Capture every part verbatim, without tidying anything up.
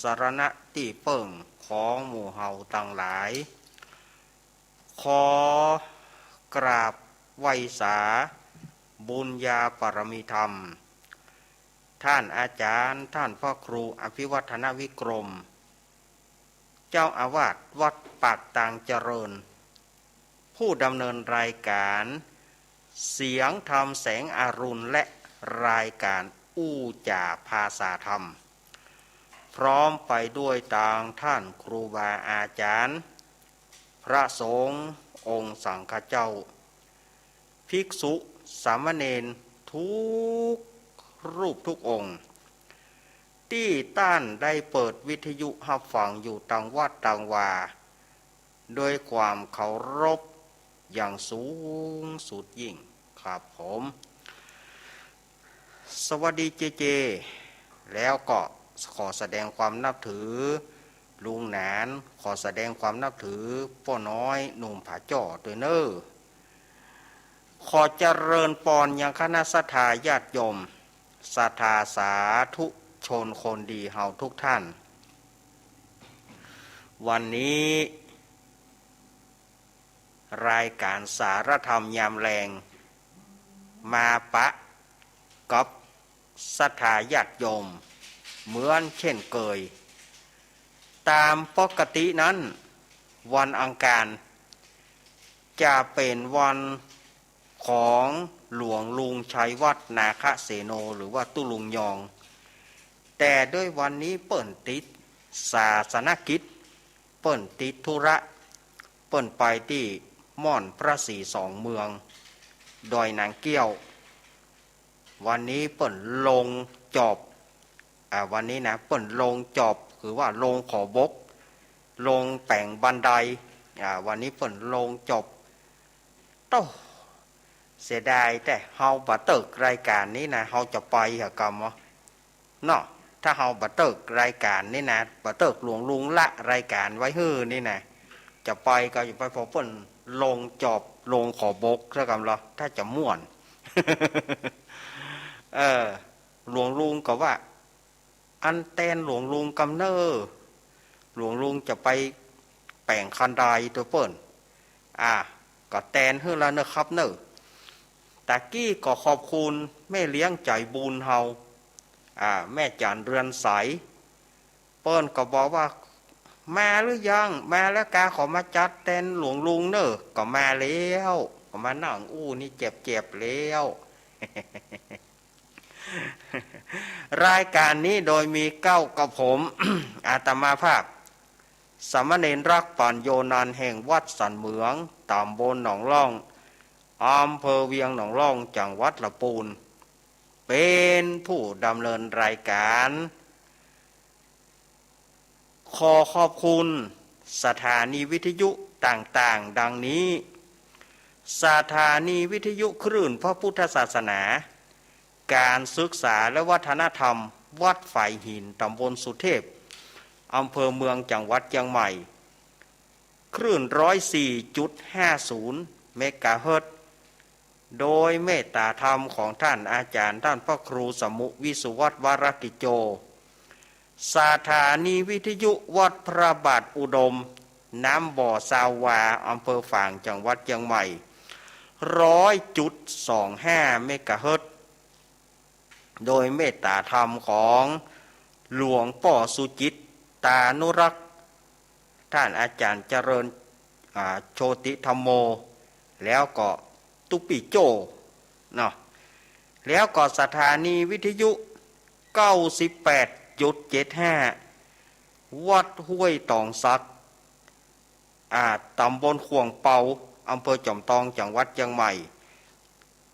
สรณะตี้เปิ้งของหมู่เฮาตังหลาย ขอกราบไหว้สาบุญญาปารมีธรรม ท่านอาจารย์ ท่านพระครูอภิวัฒนวิกรม เจ้าอาวาสวัดปากตางเจริญ ผู้ดำเนินรายการเสียงธรรมแสงอรุณ และรายการอู้จ๋าภาษาธรรม พร้อมไปด้วยตางท่านครูบาอาจารย์ พระสงฆ์องค์สังฆเจ้า ภิกษุสามเณรทุกรูปทุกองค์ ตี้ต้านได้เปิดวิทยุฮับฟังอยู่ตางวัดตางวา ด้วยความเคารพอย่างสูงสุดยิ่งครับผม สวัสดีเจเจ แล้วก็ขอแสดงความนับถือลุงหนาน ขอแสดงความนับถือป้อน้อยหนุ่มผาจ้อด้วยเน่อ ขอเจริญปอนยังคณะศรัทธาญาติโยม ศรัทธาสาธุชนคนดีเฮาทุกท่าน วันนี้ รายการสารธรรมยามแลง มาปะกับศรัทธาญาติโยมเหมือนเช่นเกย ตามปกตินั้น วันอังคารจะเป๋นวันของหลวงลุงชัยวัฒน์ นาคเสโน หรือว่าตุ๊ลุงยอง แต่ด้วยวันนี้เปิ้นติดศาสนกิจ เปิ้นติดธุระ เปิ้นไปตี้ม่อนพระศรีสองเมือง ดอยนางเกี้ยว วันนี้เปิ้นลงจอบ อ่า วันนี้นะ เปิ้นลงจอบ คือว่าลงขอบก ลงแป๋งบันได อ่า วันนี้เปิ้นลงจอบ โต้ เสียดายแต๊ เฮาบ่เติกรายการนี้นะ เฮาจะไปหากำวะ เนาะ ถ้าเฮาบ่เติกรายการนี้นะ บ่เติกหลวงลุงละรายการไว้หื้อนี่นะ จะไปก็จะไป พอเปิ้นลงจอบลงขอบกซะกำลอ ถ้าจะม่วน เออ หลวงลุงก็ว่า อันแตนหลวงลุงกำเน่อ หลวงลุงจะไปแป๋งคันไดตัวเปิ้น อ่า ก็แตนหื้อแล้วเน่อครับเน่อ ตะกี้ก็ขอบคุณแม่เลี้ยงใจ๋บุญเฮา อ่า แม่จันเรือนใส เปิ้นก็บอกว่า มาหรือยัง มาแล้วกา ขอมาจัดแตนหลวงลุงเน่อ ก็มาแล้ว ก็มานั่งอู้นี่เจ็บๆ แล้ว รายการนี้โดยมีเก๊ากับผม อาตมาภาพ สามเณรรักปัญโญนันท์ แห่งวัดสันเหมือง ตำบลหนองล่อง อำเภอเวียงหนองล่อง จังหวัดละปูน เป๋นผู้ดำเนินรายการ ขอขอบคุณสถานีวิทยุต่างๆ ดังนี้ สถานีวิทยุคลื่นพระพุทธศาสนา การศึกษาและวัฒนธรรม วัดฝายหิน ตำบลสุเทพ อำเภอเมือง จังหวัดเจียงใหม่ คลื่นร้อยสี่จุดห้าศูนย์เมกะเฮิรตซ์ โดยเมตตาธรรมของท่านอาจารย์ ท่านพระครูสมุห์ วิสุวัฒน์ วรกิจโจ สถานีวิทยุวัดพระบาทอุดม น้ำบ่อซาววา อำเภอฝาง จังหวัดเจียงใหม่ ร้อยจุดสองห้าเมกะเฮิรตซ์ โดยเมตตาธรรมของหลวงป้อสุจิตตานุรักษ์ ท่านอาจารย์เจริญ อ่า โชติธัมโม แล้วก็ตุ๊ปี้โจ้ เนาะ แล้วก็สถานีวิทยุ เก้าสิบแปดจุดเจ็ดห้า วัดห้วยตองสัก อ่า ตำบลข่วงเปา อำเภอจอมตอง จังหวัดเจียงใหม่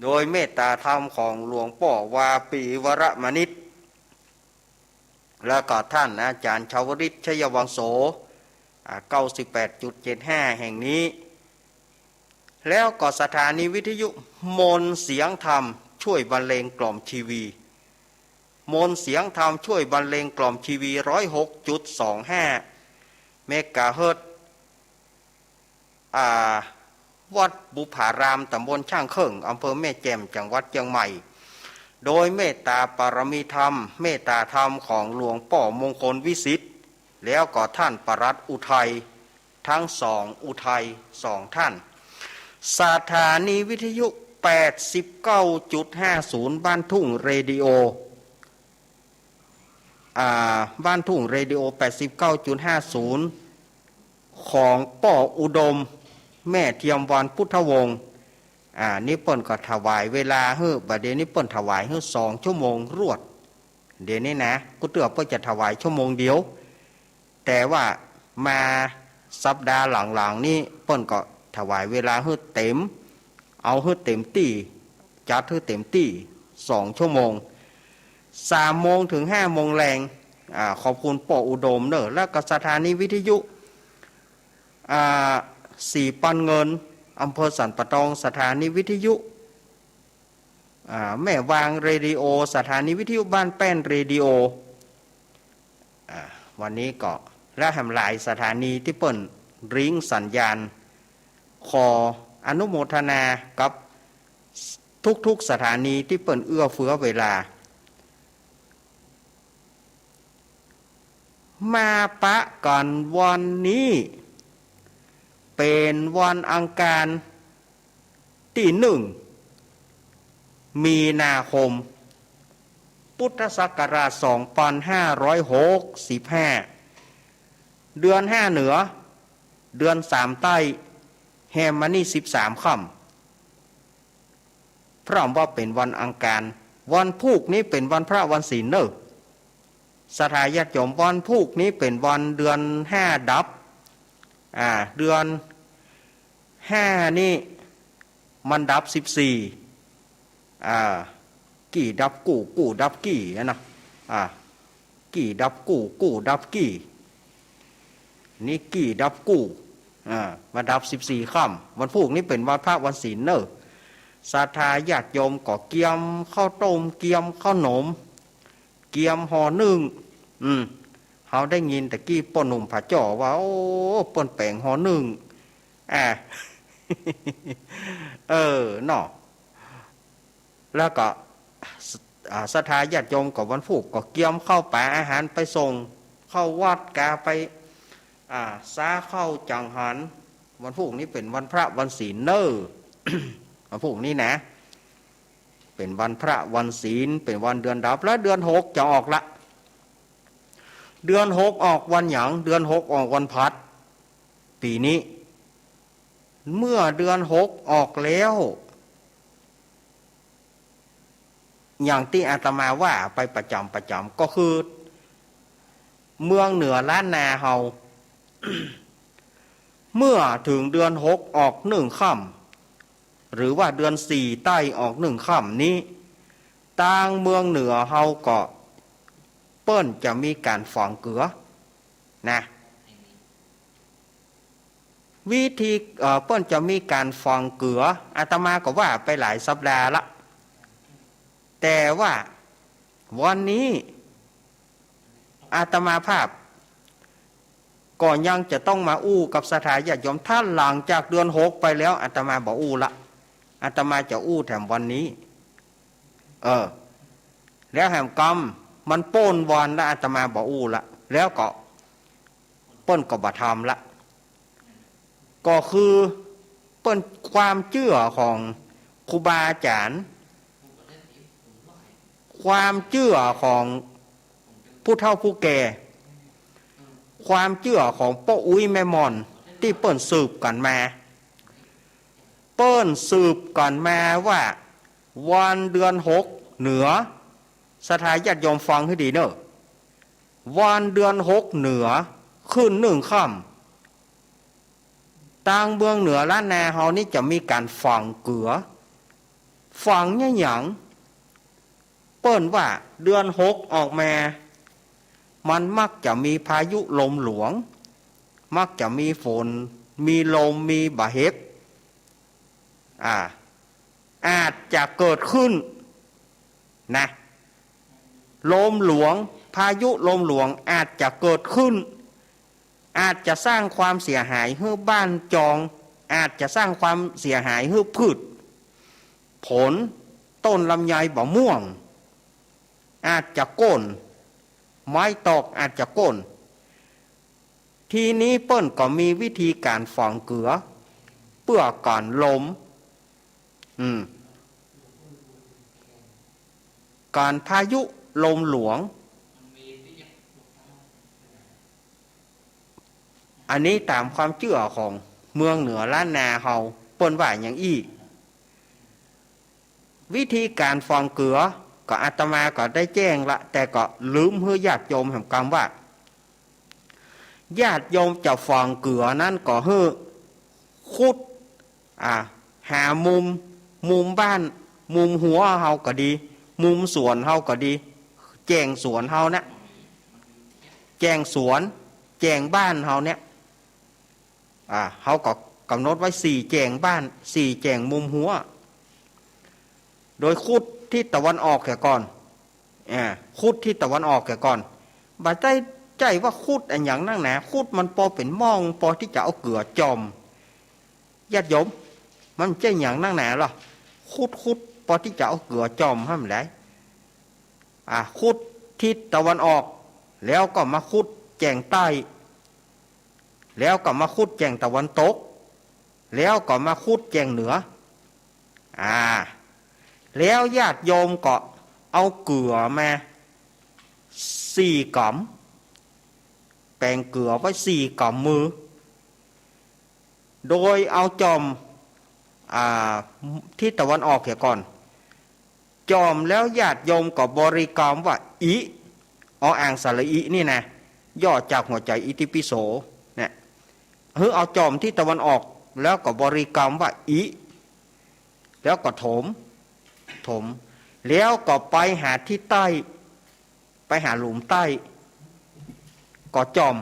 โดยเมตตาธรรมของหลวงป้อวาปีวรมณิช แล้วก็ท่านอาจารย์ชาวริต ชัยวังโส อ่า เก้าสิบแปดจุดเจ็ดห้า แห่งนี้ แล้วก็สถานีวิทยุมนต์เสียงธรรม ช่วยบรรเลงกล่อมชีวี มนต์เสียงธรรมช่วยบรรเลงกล่อมชีวี ร้อยหกจุดสองห้าเมกะเฮิรตซ์ อ่า วัดบุพาราม ตำบลช่างเคิ่ง อำเภอแม่แจ่ม จังหวัดเจียงใหม่ โดยเมตตาปารมีธรรม เมตตาธรรมของหลวงป้อมงคลวิสิทธิ์ แล้วก็ท่านปลัดอุทัย ทั้งสองอุทัยสองท่าน สถานีวิทยุ แปดสิบเก้าจุดห้าศูนย์ บ้านทุ่งเรดิโอ อ่า บ้านทุ่งเรดิโอ แปดสิบเก้าจุดห้าศูนย์ ของป้ออุดม แม่เทียมวรรณพุทธวงศ์ อ่า นี่เปิ้นก็ถวายเวลาหื้อ บ่าเดี่ยวนี้เปิ้นถวายหื้อสองชั่วโมงรวด เดี่ยวนี้นะ กู้เตื้อเปิ้นจะถวายชั่วโมงเดียว แต่ว่ามาสัปดาห์หลังๆ นี้เปิ้นก็ถวายเวลาหื้อเต็ม เอาหื้อเต็มตี้ จัดหื้อเต็มตี้ สองชั่วโมง สามโมงเถิงห้าโมงแลง อ่า ขอบคุณป้ออุดมเน่อ แล้วก็สถานีวิทยุ อ่า สีปันเงิน อำเภอสันป่าตอง สถานีวิทยุ อ่า แม่วางเรดิโอ สถานีวิทยุบ้านแป้นเรดิโอ อ่า วันนี้ก็ และแหมหลายสถานีตี้เปิ้นริงสัญญาณ ขออนุโมทนากับทุกๆ สถานีตี้เปิ้นเอื้อเฟื้อเวลา มาปะกั๋นวันนี้ เป๋นวันอังคาร ตี้หนึ่ง มีนาคม พุทธศักราช สองปันห้าร้อยหกสิบห้า เดือนห้าเหนือ เดือนสามใต้ แฮมมานี่สิบสามค่ำ พร่ำว่าเป๋นวันอังคาร วันพูกนี้เป๋นวันพระวันศีลเน่อ ศรัทธาญาติโยม วันพูกนี้เป๋นวันเดือนห้าดับ อ่า เดือนห้านี่มันดับสิบสี่ อ่า กี่ดับกู้ กู้ดับกี่อะนะ อ่า กี่ดับกู้ กู้ดับกี่ นี่กี่ดับกู้ อ่า มาดับสิบสี่ค่ำ วันพูกนี้เป๋นวันพระวันศีลเน่อ ศรัทธาญาติโยมก็เกียมข้าวต้ม เกียมข้าวหนม เกียมห่อนึ่ง อืม เฮาได้ยินตะกี้ป้อหนุ่มผาจ้อว่า โอ้ เปิ้นแป๋งห่อนึ่ง อ่า เออ เนาะ แล้วก็ อ่า ศรัทธาญาติโยมก็วันพูกก็เกียมข้าวป๋าอาหารไปส่ง เข้าวัดกาไป อ่า ซาข้าวจังหัน วันพูกนี้เป๋นวันพระวันศีลเน่อ วันพูกนี้นะ เป๋นวันพระวันศีล เป๋นวันเดือนดับ แล้วเดือนหกจะออกละ เดือนหกออกวันหยัง เดือนหกออกวันพลัด ปี๋นี้ เมื่อเดือนหกออกแล้ว อย่างตี้อาตมาว่าไปประจ๋ำประจ๋ำ ก็คือ เมืองเหนือล้านนาเฮา เมื่อเถิงเดือนหกออกนึ่งค่ำ หรือว่าเดือนสี่ใต้ออกนึ่งค่ำนี้ ตางเมืองเหนือเฮาก็ เปิ้นจะมีก๋านฝังเกือ นะ วิธี เอ่อ เปิ้นจะมีก๋านฝังเกือ อาตมาก็ว่าไปหลายสัปดาห์ละ แต่ว่าวันนี้อาตมาภาพก็ยังจะต้องมาอู้กับศรัทธาญาติโยม ถ้าหลังจากเดือนหกไปแล้วอาตมาบ่อู้ละ อาตมาจะอู้แถมวันนี้ เออ แล้วแหมกำมันโป้นวันแล้วอาตมาบ่อู้ละ แล้วก็ เปิ้นก็บ่ทำละ ก็คือเปิ้นความเจื้อของครูบาอาจ๋ารย์ ความเจื้อของผู้เฒ่าผู้แก่ ความเจื้อของป้ออุ๊ยแม่หม่อนตี้เปิ้นสืบกั๋นมา เปิ้นสืบกั๋นมาว่า วันเดือนหกเหนือ ศรัทธาญาติโยมฟังหื้อดีเน่อ วันเดือนหกเหนือขึ้นนึ่งค่ำ ตางเมืองเหนือล้านนาเฮานี้จะมีก๋านฝังเกือ ฝังเนี่ยหยัง เปิ้นว่าเดือนหกออกมา มันมักจะมีพายุลมหลวง มักจะมีฝน มีลม มีบ่าเห็บ อ่า อาจจะเกิดขึ้น นะ ลมหลวง พายุลมหลวงอาจจะเกิดขึ้น อาจจะสร้างความเสียหายหื้อบ้านจอง อาจจะสร้างความเสียหายหื้อพืชผล ต้นลำไยบ่าม่วง อาจจะก้น ไม้ตอกอาจจะก้น ทีนี้เปิ้นก็มีวิธีก๋านฝังเกือ เปื้อกั๋นลม อืม กั๋นพายุลมหลวง อันนี้ต๋ามความเจื้อของเมืองเหนือล้านนาเฮา เปิ้นว่าอย่างอี้ วิธีก๋านฝังเกือ ก็อาตมาก็ได้แจ้งละ แต่ก็ลืมหื้อญาติโยมแหมกำว่า ญาติโยมจะฝังเกือนั้นก็หื้อขุด อ่า หามุม มุมบ้าน มุมฮั้วเฮาก็ดี มุมสวนเฮาก็ดี แจ้งสวนเฮานะ แจ้งสวน แจ้งบ้านเฮาเนี่ย อ่า เฮาก็ก๋ำหนดไว้สี่แจ้งบ้าน สี่แจ้งมุมฮั้ว โดยขุดทิศตะวันออกเหียก่อน อ่า ขุดทิศตะวันออกเหียก่อน บ่ใจ้ ใจ้ว่าขุดอะหยังนักหนา ขุดมันปอเป๋นม่อง ปอตี้จะเอาเกือจ่อม ญาติโยม มันใจ้หยังนักหนาลอ ขุด ขุด ปอตี้จะเอาเกือจ่อมหั้นแหละ อ่า ขุดทิศตะวันออก แล้วก็มาขุดแจ้งใต้ แล้วก็มาขุดแจ้งตะวันตก แล้วก็มาขุดแจ้งเหนือ อ่า แล้วญาติโยมก็เอาเกือมาสี่ก๋ำ แป๋งเกือไว้สี่ก๋ำมือ โดยเอาจ่อม อ่า ทิศตะวันออกเหียก่อน จ่อมแล้วญาติโยมก็บริกรรมว่า อิ ออ่างสระอินี่นะ ย่อจากหัวใจ๋อิติปิโสเนี่ย หื้อเอาจ่อมทิศตะวันออก แล้วก็บริกรรมว่า อิ แล้วก็ถม ถม แล้วก็ไปหาทิศใต้ ไปหาหลุมใต้ ก็จ่อม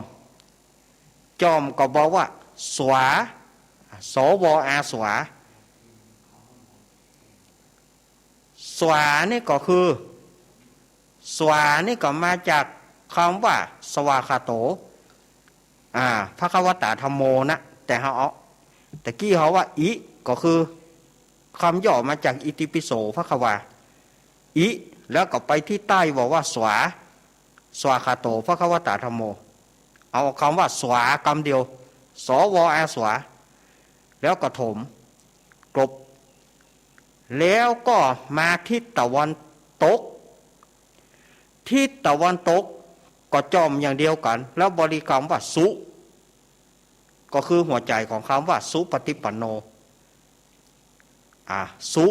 จ่อมก็บอกว่า สวา ส ว อา สวา สวานี่ก็คือ สวานี่ก็มาจากกำว่า สวาคาโต อ่า ภควตาธัมโมนะ แต่เฮาเอา ตะกี้เฮาว่า อิ ก็คือกำย่อมาจากอิติปิโสภควา อิ แล้วก็ไปทิศใต้บอกว่า สวา สวาคาโตภควตาธัมโม เอากำว่า สวา กำเดียว ส ว อา สวา แล้วก็ถม กลบ แล้วก็มาทิศตะวันตก ทิศตะวันตกก็จ่อมอย่างเดียวกั๋น แล้วบริกรรมว่า สุ ก็คือหัวใจ๋ของกำว่า สุปฏิปันโน อ่า สุ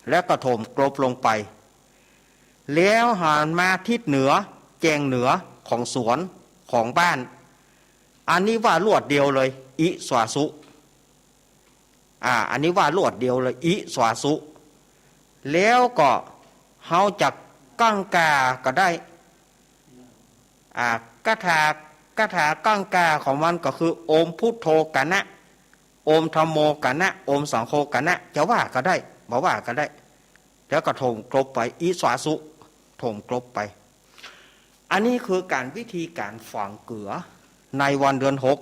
แล้วก็ถมกลบลงไป แล้วหันมาทิศเหนือ แจ้งเหนือของสวนของบ้าน อันนี้ว่าลวดเดียวเลย อิสวาสุ อ่า อันนี้ว่าลวดเดียวเลย อิสวาสุ แล้วก็เฮาจะกั้งกาก็ได้ อ่า คาถา คาถากั้งกาของมันก็คือ โอมพุทโธกะนะ โอมธัมโมกะนะ โอมสังโฆกะนะ จะว่าก็ได้ บ่ว่าก็ได้ แล้วก็ถมกลบไป อิสวาสุ ถมกลบไป อันนี้คือก๋านวิธีก๋านฝังเกือในวันเดือนหก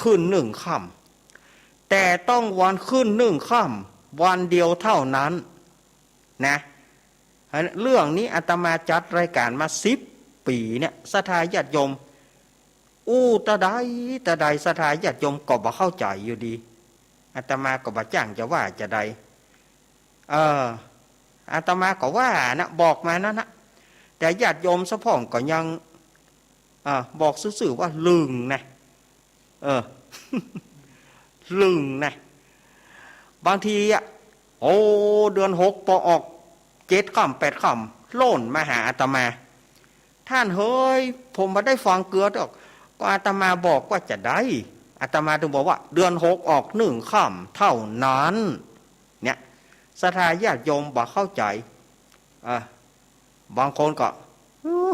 ขึ้นหนึ่งค่ำ แต่ต้องวันขึ้นหนึ่งค่ำ วันเดียวเท่านั้นนะ เรื่องนี้อาตมาจัดรายการมาสิบปี๋เนี่ย ศรัทธาญาติโยม อู้ตะใดตะใด ศรัทธาญาติโยมก็บ่เข้าใจ๋อยู่ดี อาตมาก็บ่จ้างจะว่าจะใด เออ อาตมาก็ว่านะ บอกมานั้นนะ แต่ญาติโยมสะพ่องก็ยัง อ่า บอกซื่อๆ ว่าลึงนะ เออ ลึงนะ บางทีอะ โอ้ เดือนหกปอออกเจ็ดค่ำแปดค่ำ โล่นมาหาอาตมา ท่านเหย ผมบ่ได้ฝังเกือดอก ก็อาตมาบอกว่าจะใด อาตมาถึงบอกว่าเดือนหกออกหนึ่งค่ำเท่านั้น เนี่ย ศรัทธาญาติโยมบ่เข้าใจ๋ อ่า บางคนก็ เออ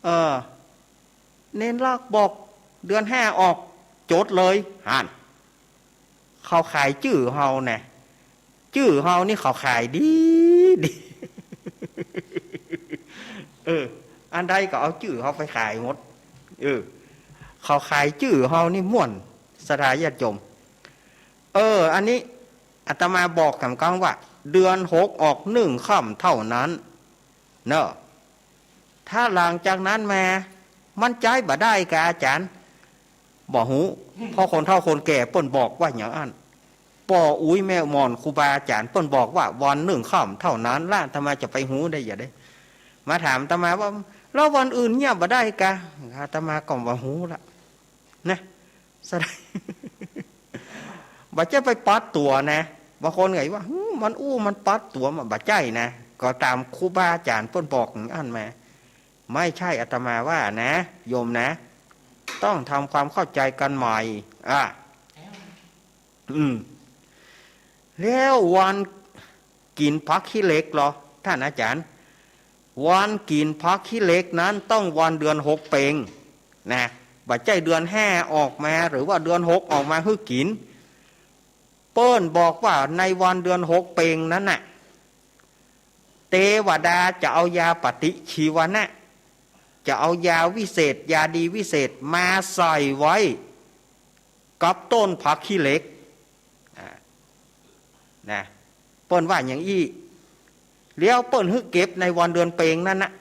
เออ เณรลักษณ์บอกเดือนห้าออก จดเลย หั้น เขาขายจื้อเฮาแน่ จื้อเฮานี่เขาขายดีดี เออ อันใดก็เอาจื้อเฮาไปขายหมด เออ เขาขายจื้อเฮานี่ม่วน ศรัทธาญาติโยม เออ อันนี้อาตมาบอกกำกำว่า เดือนหกออกหนึ่งค่ำเท่านั้น เนาะ ถ้าหลังจากนั้นมา มันใจ๊บ่ได้กาอาจ๋ารย์ บ่ฮู้ เพราะคนเฒ่าคนแก่เปิ้นบอกว่าอย่างอั้น ป้ออุ๊ยแม่หม่อนครูบาอาจ๋ารย์เปิ้นบอกว่าวันหนึ่งค่ำเท่านั้นละ อาตมาจะไปฮู้ได้จะใด มาถามอาตมาว่า แล้ววันอื่นเยียะบ่ได้กา อาตมาก็บ่ฮู้ละ นะ แสดง บ่ใจ้ไปป๊อดตั๋วนะ บางคนก็ว่า หืม มันอู้ มันป๊อดตั๋ว มันบ่ใจ้นะ ก็ต๋ามครูบาอาจ๋ารย์เปิ้นบอกอย่างอั้นมา ไม่ใช่อาตมาว่านะ โยมนะ ต้องทำความเข้าใจกันใหม่ อ่ะ อืม แล้ววันกิ๋นผักขี้เหล็กเหรอ ท่านอาจ๋ารย์ วันกิ๋นผักขี้เหล็กนั้นต้องวันเดือนหกเป็ง นะ บ่ใจ้เดือนห้าออกมา หรือว่าเดือนหกออกมาหื้อกิ๋น เปิ้นบอกว่าในวันเดือนหกเป็งนั้นน่ะ เตวดาจะเอายาปฏิชีวนะ จะเอายาวิเศษ ยาดีวิเศษมาใส่ไว้กับต้นผักขี้เหล็ก อ่า นะ เปิ้นว่าอย่างอี้ แล้วเปิ้นหื้อเก็บในวันเดือนเป็งนั้นน่ะ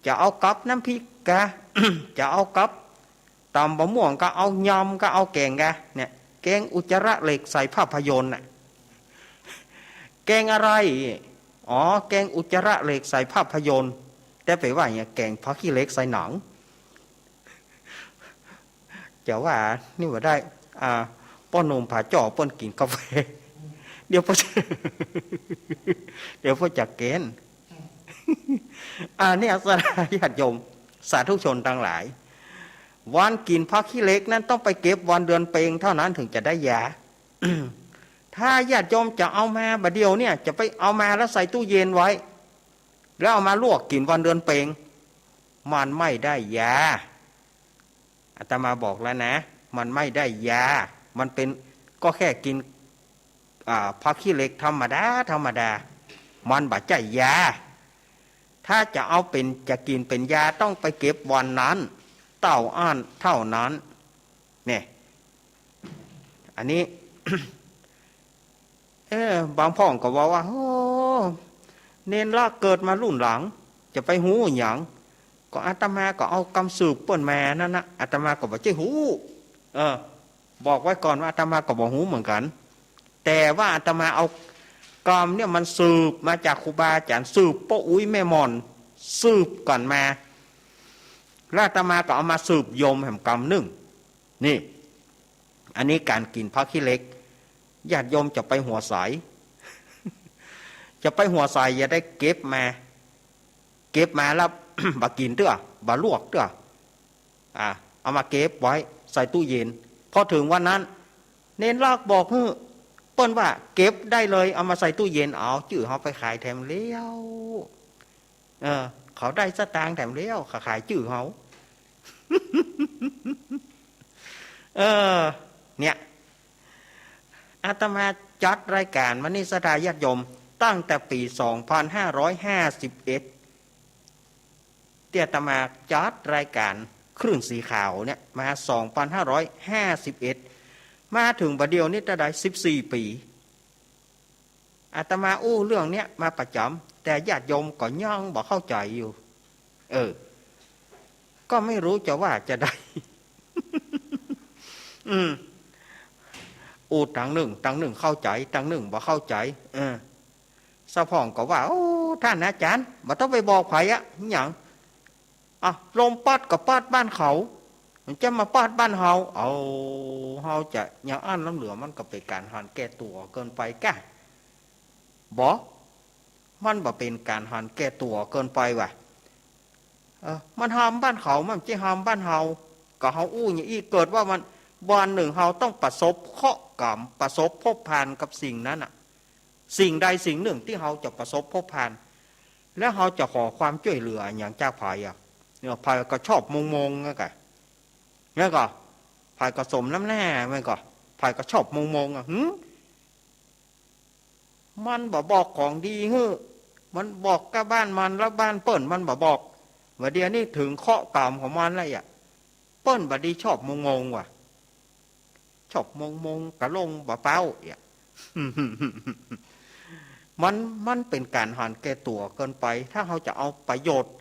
จะเอากับน้ำพริกกา จะเอากับต๋ำบ่าม่วงกา เอายำกา เอาแก๋งกา เนี่ย แกงอุจจาระเหล็กใส่ภาพยนตร์น่ะ แกงอะไร อ๋อ แกงอุจจาระเหล็กใส่ภาพยนตร์ แต่ไปว่าอย่างเงี้ย แกงผักขี้เหล็กใส่หนัง จะว่านี่บ่ได้ อ่า ป้อหนุ่มผาจ่อเปิ้นกิ๋นกาแฟ เดี๋ยวป้อ เดี๋ยวป้อจะเก๋น อ่า เนี่ย สาธุญาติโยม สาธุชนตังหลาย วันกิ๋นผักขี้เหล็กนั้นต้องไปเก็บวันเดือนเป็งเท่านั้นถึงจะได้ยา ถ้าญาติโยมจะเอามาบ่าเดี่ยวเนี่ย จะไปเอามาแล้วใส่ตู้เย็นไว้ แล้วเอามาลวกกิ๋นวันเดือนเป็ง มันไม่ได้ยา อาตมาบอกแล้วนะ มันไม่ได้ยา มันเป๋น ก็แค่กิ๋น อ่า ผักขี้เหล็กธรรมดา ธรรมดา มันบ่ใจ้ยา ถ้าจะเอาเป๋น จะกิ๋นเป๋นยาต้องไปเก็บวันนั้น เต้าอั้นเท่านั้น เนี่ย อันนี้ เออ บางพ่องก็ว่าว่า โอ้ เณรละเกิดมารุ่นหลัง จะไปฮู้หยัง ก็อาตมาก็เอากำสืบเปิ้นมานั่นนะ อาตมาก็บ่ใจ้ฮู้ เออ บอกไว้ก่อนว่าอาตมาก็บ่ฮู้เหมือนกั๋น แต่ว่าอาตมาเอากำเนี่ยมันสืบมาจากครูบาอาจ๋ารย์ สืบป้ออุ๊ยแม่หม่อน สืบกันมา แล้วอาตมาก็เอามาสืบโยมแหมกำนึ่ง นี่ อันนี้ก๋านกิ๋นผักขี้เหล็ก ญาติโยมจะไปหัวใส จะไปหัวใสอย่าได้เก็บมา เก็บมาแล้ว บ่กิ๋นเตื้อ บ่ลวกเตื้อ อ่า เอามาเก็บไว้ใส่ตู้เย็น พอเถิงวันนั้น เณรละบอกหื้อ เปิ้นว่าเก็บได้เลย เอามาใส่ตู้เย็น เอาจื้อเฮาไปขายแถมแล้ว เออ เขาได้สตางค์แถมแล้ว เขาขายจื้อเฮา เออ เนี่ย อาตมาจัดรายก๋านมานี่ ศรัทธาญาติโยม ตั้งแต่ปี๋สองพันห้าร้อยห้าสิบเอ็ด ตี้อาตมาจัดรายก๋านคลื่นสีขาวเนี่ยมา สองพันห้าร้อยห้าสิบเอ็ด มาเถิงบ่าเดี่ยวนี้เต้าใด สิบสี่ปี๋ อาตมาอู้เรื่องเนี้ยมาประจ๋ำ แต่ญาติโยมก็ยังบ่เข้าใจ๋อยู่ เออ ก็ไม่รู้จะว่าจะใด อืม อู้ตังนึ่ง ตังนึ่งเข้าใจ๋ ตังนึ่งบ่เข้าใจ๋ เออ สาวพ่องก็ว่า โอ้ ท่านอาจ๋ารย์ บ่ต้องไปบอกใผอะ หยัง อ่ะ ลมปั๊ดก็ปั๊ดบ้านเขา มันจะมาปั๊ดบ้านเฮา เอา เฮาจะอย่างอั้นล้ำเหลือ มันก็เป๋นก๋านหันแก่ตั๋วเกินไปก้า บ่ มันบ่เป๋นก๋านหันแก่ตั๋วเกินไปวะ เออ มันหามบ้านเขา มันจะหามบ้านเฮา ก็เฮาอู้อย่างอี้ เกิดว่ามัน วันนึ่งเฮาต้องประสบเคราะห์กรรม ประสบพบผ่านกับสิ่งนั้นน่ะ สิ่งใดสิ่งนึ่งตี้เฮาจะประสบพบผ่าน แล้วเฮาจะขอความจ้วยเหลือหยังจากใผอะ เนี่ย ใผก็ชอบมงๆ นั่นกะ นั่นกะ ใผก็สมน้ำหน้า มันก็ ใผก็ชอบมงๆ อะ หึ มันบ่บอกของดีหื้อ มันบอกก้าบ้านมัน แล้วบ้านเปิ้นมันบ่บอก บ่าเดี่ยวนี้เถิงเคราะห์กรรมของมันแล้วอะ เปิ้นบ่ดีชอบมงๆ ว่ะ ชอบมงๆ กะลงบ่เป๊าอะ เออ มัน มันเป๋นก๋านหันแก่ตั๋วเกินไป ถ้าเฮาจะเอาประโยชน์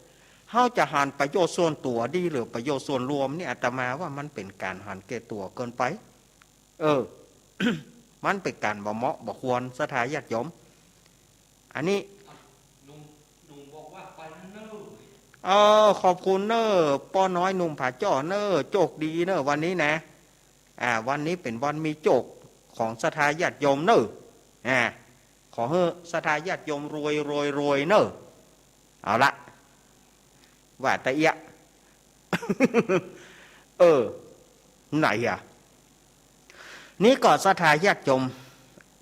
เฮาจะหันประโยชน์ส่วนตั๋วดีหรือประโยชน์ส่วนรวมนี่ อาตมาว่ามันเป๋นก๋านหันแก่ตั๋วเกินไป เออ มันเป๋นก๋านบ่เหมาะบ่ควร ศรัทธาญาติโยม อันนี้ หนุ่ม หนุ่มบอกว่าไปแล้วเน่อ เออ ขอบคุณเน่อ ป้อน้อยหนุ่มผาจ้อเน่อ โจคดีเน่อวันนี้นะ อ่า วันนี้เป๋นวันมีโจคของศรัทธาญาติโยมเน่อ อ่า ขอหื้อศรัทธาญาติโยมรวย รวย รวยเน่อ เอาละ ว่าตะเอียะ เออ ไหนอะ นี่ก็ศรัทธาญาติโยม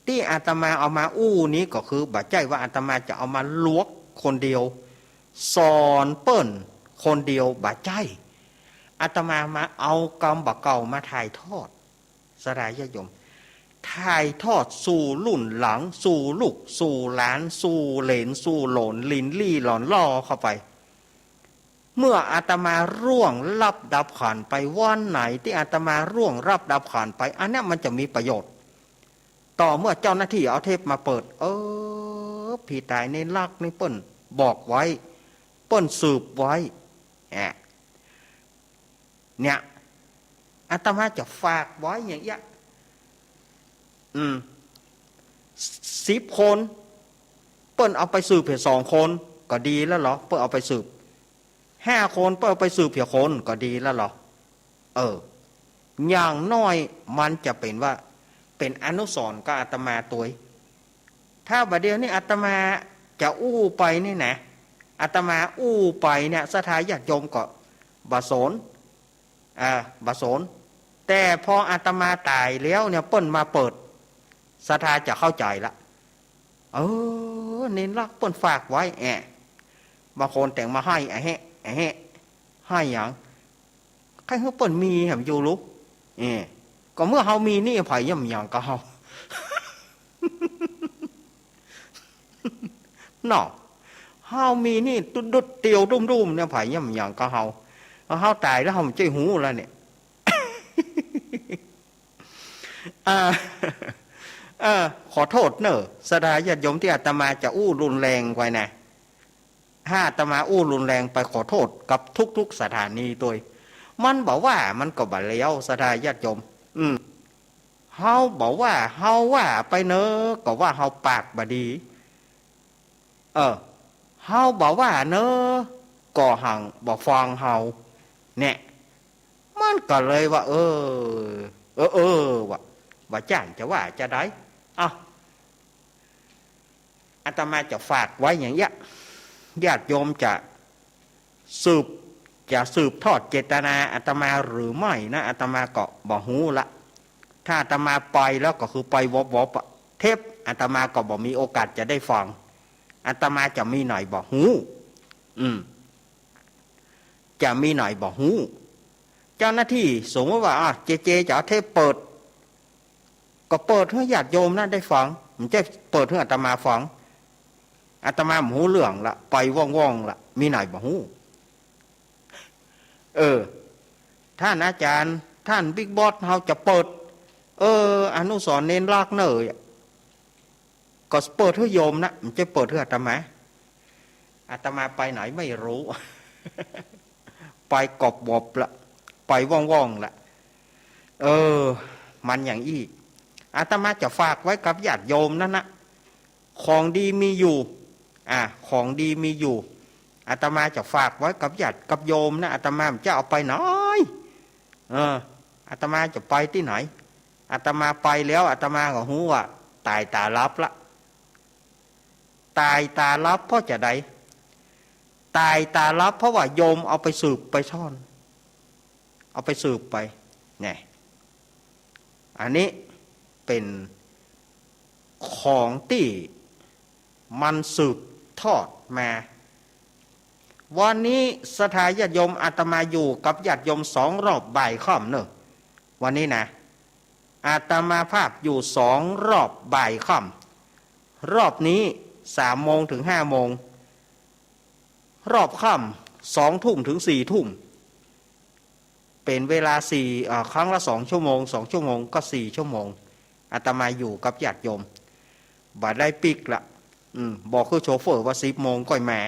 ตี้อาตมาเอามาอู้นี้ก็คือ บ่ใจ้ว่าอาตมาจะเอามาลวกคนเดียว สอนเปิ้นคนเดียว บ่ใจ้ อาตมามาเอากำบ่าเก่ามาถ่ายทอด ศรัทธาญาติโยม ถ่ายทอดสู่รุ่นหลัง สู่ลูก สู่หลาน สู่เหลน สู่โหลน หลิ้นหลี้หล่อนล่อเข้าไป เมื่ออาตมาร่วงลับดับขันไป วันไหนตี้อาตมาร่วงลับดับขันไป อันเนี้ยมันจะมีประโยชน์ ต่อเมื่อเจ้าหน้าตี้เอาเทปมาเปิด เออ ผีต๋ายเณรลักษณ์นี่เปิ้นบอกไว้ เปิ้นสืบไว้ แอะ เนี่ย อาตมาจะฝากไว้อย่างเอี้ย อืม สิบคน เปิ้นเอาไปสืบเหียสองคน ก็ดีแล้วเหรอ เปิ้นเอาไปสืบ ห้าคน เปิ้นเอาไปสืบเหียคน ก็ดีแล้วเหรอ เออ อย่างน้อยมันจะเป๋นว่า เป๋นอนุสรณ์กับอาตมาตวย ถ้าบ่าเดี่ยวนี้อาตมาจะอู้ไปนี่นะ อาตมาอู้ไปเนี่ย ศรัทธาญาติโยมก็บ่สน อ่า บ่สน แต่พออาตมาต๋ายแล้วเนี่ย เปิ้นมาเปิด ศรัทธาจะเข้าใจ๋ละ เออ เณรลักษณ์เปิ้นฝากไว้ แอะ บางคนแต่งมาห้อย อะแฮะ อะแฮะ ห้อยหยัง ใค่หื้อเปิ้นมีแหมอยู่ลูก เออ ก็เมื่อเฮามีนี่ ใผย่อมหยังกับเฮา เนาะ เฮามีนี่ตุ๊ดๆ เตียวดุ้มๆ เนี่ย ใผย่อมหยังกับเฮา เฮาต๋ายแล้วเฮาบ่ใจ้ฮู้แล้วเนี่ย อ่า เออ ขอโต้ษเน่อ ศรัทธาญาติโยม ตี้อาตมาจะอู้รุนแรงไปนะ ถ้าอาตมาอู้รุนแรงไปขอโต้ษกับทุกๆ สถานีตวย มันบ่ว่ามันก็บ่แล้ว ศรัทธาญาติโยม อืม เฮาบ่ว่า เฮาว่าไปเน่อ ก็ว่าเฮาปากบ่ดี เออ เฮาบ่ว่าเน่อ ก็หังบ่ฟังเฮา เนี่ย มันก็เลยว่า เออ เออ เออ ว่า ว่าจ้านจะว่าจะใด เอ้า อาตมาจะฝากไว้อย่างเอี้ย ญาติโยมจะสืบ จะสืบทอดเจตนาอาตมาหรือไม่นะ อาตมาก็บ่ฮู้ละ ถ้าอาตมาไปแล้วก็คือไปวบๆ อะ เทปอาตมาก็บ่มีโอกาสจะได้ฟัง อาตมาจะมีไหนบ่ฮู้ อืม จะมีไหนบ่ฮู้ เจ้าหน้าตี้สมมุติว่า อ่ะ เจเจจะเอาเทปเปิด ก็เปิดหื้อญาติโยมนั้นได้ฟัง บ่ใจ้เปิดหื้ออาตมาฟัง อาตมาบ่ฮู้เรื่องละ ไปว่องๆ ละ มีไหนบ่ฮู้ เออ ท่านอาจารย์ ท่านบิ๊กบอส เฮาจะเปิด เออ อนุสรณ์เณรลักษณ์เน่อ ก็เปิดหื้อโยมนะ บ่ใจ้เปิดหื้ออาตมา อาตมาไปไหนไม่รู้ ไปกบวบละ ไปว่องๆ ละ เออ มันอย่างอี้ อาตมาจะฝากไว้กับญาติโยมนั้นนะ ของดีมีอยู่ อ่ะ ของดีมีอยู่ อาตมาจะฝากไว้กับญาติกับโยมนะ อาตมาจะเอาไปไหน เออ อาตมาจะไปตี้ไหน อาตมาไปแล้ว อาตมาก็ฮู้ว่าต๋ายต๋าลับละ ต๋ายต๋าลับเพราะจะใด ต๋ายต๋าลับเพราะว่าโยมเอาไปสืบไปซ่อน เอาไปสืบไป เนี่ย อันนี้เป๋นของตี้มันสืบทอดมา วันนี้ศรัทธาญาติโยม อาตมาอยู่กับญาติโยมสองรอบบ่ายค่ำเน่อ วันนี้นะ อาตมาภาพอยู่สองรอบบ่ายค่ำ รอบนี้สามโมงถึงห้าโมง รอบค่ำสองทุ่มถึงสี่ทุ่ม เป๋นเวลาสี่ อ่า ครั้งละสองชั่วโมง สองชั่วโมงก็สี่ชั่วโมง อาตมาอยู่กับญาติโยม บ่ได้ปิ๊กละ อืม บอกคือโชเฟอร์ว่าสิบโมงก้อยมา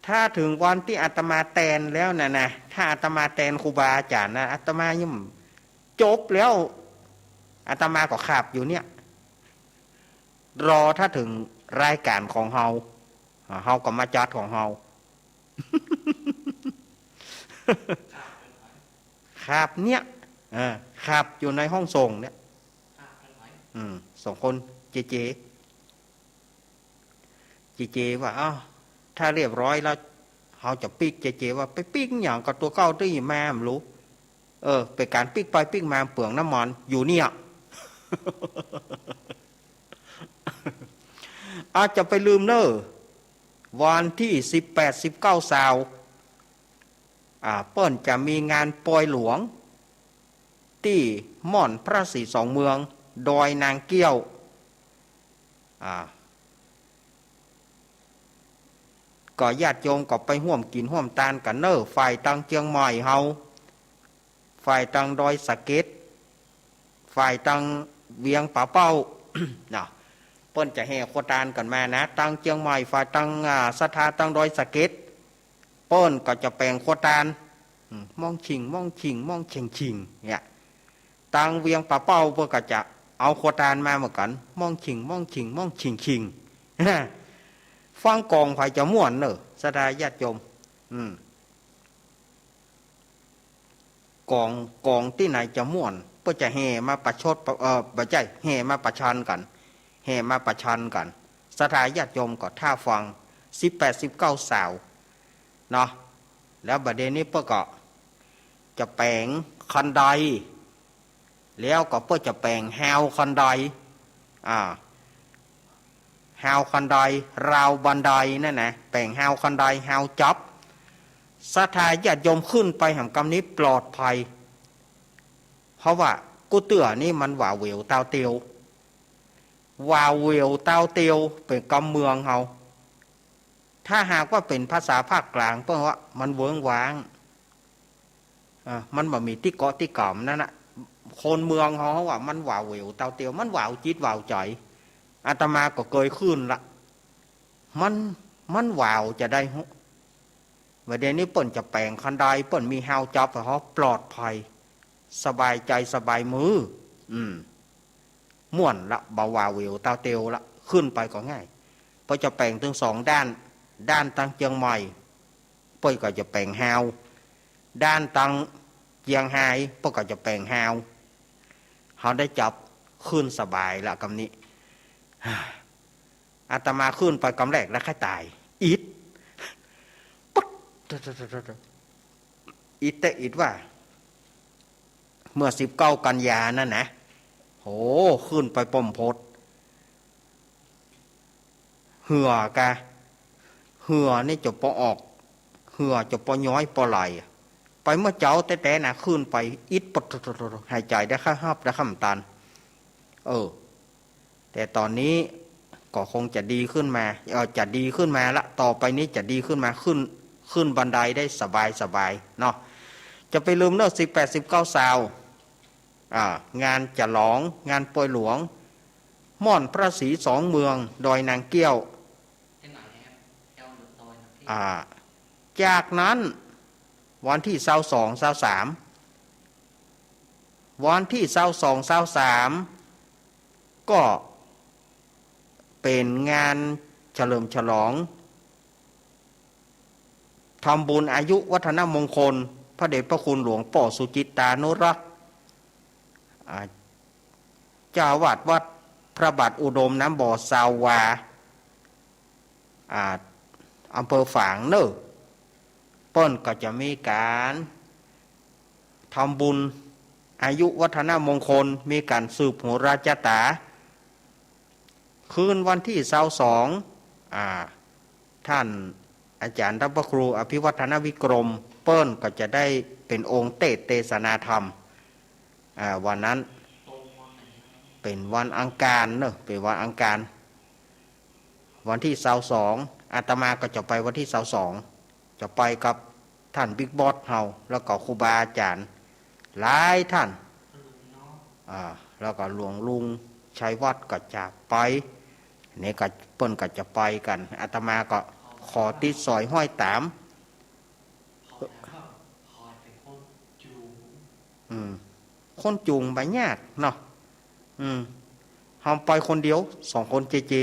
ถ้าเถิงวันตี้อาตมาแตนแล้วน่ะนะ ถ้าอาตมาแตนครูบาอาจ๋ารย์นะ อาตมายังจบแล้ว อาตมาก็ขับอยู่เนี่ย รอถ้าเถิงรายก๋านของเฮา อ่า เฮาก็มาจัดของเฮา ขับเนี่ย เออ ขับอยู่ในห้องส่งเนี่ย อืม สองคน เจเจ เจเจว่า อ้าว ถ้าเรียบร้อยแล้ว เฮาจะปิ๊ก เจเจว่า ไปปิ๊กหยัง ก็ตั๋วเก่าตี้มาบ่ฮู้ เออ เป๋นก๋านปิ๊กไปปิ๊กมาเปลืองน้ำมัน อยู่เนี่ย อาจจะไปลืมเน่อ วันตี้สิบแปด สิบเก้า ซาว อ่า เปิ้นจะมีงานปอยหลวง ตี้ม่อนพระศรีสองเมือง ดอยนางเกี้ยว อ่า ก็ญาติโยมก็ไปฮ่วมกิ๋นฮ่วมตานกั๋นเน่อ ฝ่ายตางเจียงใหม่เฮา ฝ่ายตางดอยสะเก็ด ฝ่ายตางเวียงป่าเป้า นะ เปิ้นจะแห่ครัวตานกั๋นมานะ ตางเจียงใหม่ ฝ่ายตาง อ่า ศรัทธาตางดอยสะเก็ด เปิ้นก็จะแป๋งครัวตาน อืม ม่องชิง ม่องชิง ม่องเชงชิง เนี่ย ตางเวียงป่าเป้าเปิ้นก็จะเอาครัวตานมาเหมือนกั๋น ม่องชิง ม่องชิง ม่องชิงชิง ฟังก๋องใผจะม่วนเน่อ ศรัทธาญาติโยม อืม ก๋อง ก๋องตี้ไหนจะม่วน เปิ้นจะแห่มาประชด เอ่อ บ่ใจ้ แห่มาประชันกั๋น แห่มาประชันกั๋น ศรัทธาญาติโยมก็ท่าฟัง สิบแปด สิบเก้า ซาว เนาะ แล้วบัดเดี๋ยวนี้เปิ้นก็จะแป๋งคันได แล้วก็เปิ้นจะแป๋งฮาวคันได อ่า ฮาวคันได ราวบันไดนั่นนะ แป๋งฮาวคันได ฮาวจ๊อบ ศรัทธาญาติโยมขึ้นไปแหมกำนี้ปลอดภัย เพราะว่ากู้เตื้อนี้มันหวาเหวตาวเตียว หวาเหวตาวเตียวเป๋นกำเมืองเฮา ถ้าหากว่าเป๋นภาษาภาคกลางเปิ้นว่ามันเวิ้งว้าง อ่า มันบ่มีตี้เกาะตี้ก๋ำนั่นน่ะ คนเมืองเฮาว่ามันหวาเหวตาวเตียว มันหวาจิตหวาใจ๋ อาตมาก็เกยขึ้นละ มัน มันหวาจะใดฮู้ บัดเดี๋ยวนี้เปิ้นจะแป๋งคันได เปิ้นมีฮาวจ๊อบ เฮาปลอดภัย สบายใจ๋สบายมือ อืม ม่วนละ บ่หวาเหวตาวเตียวละ ขึ้นไปก็ง่าย เปิ้นจะแป๋งตึงสองด้าน ด้านตางเจียงใหม่ เปิ้นก็จะแป๋งฮาว ด้านตางเจียงฮาย เปิ้นก็จะแป๋งฮาว เฮาได้จ๊อบขึ้นสบายละกำนี้ อาตมาขึ้นไปกำแรกแล้วใค่ต๋าย อิด ปุ๊ด อิดแต่อิดว่า เมื่อสิบเก้ากันยานั่นนะ โห ขึ้นไปป้อมพด เหื่อกะ เหื่อนี่จะปอออก เหื่อจะปอย้อยปอไหล ไปเมื่อเจ๊าแต๊ๆ นะ ขึ้นไปอิดปด หายใจ๋ได้ค่าฮับได้ค่าตัน เออ แต่ต๋อนนี้ก็คงจะดีขึ้นมา เอ่อ จะดีขึ้นมาละ ต่อไปนี้จะดีขึ้นมา ขึ้น ขึ้นบันไดได้สบายๆ เนาะ จะไปลืมเน่อ สิบแปด สิบเก้า ซาว อ่า งานฉลอง งานปอยหลวง ม่อนพระศรีสองเมือง ดอยนางเกี้ยว อ่า จากนั้นวันตี้ซาวสอง ซาวสาม วันตี้ซาวสอง ซาวสาม ก็เป๋นงานเฉลิมฉลอง ทำบุญอายุวัฒนมงคล พระเดชพระคุณหลวงป้อสุจิตตานุรักษ์ อ่า เจ้าอาวาสวัดพระบาทอุดมน้ำบ่อ ซาววา อ่า อำเภอฝางเน่อ เปิ้นก็จะมีก๋านทำบุญอายุวัฒนมงคล มีก๋านสืบโหราจะต๋า คืนวันตี้ซาวสอง อ่า ท่านอาจ๋ารย์พระครูอภิวัฒนวิกรม เปิ้นก็จะได้เป๋นองค์เตสน์เตสนาธรรม อ่า วันนั้นเป๋นวันอังคารเน่อ เป๋นวันอังคาร วันตี้ซาวสอง อาตมาก็จะไปวันตี้ซาวสอง จะไปกับท่านบิ๊กบอสเฮา แล้วก็ครูบาอาจ๋ารย์หลายท่าน อ่า แล้วก็หลวงลุง ชัยวัฒน์ก็จะไป นี่ก็เปิ้นก็จะไปกั๋น อาตมาก็ขอติดสอยห้อยต๋าม อืม คนจู๋งบ่ยากเนาะ อืม เฮาไปคนเดียว สองคนเจเจ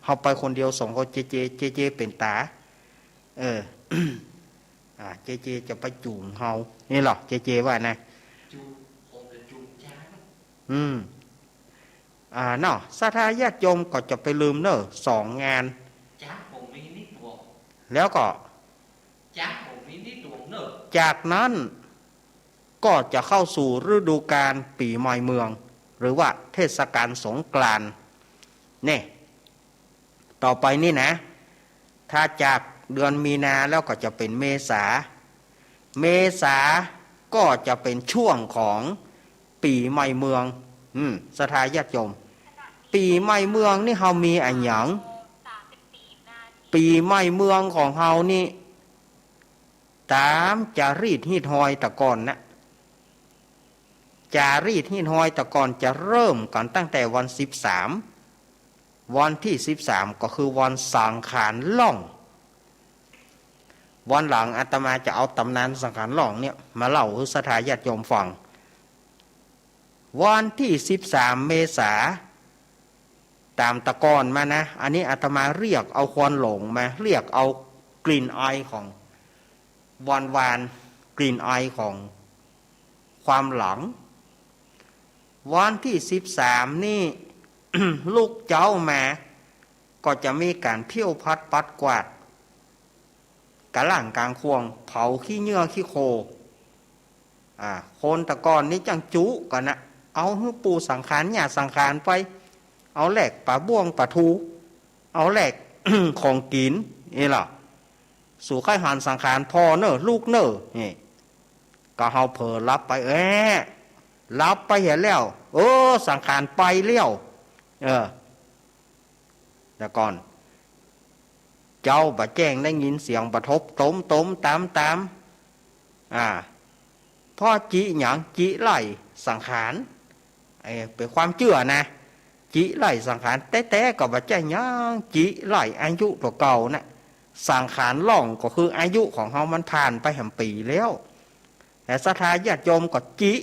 เฮาไปคนเดียว สองคนเจเจ เจเจเป๋นต๋า เออ อ่า เจเจจะไปจู๋งเฮา นี่เหรอ เจเจว่านะ อืม อ่า เนาะ ศรัทธาญาติโยมก็จะไปลืมเน่อ สองงาน แล้วก็ จากนั้นก็จะเข้าสู่ฤดูกาลปี๋ใหม่เมือง หรือว่าเทศกาลสงกรานต์ เนี่ย ต่อไปนี่นะ ถ้าจากเดือนมีนาแล้วก็จะเป๋นเมษา เมษาก็จะเป๋นช่วงของปี๋ใหม่เมือง อืม ศรัทธาญาติโยม ปี๋ใหม่เมืองนี่เฮามีอะหยัง ปี๋ใหม่เมืองของเฮานี่ ต๋ามจารีตฮีตฮอยแต่ก่อนนะ จารีตฮีตฮอยแต่ก่อนจะเริ่มกั๋นตั้งแต่วันสิบสาม วันตี้สิบสาม ก็คือวันสังขารล่อง วันหลังอาตมาจะเอาต๋ำนานสังขารล่องเนี่ยมาเล่าหื้อศรัทธาญาติโยมฟัง วันตี้สิบสามเมษา ต๋ามแต่ก่อนมานะ อันนี้อาตมาเรียกเอาควันหลงมา เรียกเอากลิ่นไอของ หวานๆ กลิ่นไอของความหลัง วันตี้สิบสามนี่ ลุกเจ๊ามา ก็จะมีก๋านเผี้ยวผัดปัดกวาด ก๋าล่างก๋างข่วง เผาขี้เยื่อขี้โคลน อ่า คนแต่ก่อนนี่จั้งจุกั๋นนะ เอาหื้อปู่สังขาร ย่าสังขารไป เอาแลกป๋าบ้วงป๋าทู เอาแลก ของกิ๋น นี่ล่ะ สูใค่หันสังขารพ่อเน่อ ลูกเน่อ นี่ ก็เฮาเผลอหลับไป แอะ หลับไปเหียแล้ว เออ สังขารไปแล้ว เออ แต่ก่อน เจ๊าบ่แจ้ง ได้ยินเสียงบ่ทบ ตมๆ ต๋ามๆ อ่า เพราะจิหยัง จิไล่สังขาร เอ่อ เป๋นความเจื้อนะ จิไล่สังขาร แต๊ๆ ก็บ่ใจ้หยัง จิไล่อายุตั๋วเก่านะ สังขารล่องก็คืออายุของเฮามันผ่านไปแหมปี๋แล้ว แต่ศรัทธาญาติโยมก็จิ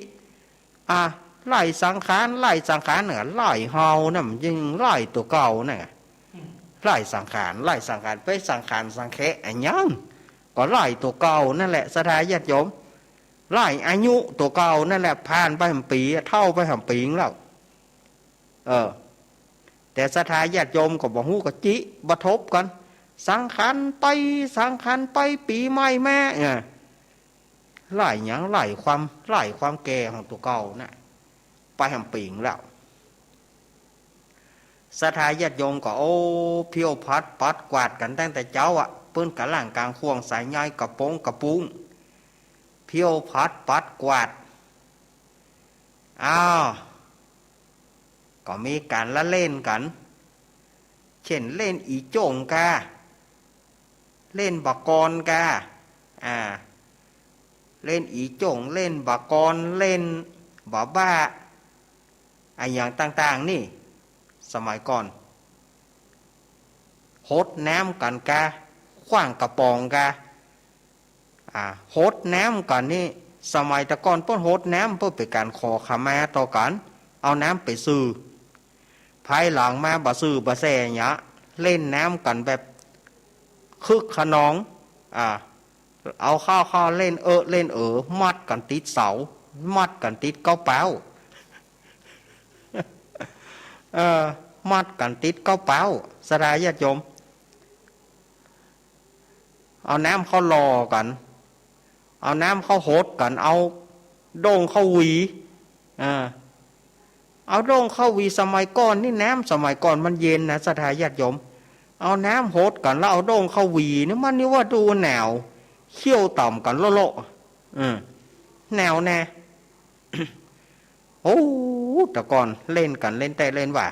อ่ะ ไล่สังขาร ไล่สังขารเนี่ย ไล่เฮานะ มันยังไล่ตั๋วเก่านะ ไล่สังขาร ไล่สังขาร ไปสังขารสังแขะอะหยัง ก็ไล่ตั๋วเก่านั่นแหละ ศรัทธาญาติโยม ไล่อายุตั๋วเก่านั่นแหละ ผ่านไปแหมปี๋ เฒ่าไปแหมปี๋แล้ว เออ แต่ศรัทธาญาติโยมก็บ่ฮู้ก็จิ บ่ทบกั๋น สังขารไป สังขารไป ปี๋ใหม่มา เออ ไล่หยัง ไล่ความ ไล่ความแก่ของตั๋วเก่านะ ไปแหมปี๋แล้ว ศรัทธาญาติโยมก็ โอ้ เผี้ยวผัดปัดกวาดกั๋นตั้งแต่เจ๊าอะ เปิ้นก๋าล่างก๋างข่วง สายใยกระโปงกระปุง เผี้ยวผัดปัดกวาด อ้าว ก็มีก๋านละเล่นกั๋น เช่น เล่นอี่โจ้งกา เล่นบ่ากอนกา อ่า เล่นอี่โจ้ง เล่นบ่ากอน เล่นบ่าบ้า อะหยังต่างๆ นี่ สมัยก่อน หดน้ำกั๋นกา ขว้างกระป๋องกา อ่า หดน้ำกั๋นนี่ สมัยแต่ก่อนเปิ้นหดน้ำเปิ้นเป๋นก๋านขอขมาต่อกั๋น เอาน้ำไปซื่อ ภายหลังมาบ่ซื่อบ่แส่เนี้ย เล่นน้ำกั๋นแบบคึกคะนอง อ่า เอาข้าวข้าวเล่นเอะเล่นเออ มัดกั๋นติดเสา มัดกั๋นติดเก๊าป๊าว เออ มัดกั๋นติดเก๊าป๊าว ศรัทธาญาติโยม เอาน้ำเข้าหล่อกั๋น เอาน้ำเข้าหดกั๋น เอาด้งเข้าหวี เออ เอาด้งเข้าหวี สมัยก่อนนี่ น้ำสมัยก่อนมันเย็นนะ ศรัทธาญาติโยม เอาน้ำหดกั๋นแล้วเอาด้งเข้าหวีนี่ มันนี่ว่าดูหนาว เขี้ยวต่ำกั๋นโละๆ เออ หนาวแน่ โอ้ แต่ก่อนเล่นกั๋น เล่นแต๊เล่นว่า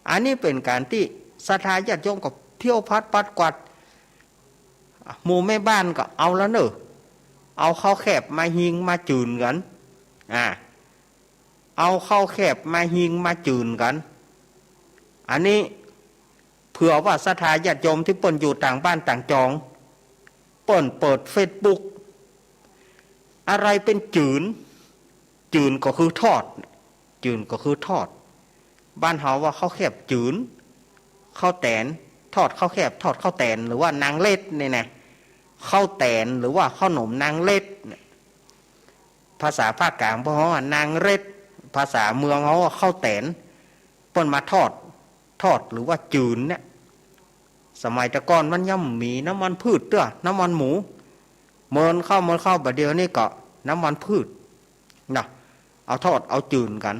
อันนี้เป๋นก๋านตี้ศรัทธาญาติโยมก็เผี้ยวผัดปัดกวาด หมู่แม่บ้านก็เอาละเน่อ เอาข้าวแคบมาหิ้งมาจืนกั๋น อ่า เอาข้าวแคบมาหิ้งมาจื่นกั๋น อันนี้เผื่อว่าศรัทธาญาติโยมตี้เปิ้นอยู่ต่างบ้านต่างจอง เปิ้นเปิดเฟซบุ๊ก อะไรเป๋นจื่น จื่นก็คือทอด จื่นก็คือทอด บ้านเฮาว่าข้าวแคบจื่น ข้าวแต๋น ทอดข้าวแคบ ทอดข้าวแต๋น หรือว่านางเล็ดนี่นะ ข้าวแต๋น หรือว่าข้าวหนมนางเล็ดเนี่ย ภาษาภาคกลางเปิ้นฮ้องว่านางเล็ด ภาษาเมืองเฮาว่าข้าวแต๋น เปิ้นมาทอด ทอดหรือว่าจื่นเนี่ย สมัยแต่ก่อนมันยังบ่มีน้ำมันพืชเตื้อ น้ำมันหมู เมินเข้า เมินเข้า บ่าเดี่ยวนี้ก็น้ำมันพืชเนาะ เอาทอดเอาจื่นกั๋น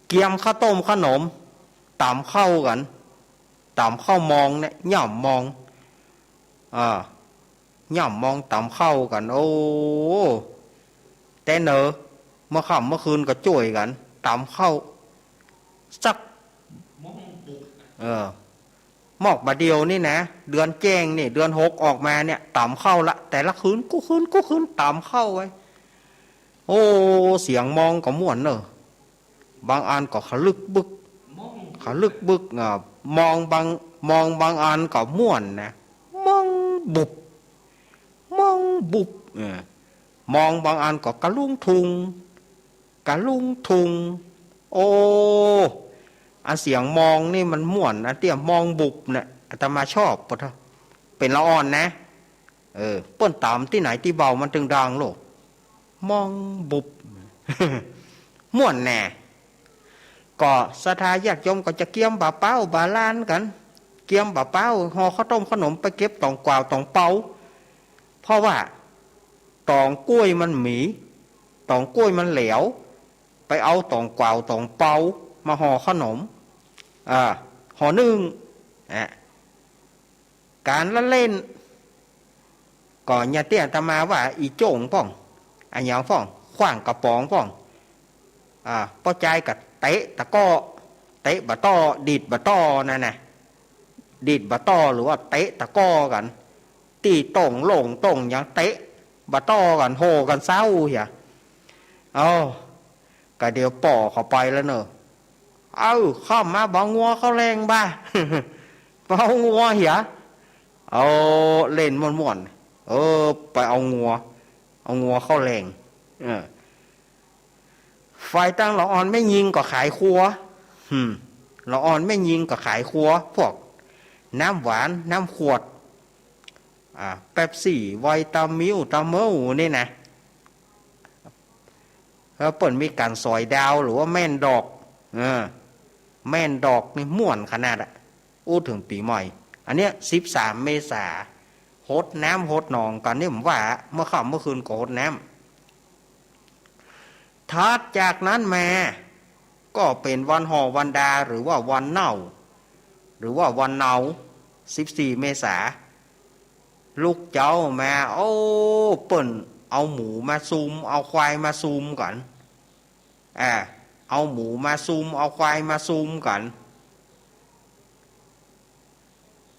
เกียมข้าวต้มข้าวหนม ต๋ำข้าวกั๋น ต๋ำข้าวมองเนี่ย ย่ำมอง อ่า ย่ำมองต๋ำข้าวกั๋น โอ้ แต่เนิ่น เมื่อค่ำเมื่อคืนก็จ้วยกั๋น ต๋ำข้าวสัก เออ มอกบ่าเดี่ยวนี้นะ เดือนแจ้งนี่ เดือนหกออกมาเนี่ย ต๋ำข้าวละ แต่ละคืน กู้คืน กู้คืน ต๋ำข้าวไว้ โอ้ เสียงมองก็ม่วนเนอะ บางอันก็ขะลึกบึก ขะลึกบึก อ่า มองบาง มองบางอันก็ม่วนนะ มองบุบ มองบุบ เออ มองบางอันก็กะลุงทุง กะลุงทุง โอ้ อันเสียงมองนี่มันม่วน อันเตี้ยมองบุบเนี่ย อาตมาชอบ ปะเถาะ เป๋นละอ่อนนะ เออ เปิ้นต๋ำตี้ไหนตี้เบามันตึงดังโลก มองบุบ ม่วนแน่ ก็ศรัทธาญาติโยมก็จะเกียมบ่าเป๊าบ่าลานกั๋น เกียมบ่าเป๊า ห่อข้าวต้มข้าวหนมไปเก็บต๋องกวาวต๋องเป๊า เพราะว่าต๋องก้วยมันมี ต๋องก้วยมันแหลว ไปเอาต๋องกวาวต๋องเป๊ามาห่อข้าวหนม อ่า ห่อนึ่ง อ่ะ ก๋านละเล่น ก็เนี่ยเตี้ยอาตมาว่าอี่โจ้งพ่อง อะหยังพ่อง ขว้างกระป๋องพ่อง อ่า ป้อจายก็เตะตะกร้อ เตะบ่าต้อ ดีดบ่าต้อนั่นน่ะ ดีดบ่าต้อหรือว่าเตะตะกร้อกั๋น ตี้โต้งโล่งโต้งหยัง เตะบ่าต้อกั๋น โห่กั๋นเซ้าเหีย เอ้า ก็เดี๋ยวป้อเข้าไปแล้วเนอะ เอ้า เข้ามาบ่างัวเข้าแลงบ่า บ่างัวเหีย เอาเล่นม่วนๆ เออ ไปเอางัว เอางัวเข้าแลง เออ ฝ่ายตังละอ่อนแม่ญิงก็ขายครัว อืม ละอ่อนแม่ญิงก็ขายครัว พวกน้ำหวาน น้ำขวด อ่า เป๊ปซี่ ไวตามิว ตาเมิวนี่นะ แล้วเปิ้นมีก๋านสอยดาวหรือว่าแม่นดอก เออ แม่นดอกนี่ม่วนขนาดอะ อู้เถิงปี๋ใหม่ อันเนี้ย สิบสาม เมษา หดน้ำหดหนองกั๋นนี่ผมว่า เมื่อค่ำเมื่อคืนก็หดน้ำ ถัดจากนั้นมา ก็เป๋นวันห่อวันดา หรือว่าวันเน่า หรือว่าวันเนา สิบสี่ เมษา ลุกเจ๊ามา โอ้ เปิ้นเอาหมูมาซุม เอาควายมาซุมกั๋น อ่า เอาหมูมาซุม เอาควายมาซุมกั๋น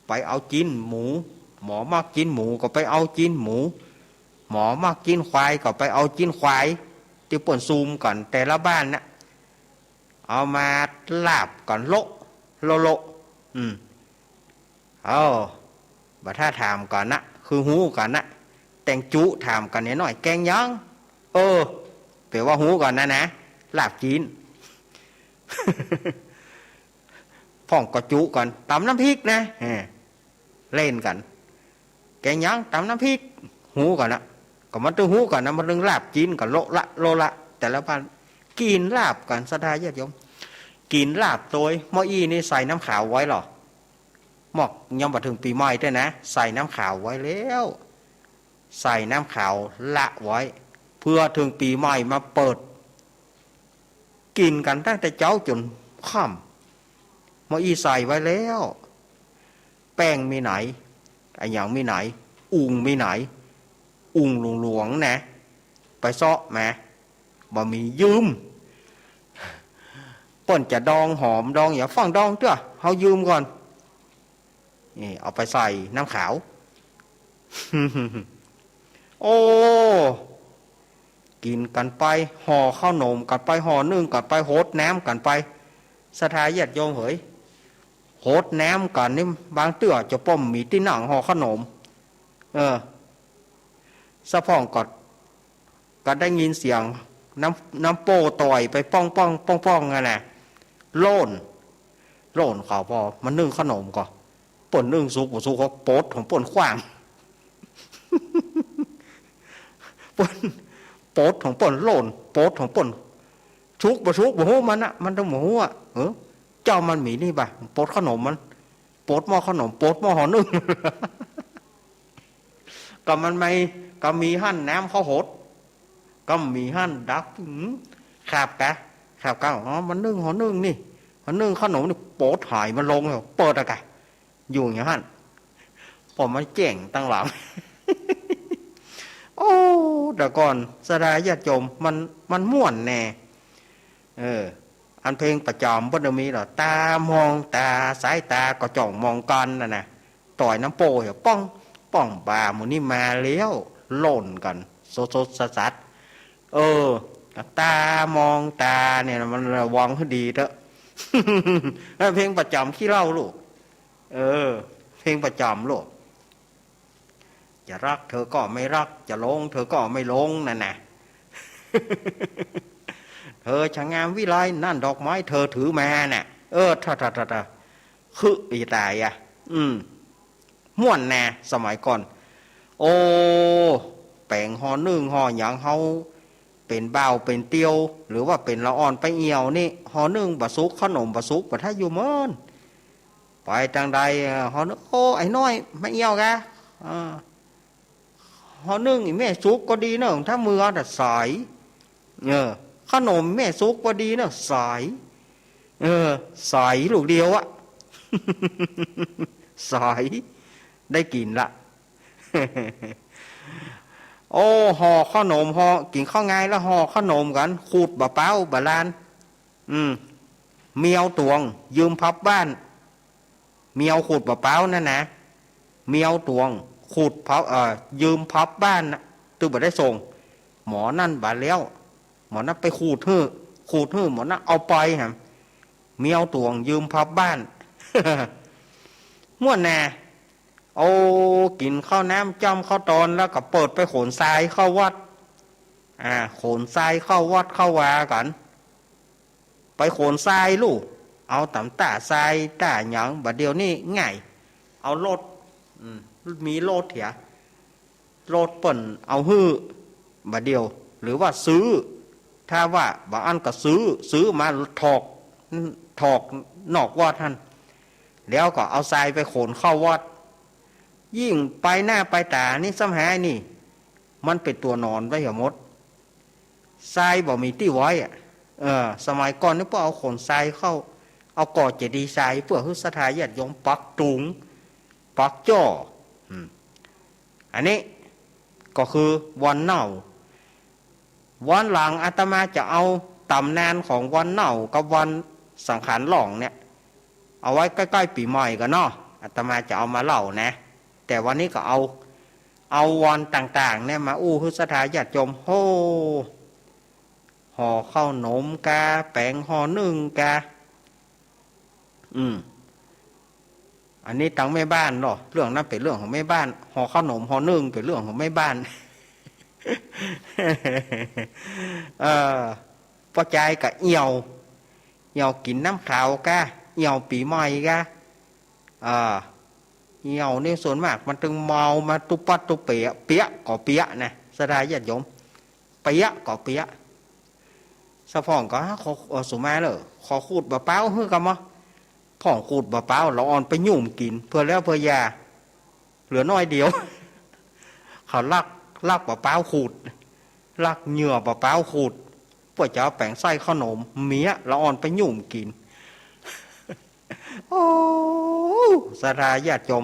ไปเอาจิ๊นหมู หมอมักจิ๊นหมูก็ไปเอาจิ๊นหมู หมอมักจิ๊นควายก็ไปเอาจิ๊นควาย ตี้เปิ้นซุมกั๋นแต่ละบ้านน่ะ เอามาลาบกั๋นโละโละโละ อืม เอ้า บ่าถ้าถามกั๋นนะ คือฮู้กั๋นนะ แตงจุถามกั๋นหน้อย แกงหยัง เออ แป๋ว่าฮู้กั๋นนะนะ ลาบจิ๊น พ่องก็จุกั๋น ต๋ำน้ำพริกนะ เออ เล่นกั๋น แกงหยัง ต๋ำน้ำพริก ฮู้กั๋นนะ ก็มันตึงฮู้กั๋นนะ มันตึงลาบจิ๊นกั๋นโละละโละละ แต่ละบ้าน กิ๋นลาบกั๋น ศรัทธาญาติโยม กิ๋นลาบโตย หม้ออี้นี่ใส่น้ำขาวไว้เหรอ มอกยังบ่เถิงปี๋ใหม่เตื้อนะ ใส่น้ำขาวไว้แล้ว ใส่น้ำขาวละไว้ เผื่อเถิงปี๋ใหม่มาเปิด กิ๋นกั๋นตั้งแต่เจ๊าจ๋นค่ำ หม้ออี้ใส่ไว้แล้ว แป้งมีไหน อะหยังมีไหน อุ่งมีไหน อุ่งหลวงๆ นะ ไปเซาะมา บ่มี ยืม เปิ้นจะดองหอมดองหยัง ฟั่งดองเตื้อ เฮายืมก่อน นี่ เอาไปใส่น้ำขาว โอ้ แ กิ๋นกั๋นไป ห่อข้าวหนมกั๋นไป ห่อนึ่งกั๋นไป หดน้ำกั๋นไป ศรัทธาญาติโยมเหย หดน้ำกั๋นนี่ บางเตื้อจะป้อมมีตี้นั่งห่อข้าวหนม เออ สะพ่องก็ ก็ได้ยินเสียงน้ำ น้ำโป้ต่อยไปป้องป้องป้องป้องนั่นน่ะ โล่น โล่นเขา ปอมันนึ่งข้าวหนมก่อ เปิ้นนึ่งสุกบ่สุกเขาปดของเปิ้นขว้าง เปิ้นปดของเปิ้นโล่น ปดของเปิ้นสุกบ่สุกบ่ฮู้มันน่ะ มันต้องบ่ฮู้อะ เออ เจ้ามันมีนี่บ่ะ ปดข้าวหนมมัน ปดหม้อข้าวหนม ปดหม้อห่อนึ่ง ก็มันไม่ ก็มีหั้นน้ำข้าวหด ก็มีหั้นดัก อืม ครับกะ ครับกะ อ๋อ มันนึ่งห่อนึ่งนี่ มันนึ่งข้าวหนมนี่ ปดหายมันลงแล้ว เปิดอะกะ อยู่อย่างหั้น ปอมันแจ้งตังหลัง โอ้ แต่ก่อนศรัทธาญาติโยม มัน มันม่วนแน่ เออ อันเพลงประจ๋ำเปิ้นจะมีเหรอ ตามองตา สายตาก็จ้องมองกันน่ะนะ ต่อยน้ำโป้อยู่ ป้อง ป้อง บ่าหมู่นี้มาแล้ว โล่นกั๋น สดๆ สัสๆ เออ ตามองตาเนี่ย มันระวังหื้อดีเต๊อะ เพลงประจ๋ำขี้เหล้าลูก เออ เพลงประจ๋ำลูก จะรักเธอก็ไม่รัก จะหลงเธอก็ไม่หลง นั่นน่ะ เธอช่างงามวิไล นั่นดอกไม้เธอถือมาน่ะ เออ ถ้า ถ้า ถ้า ถ้า คืออีตายอะ อืม ม่วนแน่ สมัยก่อน โอ้ แป๋งห่อนึ่งห่อหยังเฮา เป๋นบ่าวเป๋นเตียว หรือว่าเป๋นละอ่อนไปเอี่ยวนี่ ห่อนึ่งบ่สุก ข้าวหนมบ่สุก บ่ถ้าอยู่เมิน ไปตางใด เอ่อ ห่อนึ่ง โอ้ ไอ้น้อย มาเอี่ยวกะ เออ ห่อนึ่งอี่แม่สุกก็ดีเนอะ ถ้ามือแต่สาย เออ ข้าวหนมแม่สุกก็ดีเนอะ สาย เออ สายลูกเดียวอะ สาย ได้กิ๋นละ โอ้ ห่อข้าวหนม ห่อ กิ๋นข้าวงายแล้วห่อข้าวหนมกั๋น ขูดบ่าป๊าวบ่าลาน อืม เมียวต๋วง ยืมพับบ้าน เมียวขูดบ่าป๊าวนั่นนะ เมียวต๋วง ขูดพับ เอ่อ ยืมพับบ้านน่ะ ตึงบ่ได้ส่ง หมอนั่นบ่าแล้ว หมอนั่นไปขูดหื้อ ขูดหื้อ หมอนั่นเอาไปหะ เมียวต๋วง ยืมพับบ้าน ม่วนแน่ โอ้ กิ๋นข้าวน้ำจ้ำข้าวตอนแล้วก็เปิดไปขนทรายเข้าวัด อ่า ขนทรายเข้าวัดเข้าวากั๋น ไปขนทรายลูก เอาต๋ามต้าทรายต้าหยัง บ่าเดี่ยวนี้ง่าย เอารถ อืม มีรถเหีย รถเปิ้นเอาหื้อ บ่าเดี่ยว หรือว่าซื้อ ถ้าว่าบ่อั้นก็ซื้อ ซื้อมาถอก ถอกนอกวัดหั้น แล้วก็เอาทรายไปขนเข้าวัด ยิ่งไปหน้าไปต๋านี่ซ้ำหายนี่ มันเป๋นตั๋วนอนไว้เหียหมด ทรายบ่มีตี้ไว้อะ เออ สมัยก่อนนี่ป้อเอาขนทรายเข้า เอาก่อเจดีย์ทรายเปื้อหื้อศรัทธาญาติโยมปักตุง ปักจ้อ อืม อันนี้ก็คือบ่อนเน่า วันหลังอาตมาจะเอาต๋ำนานของบ่อนเน่ากับบ่อนสังขารหลองเนี่ย เอาไว้ใก้ๆ ปี๋ใหม่กั๋นเนาะ อาตมาจะเอามาเล่านะ แต่วันนี้ก็เอา เอาบ่อนต่างๆ เนี่ยมาอู้หื้อศรัทธาญาติโยม โฮ้ ห่อข้าวหนมกา แป๋งห่อนึ่งกา อืม อันนี้ตังแม่บ้านเนาะ เรื่องนั้นเป๋นเรื่องของแม่บ้าน ห่อข้าวหนมห่อนึ่งเป๋นเรื่องของแม่บ้าน เออ ป้อจายก็เอี่ยว เอี่ยวกิ๋นน้ำขาวกา เอี่ยวปี๋ใหม่กา อ่า เอี่ยวนี่ส่วนมากมันตึงเมามาตุ๊ปัดตุ๊เป๋ เปี๊ยะก็เปี๊ยะนะ ศรัทธาญาติโยม เปี๊ยะก็เปี๊ยะ สะพ่องก็ ขอ เอ่อ สุมาเน่อ ขอขูดบ่าป๊าวหื้อกำมะ พ่องขูดบ่าป๊าว ละอ่อนไปหยุ่มกิ๋น เปื้อแล้วเปื้อยา เหลือน้อยเดียว เขาลัก ลักบ่าป๊าวขูด ลักเหยื่อบ่าป๊าวขูด เปื้อจะเอาแป๋งใส่ข้าวหนม เมียละอ่อนไปหยุ่มกิ๋น โอ้ ศรัทธาญาติโยม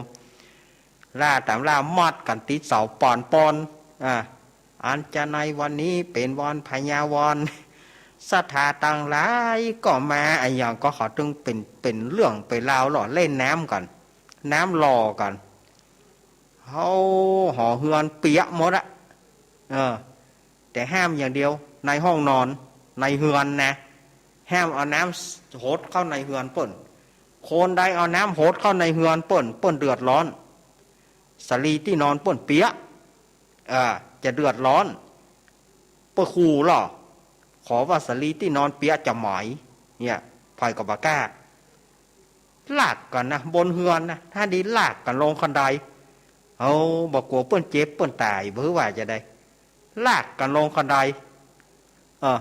ล่าต๋ามล่ามัดกั๋นติดเสาปอนปอน อ่า อันจะในวันนี้เป๋นวันพญาวัน ศรัทธาตังหลายก็มา อะหยังก็เขาตึงเป๋น เป๋นเรื่องเป๋นราวหล่อเล่นน้ำกั๋น น้ำหล่อกั๋น เฮาหอเฮือนเปียะหมดอะ เออ แต่ห้ามอย่างเดียว ในห้องนอน ในเฮือนนะ ห้ามเอาน้ำหดเข้าในเฮือนเปิ้น คนใดเอาน้ำหดเข้าในเฮือนเปิ้น เปิ้นเดือดร้อน สะลีตี้นอนเปิ้นเปียะ เออ จะเดือดร้อน เปิ้นขู่ลอ ขอว่าสะลีตี้นอนเปียะจะไหม้ เนี่ย ใผก็บ่กล้า ลากกั๋นนะ บนเฮือนนะ ถ้าดีลากกั๋นลงคันได เอา บ่กั๋วเปิ้นเจ็บเปิ้นต๋าย บ่ว่าจะใด ลากกั๋นลงคันได เออ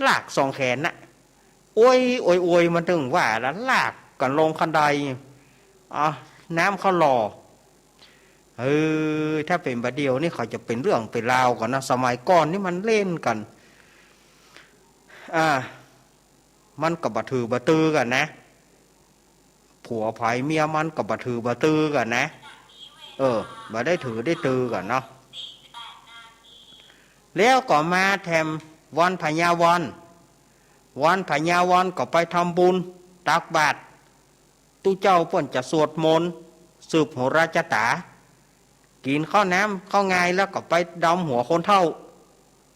ลากสองแขนนะ โอย โอย โอย มันตึงว่าละ ลากกั๋นลงคันได อ่ะ น้ำเข้าหล่อ เออ ถ้าเป๋นบ่าเดี่ยวนี่เขาจะเป๋นเรื่องเป๋นราวกั๋นนะ สมัยก่อนนี่มันเล่นกั๋น อ่า มันก็บ่ถือบ่ตือกั๋นนะ ผัวใผเมียมันก็บ่ถือบ่ตือกั๋นนะ เออ บ่ได้ถือได้ตือกั๋นเนาะ แล้วก็มาแถมวันพญาวร วันพญาวรก็ไปทำบุญ ตักบาตร ตุ๊เจ้าเปิ้นจะสวดมนต์ สืบโหราจาต๋า กิ๋นข้าวน้ำข้าวงายแล้วก็ไปดำหัวคนเฒ่า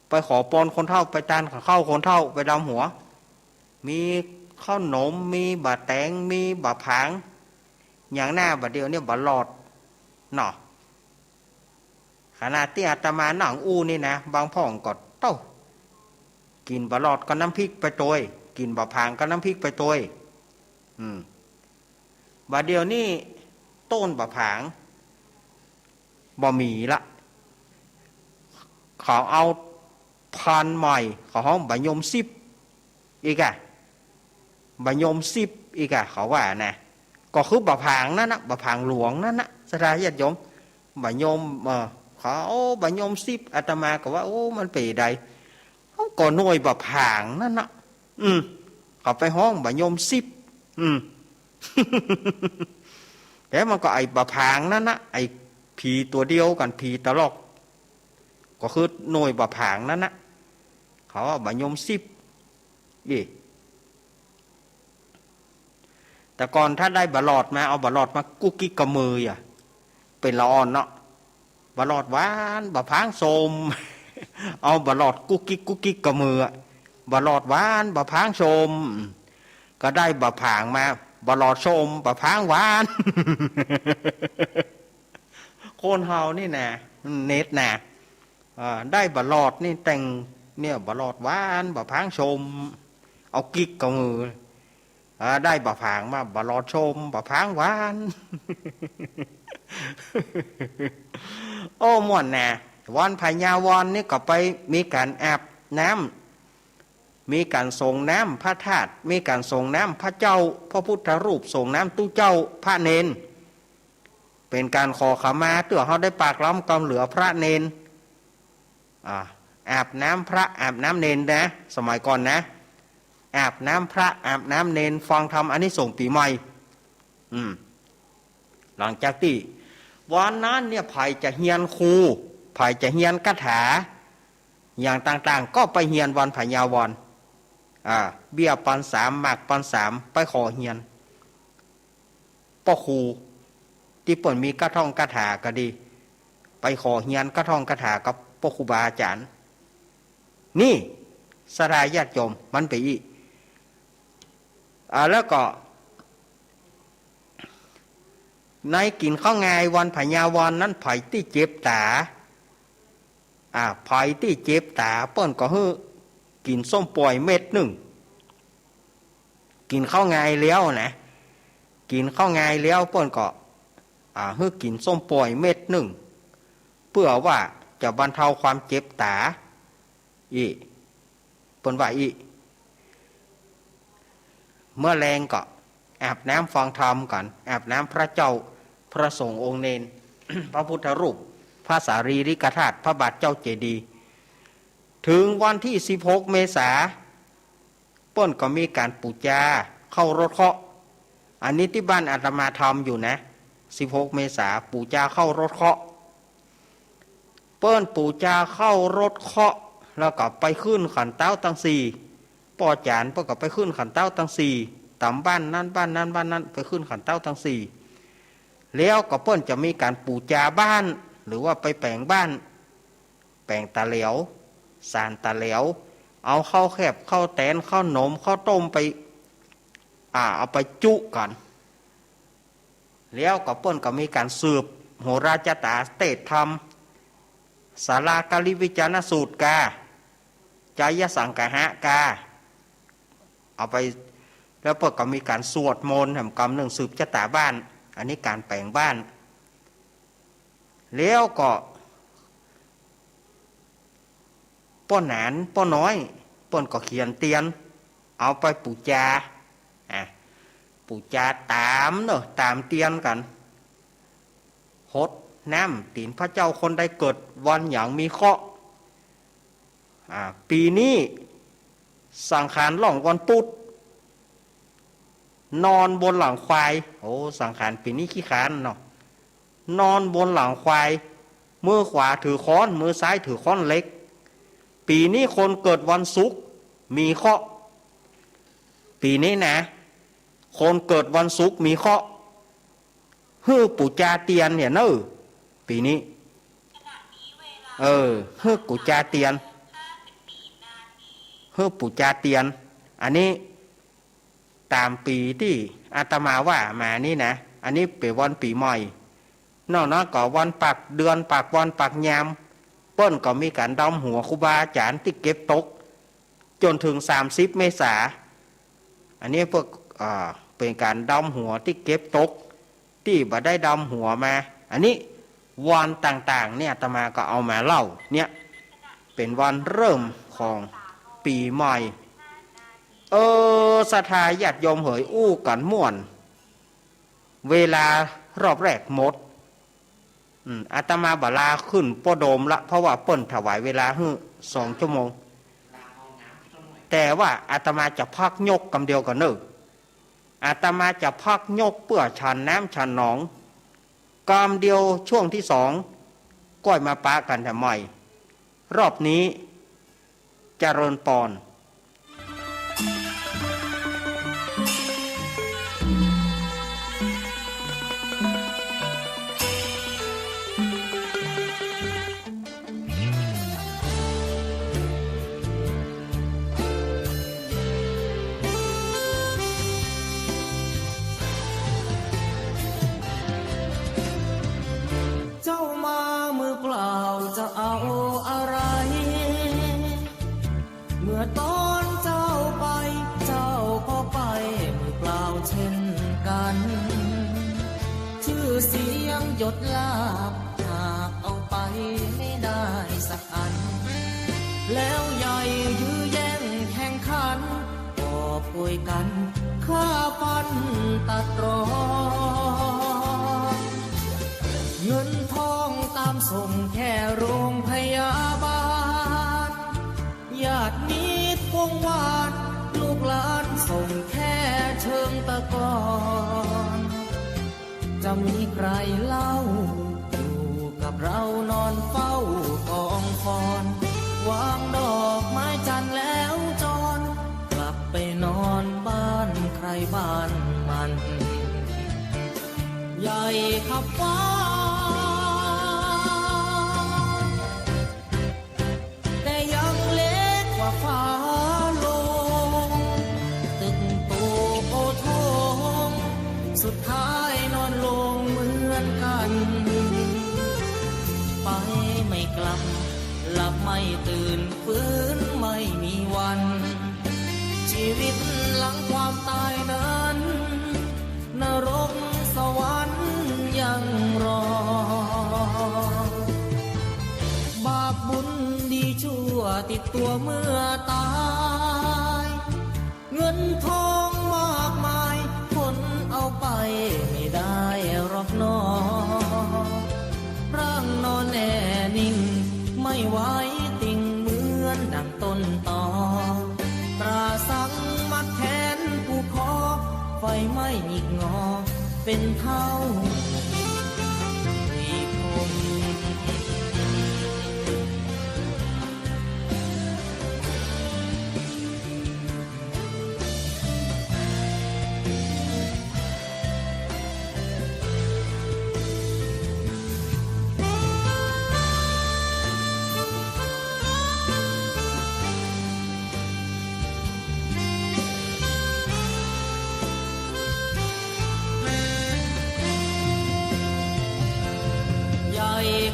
ไปขอปอนคนเฒ่า ไปตานข้าวคนเฒ่า ไปดำหัว มีข้าวหนม มีบ่าแตง มีบ่าผาง อย่างหน้าบ่าเดี่ยวเนี่ยบ่าหลอดเนาะ ขนาดตี้อาตมานั่งอู้นี่นะ บางพ่องก็เต้า กิ๋นบ่าหลอดกับน้ำพริกไปตวย กิ๋นบ่าผางกับน้ำพริกไปตวย อืม บ่าเดี่ยวนี่ต้นบ่าผางบ่มีละ เขาเอาพันธุ์ใหม่ เขาฮ้องบ่ายมสิบ อีกอะ บ่ายมสิบ อีกอะ เขาว่านะ ก็คือบ่าผางนั่นนะ บ่าผางหลวงนั่นนะ ศรัทธาญาติโยม บ่ายม เออ เขาเอาบ่ายมสิบ อาตมาก็ว่า โอ้ มันเป๋นใด เขาก็หน่วยบ่าผางนั่นนะ อืม เขาไปฮ้องบ่ายมสิบ อืม แต่มันก็ไอ้บ่าผางนั่นนะ ไอ้ผีตั๋วเดียวกั๋น ผีตะลอก ก็คือหน่วยบ่าผางนั่นนะ เขาว่าบ่ายมสิบ อี แต่ก่อนถ้าได้บ่าหลอดมา เอาบ่าหลอดมากุ๊กกิ๊กกับมืออะ เป๋นละอ่อนเนาะ บ่าหลอดหวาน บ่าผางส้ม เอาบ่าหลอดกุ๊กกิ๊กกุ๊กกิ๊กกับมืออะ บ่าหลอดหวาน บ่าผางส้ม ก็ได้บ่าผางมา บ่าหลอดส้ม บ่าผางหวาน คนเฮานี่นะ เน็ตนะ อ่า ได้บ่าหลอดนี่แต่ง เนี่ย บ่าหลอดหวาน บ่าผางส้ม เอากุ๊กกับมือ อ่า ได้บ่าผางมา บ่าหลอดส้ม บ่าผางหวาน โอ้ ม่วนนะ วันพญาวรนี่ก็ไปมีก๋านอาบน้ำ มีก๋านสรงน้ำพระธาตุ มีก๋านสรงน้ำพระเจ้า พระพุทธรูป สรงน้ำตุ๊เจ้า พระเณร เป๋นก๋านขอขมา เตื้อเฮาได้ปากล้ำกำเหลือพระเณร อ่า อาบน้ำพระ อาบน้ำเณรนะ สมัยก่อนนะ อาบน้ำพระ อาบน้ำเณร ฟังธรรมอานิสงส์ปี๋ใหม่ อืม หลังจากตี้ วันนั้นเนี่ย ใผจะเฮียนคู ใผจะเฮียนคาถา อย่างต่างๆ ก็ไปเฮียนวันพญาวร อ่า เบี้ยปันสาม หมากปันสาม ไปขอเฮียน ป้อครู ตี้เปิ้นมีคาท่องคาถาก็ดี ไปขอเฮียนคาท่องคาถากับป้อครูบาอาจ๋ารย์ นี่ ศรัทธาญาติโยม มันเป๋นอี้ อ่า แล้วก็ ในกิ๋นข้าวงายวันพญาวรนั้น ใผตี้เจ็บต๋า อ่า ใผตี้เจ็บต๋า เปิ้นก็หื้อกิ๋นส้มป่วยเม็ดนึ่ง กิ๋นข้าวงายแล้วนะ กิ๋นข้าวงายแล้วเปิ้นก็ อ่า หื้อกิ๋นส้มป่วยเม็ดนึ่ง เปื้อว่าจะบรรเทาความเจ็บต๋า อี้ เปิ้นว่าอี้ เมื่อแลงก็อาบน้ำฟังธรรมกั๋น อาบน้ำพระเจ้า พระสงฆ์องค์เณร พระพุทธรูป พระสารีริกธาตุ พระบาทเจ้าเจดีย์ ถึงวันตี้สิบหกเมษา เปิ้นก็มีก๋านปู๋จาเข้ารถเคราะห์ อันนี้ตี้บ้านอาตมาทำอยู่นะ สิบหกเมษา ปู๋จาเข้ารถเคราะห์ เปิ้นปู๋จาเข้ารถเคราะห์ แล้วก็ไปขึ้นขันเต๊าตังสี่ ป้อจ๋ารย์เปิ้นก็ไปขึ้นขันเต๊าตังสี่ ต๋ามบ้านนั้นบ้านนั้นบ้านนั้น ไปขึ้นขันเต๊าตังสี่ แล้วก็เปิ้นจะมีก๋านปู๋จาบ้าน หรือว่าไปแป๋งบ้าน แป๋งต๋าแหลว สานตะแหลว เอาข้าวแคบ ข้าวแตน ข้าวหนม ข้าวต้มไป อ่า เอาไปจุกั๋น แล้วก็เปิ้นก็มีก๋านสืบโหราจะต๋าเตศน์ธรรม สาลาการิวิจารณสูตรกา ไจยสังกหะกา เอาไป แล้วเปิ้นก็มีก๋านสวดมนต์แหมกำนึ่งสืบจะต๋าบ้าน อันนี้ก๋านแป๋งบ้าน แล้วก็ ป้อหนาน ป้อน้อย เปิ้นก็เขียนเตียน เอาไปปู๋จา อ่ะ ปู๋จาต๋ามเนาะ ต๋ามเตียนกั๋น หดน้ำตี๋นพระเจ้าคนใดเกิดวันหยังมีเคราะห์ อ่า ปี๋นี้สังขารล่องวันพุธ นอนบนหลังควาย โอ้ สังขารปี๋นี้ขี้คร้านเนาะ นอนบนหลังควาย มือขวาถือค้อน มือซ้ายถือค้อนเหล็ก ปี๋นี้คนเกิดวันศุกร์มีเคราะห์ ปี๋นี้นะ คนเกิดวันศุกร์มีเคราะห์ หื้อปู๋จาเตียนเนี่ยเน่อ ปี๋นี้ เออ หื้อปู๋จาเตียน หื้อปู๋จาเตียน อันนี้ต๋ามปี๋ตี้อาตมาว่ามานี่นะ อันนี้เป๋นวันปี๋ใหม่ นอกนั้นก็วันปักเดือน ปักวัน ปักยาม เปิ้นก็มีก๋านดำหัวครูบาอาจ๋ารย์ตี้เก็บตก จ๋นเถิงสามสิบเมษา อันนี้พวก อ่า เป๋นก๋านดำหัวตี้เก็บตก ตี้บ่ได้ดำหัวมา อันนี้วันต่างๆ เนี่ยอาตมาก็เอามาเล่า เนี่ยเป๋นวันเริ่มของปี๋ใหม่ เออ ศรัทธาญาติโยมเหย อู้กั๋นม่วน เวลารอบแรกหมด อืม อาตมาบ่ลาขึ้นป้อโดมละ เพราะว่าเปิ้นถวายเวลาหื้อสองชั่วโมง แต่ว่าอาตมาจะพักยกกำเดียวก่อนเน่อ อาตมาจะพักยกเปื้อฉันน้ำฉันหนองกำเดียว ช่วงตี้สองก้อยมาปะกั๋นแถมใหม่ รอบนี้ เจริญปอน เจ้ามามือเปล่าจะเอาอะไร เมื่อตอนเจ้าไป เจ้าก็ไปมือเปล่าเช่นกัน ชื่อเสียงยศลาภ หากเอาไปไม่ได้สักอัน แล้วใหญ่ยื้อแย่งแข่งขัน กอบโกยกั๋นฆ่าฟันตัดตรอน เงินทองตามส่งแค่โรงพยาบาล ญาติมิตรวงวาน ลูกหลานส่งแค่เชิงตะกอน จะมีใครเล่า อยู่กับเรานอนเฝ้ากองฟอน วางดอกไม้จันทร์แล้วจร กลับไปนอนบ้านใครบ้านมัน ใหญ่ขับฟ้า แต่ยังเล็กกว่าฟ้าลง ตึกโตโอโถง สุดท้ายนอนลงเหมือนกัน ไปไม่กลับ หลับไม่ตื่น ฟื้นไม่มีวัน ชีวิตหลังความตายนั้น นรกสวรรค์ยังรอ บาปบุญดีชั่วติดตัวเมื่อตาย เงินทองมากมาย ขนเอาไปไม่ได้หรอกหนอ ร่างนอนแน่นิ่ง ไม่ไหวติงเหมือนดังต้นตอ ตราสังมัดแขนผูกคอ ไฟไหม้หงิกงอเป็นเท่าลีคม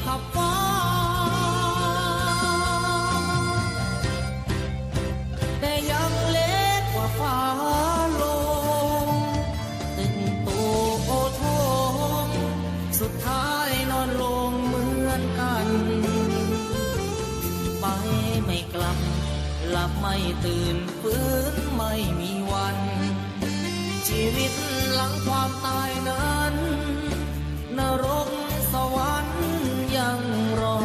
ขับฟ้า แต่ยังเล็กกว่าฟ้าลง ตึงโตโอทง สุดท้ายนอนลงเหมือนกัน ไปไม่กลับ หลับไม่ตื่น ฟื้นไม่มีวัน ชีวิตหลังความตายนั้น นรกสวรรค์ยังรอ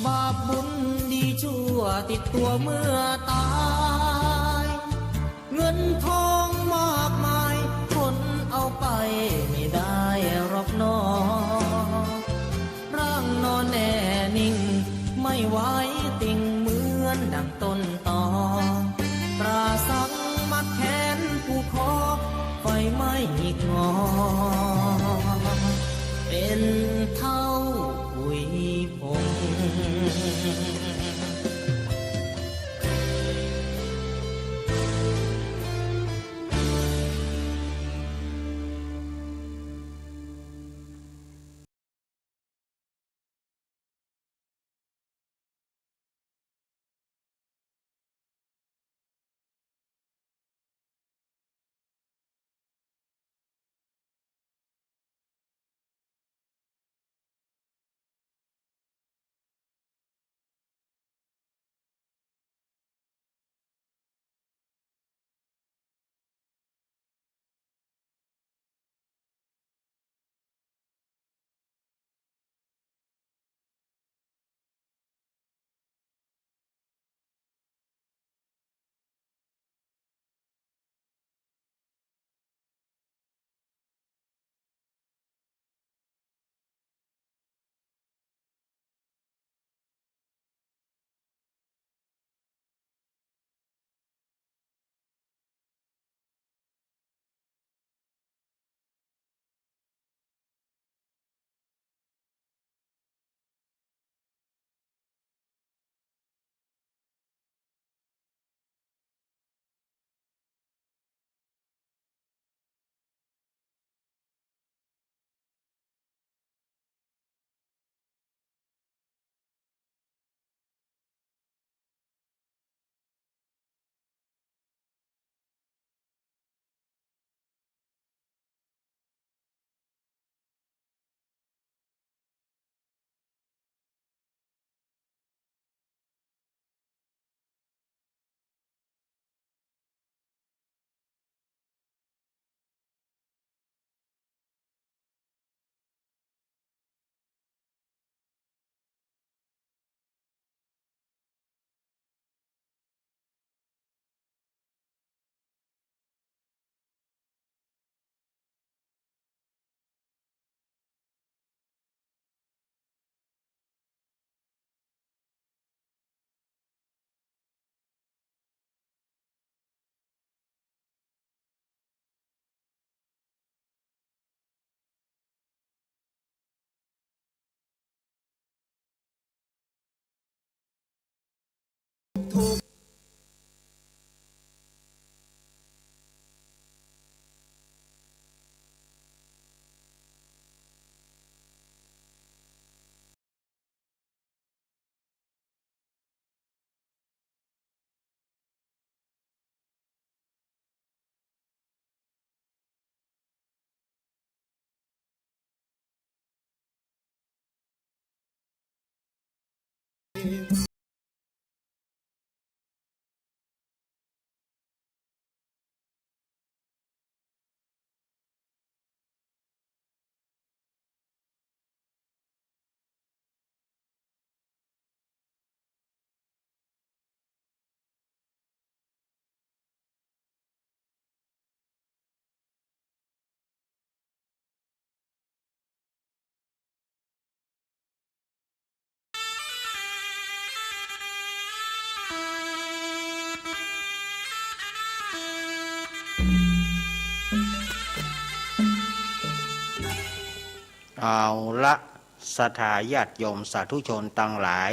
บาปบุญดีชั่วติดตัวเมื่อตาย เงินทองมากมาย คนเอาไปไม่ได้หรอกหนอ ร่างนอนแน่นิ่ง ไม่ไหวติ่งเหมือนดังต้นตอ ตราสังมัดแขนผูกคอ ไฟไหม้หงิกงอ เป็นเท่าผุยผงเอาละ ศรัทธาญาติโยมสาธุชนตังหลาย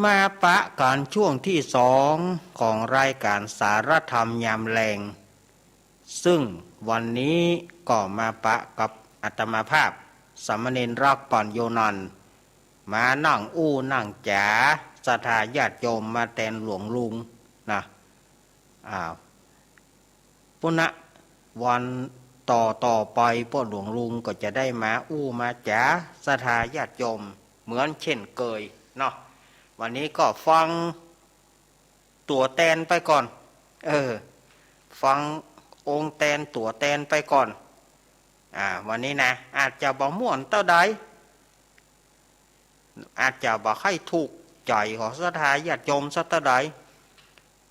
มาปะกั๋นช่วงตี้สองของรายก๋านสารธรรมยามแลง ซึ่ง วันนี้ก็มาปะกับอาตมาภาพ สามเณรรักปัญโญนันท์ มานั่งอู้นั่งจ๋า ศรัทธาญาติโยมมาแตนหลวงลุงนะ อ้าว ปุณณะวันต่อต่อไป พวกหลวงลุงก็จะได้มาอู้มาจ๋า ศรัทธาญาติโยมเหมือนเช่นเคยเนาะ วันนี้ก็ฟังตั๋วแตนไปก่อน เออ ฟังองค์แตนตั๋วแตนไปก่อน อ่า วันนี้นะ อาจจะบ่ม่วนเต้าใด อาจจะบ่ใค่ถูกใจ๋ของศรัทธาญาติโยมสักเต้าใด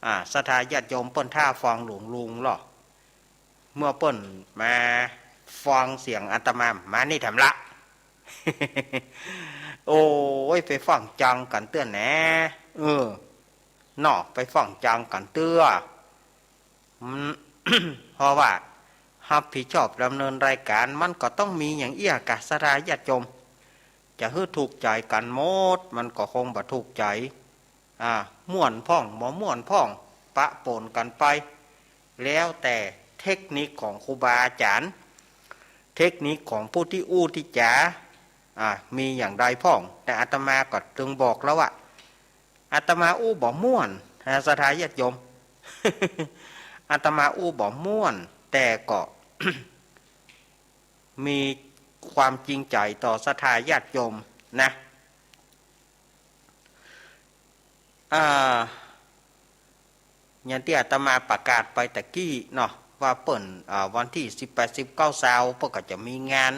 อ่า ศรัทธาญาติโยมเปิ้นท่าฟังหลวงลุงลอ เมื่อเปิ้นมาฟังเสียงอาตมา มานี่แถมละ โอ้ย ไปฟั่งจังกั๋นเตื้อแหน เออ เนาะ ไปฟั่งจังกั๋นเตื้อ อืม เพราะว่าฮับผิดชอบดำเนินรายก๋าน มันก็ต้องมีอย่างเอี้ยก่ะ ศรัทธาญาติโยม จะหื้อถูกใจ๋กั๋นหมด มันก็คงบ่ถูกใจ๋ อ่า ม่วนพ่อง บ่ม่วนพ่อง ปะปนกั๋นไป แล้วแต่เทคนิคของครูบาอาจ๋ารย์ เทคนิคของผู้ตี้อู้ตี้จ๋า อ่า มีอย่างใดพ่อง แต่อาตมาก็ตึงบอกแล้วว่า อาตมาอู้บ่ม่วนนะ ศรัทธาญาติโยม อาตมาอู้บ่ม่วน แต่ก็ มีความจริงใจ๋ต่อศรัทธาญาติโยมนะ อ่า อย่างตี้อาตมาประกาศไปตะกี้เนาะ ว่าเปิ้น อ่า วันตี้สิบแปด สิบเก้า ซาว เปิ้นก็จะมีงาน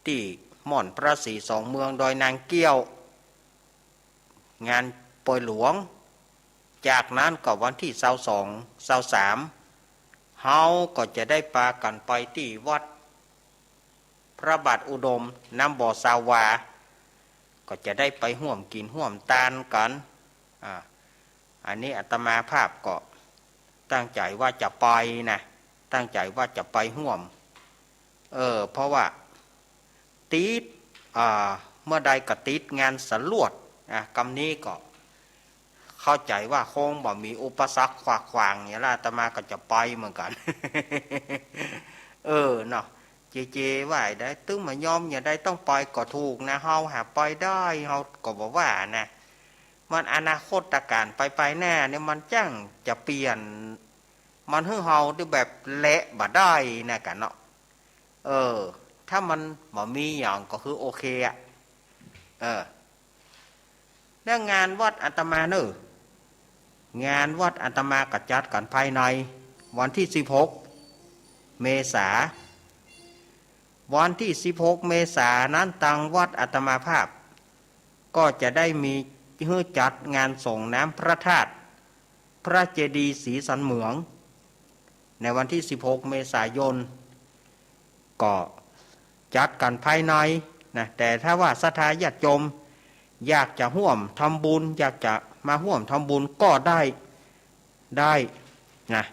ตี้ม่อนพระศรีสองเมืองดอยนางเกี้ยว งานปอยหลวง จากนั้นก็วันตี้ซาวสอง ซาวสาม เฮาก็จะได้ปากั๋นไปตี้วัดพระบาทอุดม น้ำบ่อซาวา ก็จะได้ไปฮ่วมกิ๋นฮ่วมตานกั๋น อ่า อันนี้อาตมาภาพก็ตั้งใจ๋ว่าจะไปนะ ตั้งใจ๋ว่าจะไปฮ่วม เออ เพราะว่าติด อ่า เมื่อใดก็ติดงานสรวด อ่ะ กำนี้ก็เข้าใจ๋ว่าคงบ่มีอุปสรรคขวากขวางอย่างละ อาตมาก็จะไปเหมือนกั๋น เออ เนาะ เจเจว่าได้ ตึงบ่ยอมอย่างใดต้องไปก็ถูกนะ เฮาหาไปได้ เฮาก็บ่ว่านะ มันอนาคตก๋านไปไปหน้าเนี่ย มันจ้างจะเปลี่ยน มันหื้อเฮาได้แบบแหละบ่ได้นะก่ะเนาะ เออ ถ้ามันบ่มีหยังก็คือโอเคอะ เออ แล้วงานวัดอาตมาเน่อ งานวัดอาตมาก็จัดกั๋นภายใน วันตี้สิบหก เมษา วันตี้สิบหก เมษานั้น ตางวัดอาตมาภาพ ก็จะได้มีหื้อจัดงานส่งน้ำพระธาตุ พระเจดีย์ศรีสันเหมือง ในวันตี้สิบหก เมษายน ก็จัดกั๋นภายในนะ แต่ถ้าว่าศรัทธาญาติโยมอยากจะฮ่วมทำบุญ อยากจะมาฮ่วมทำบุญก็ได้ ได้นะ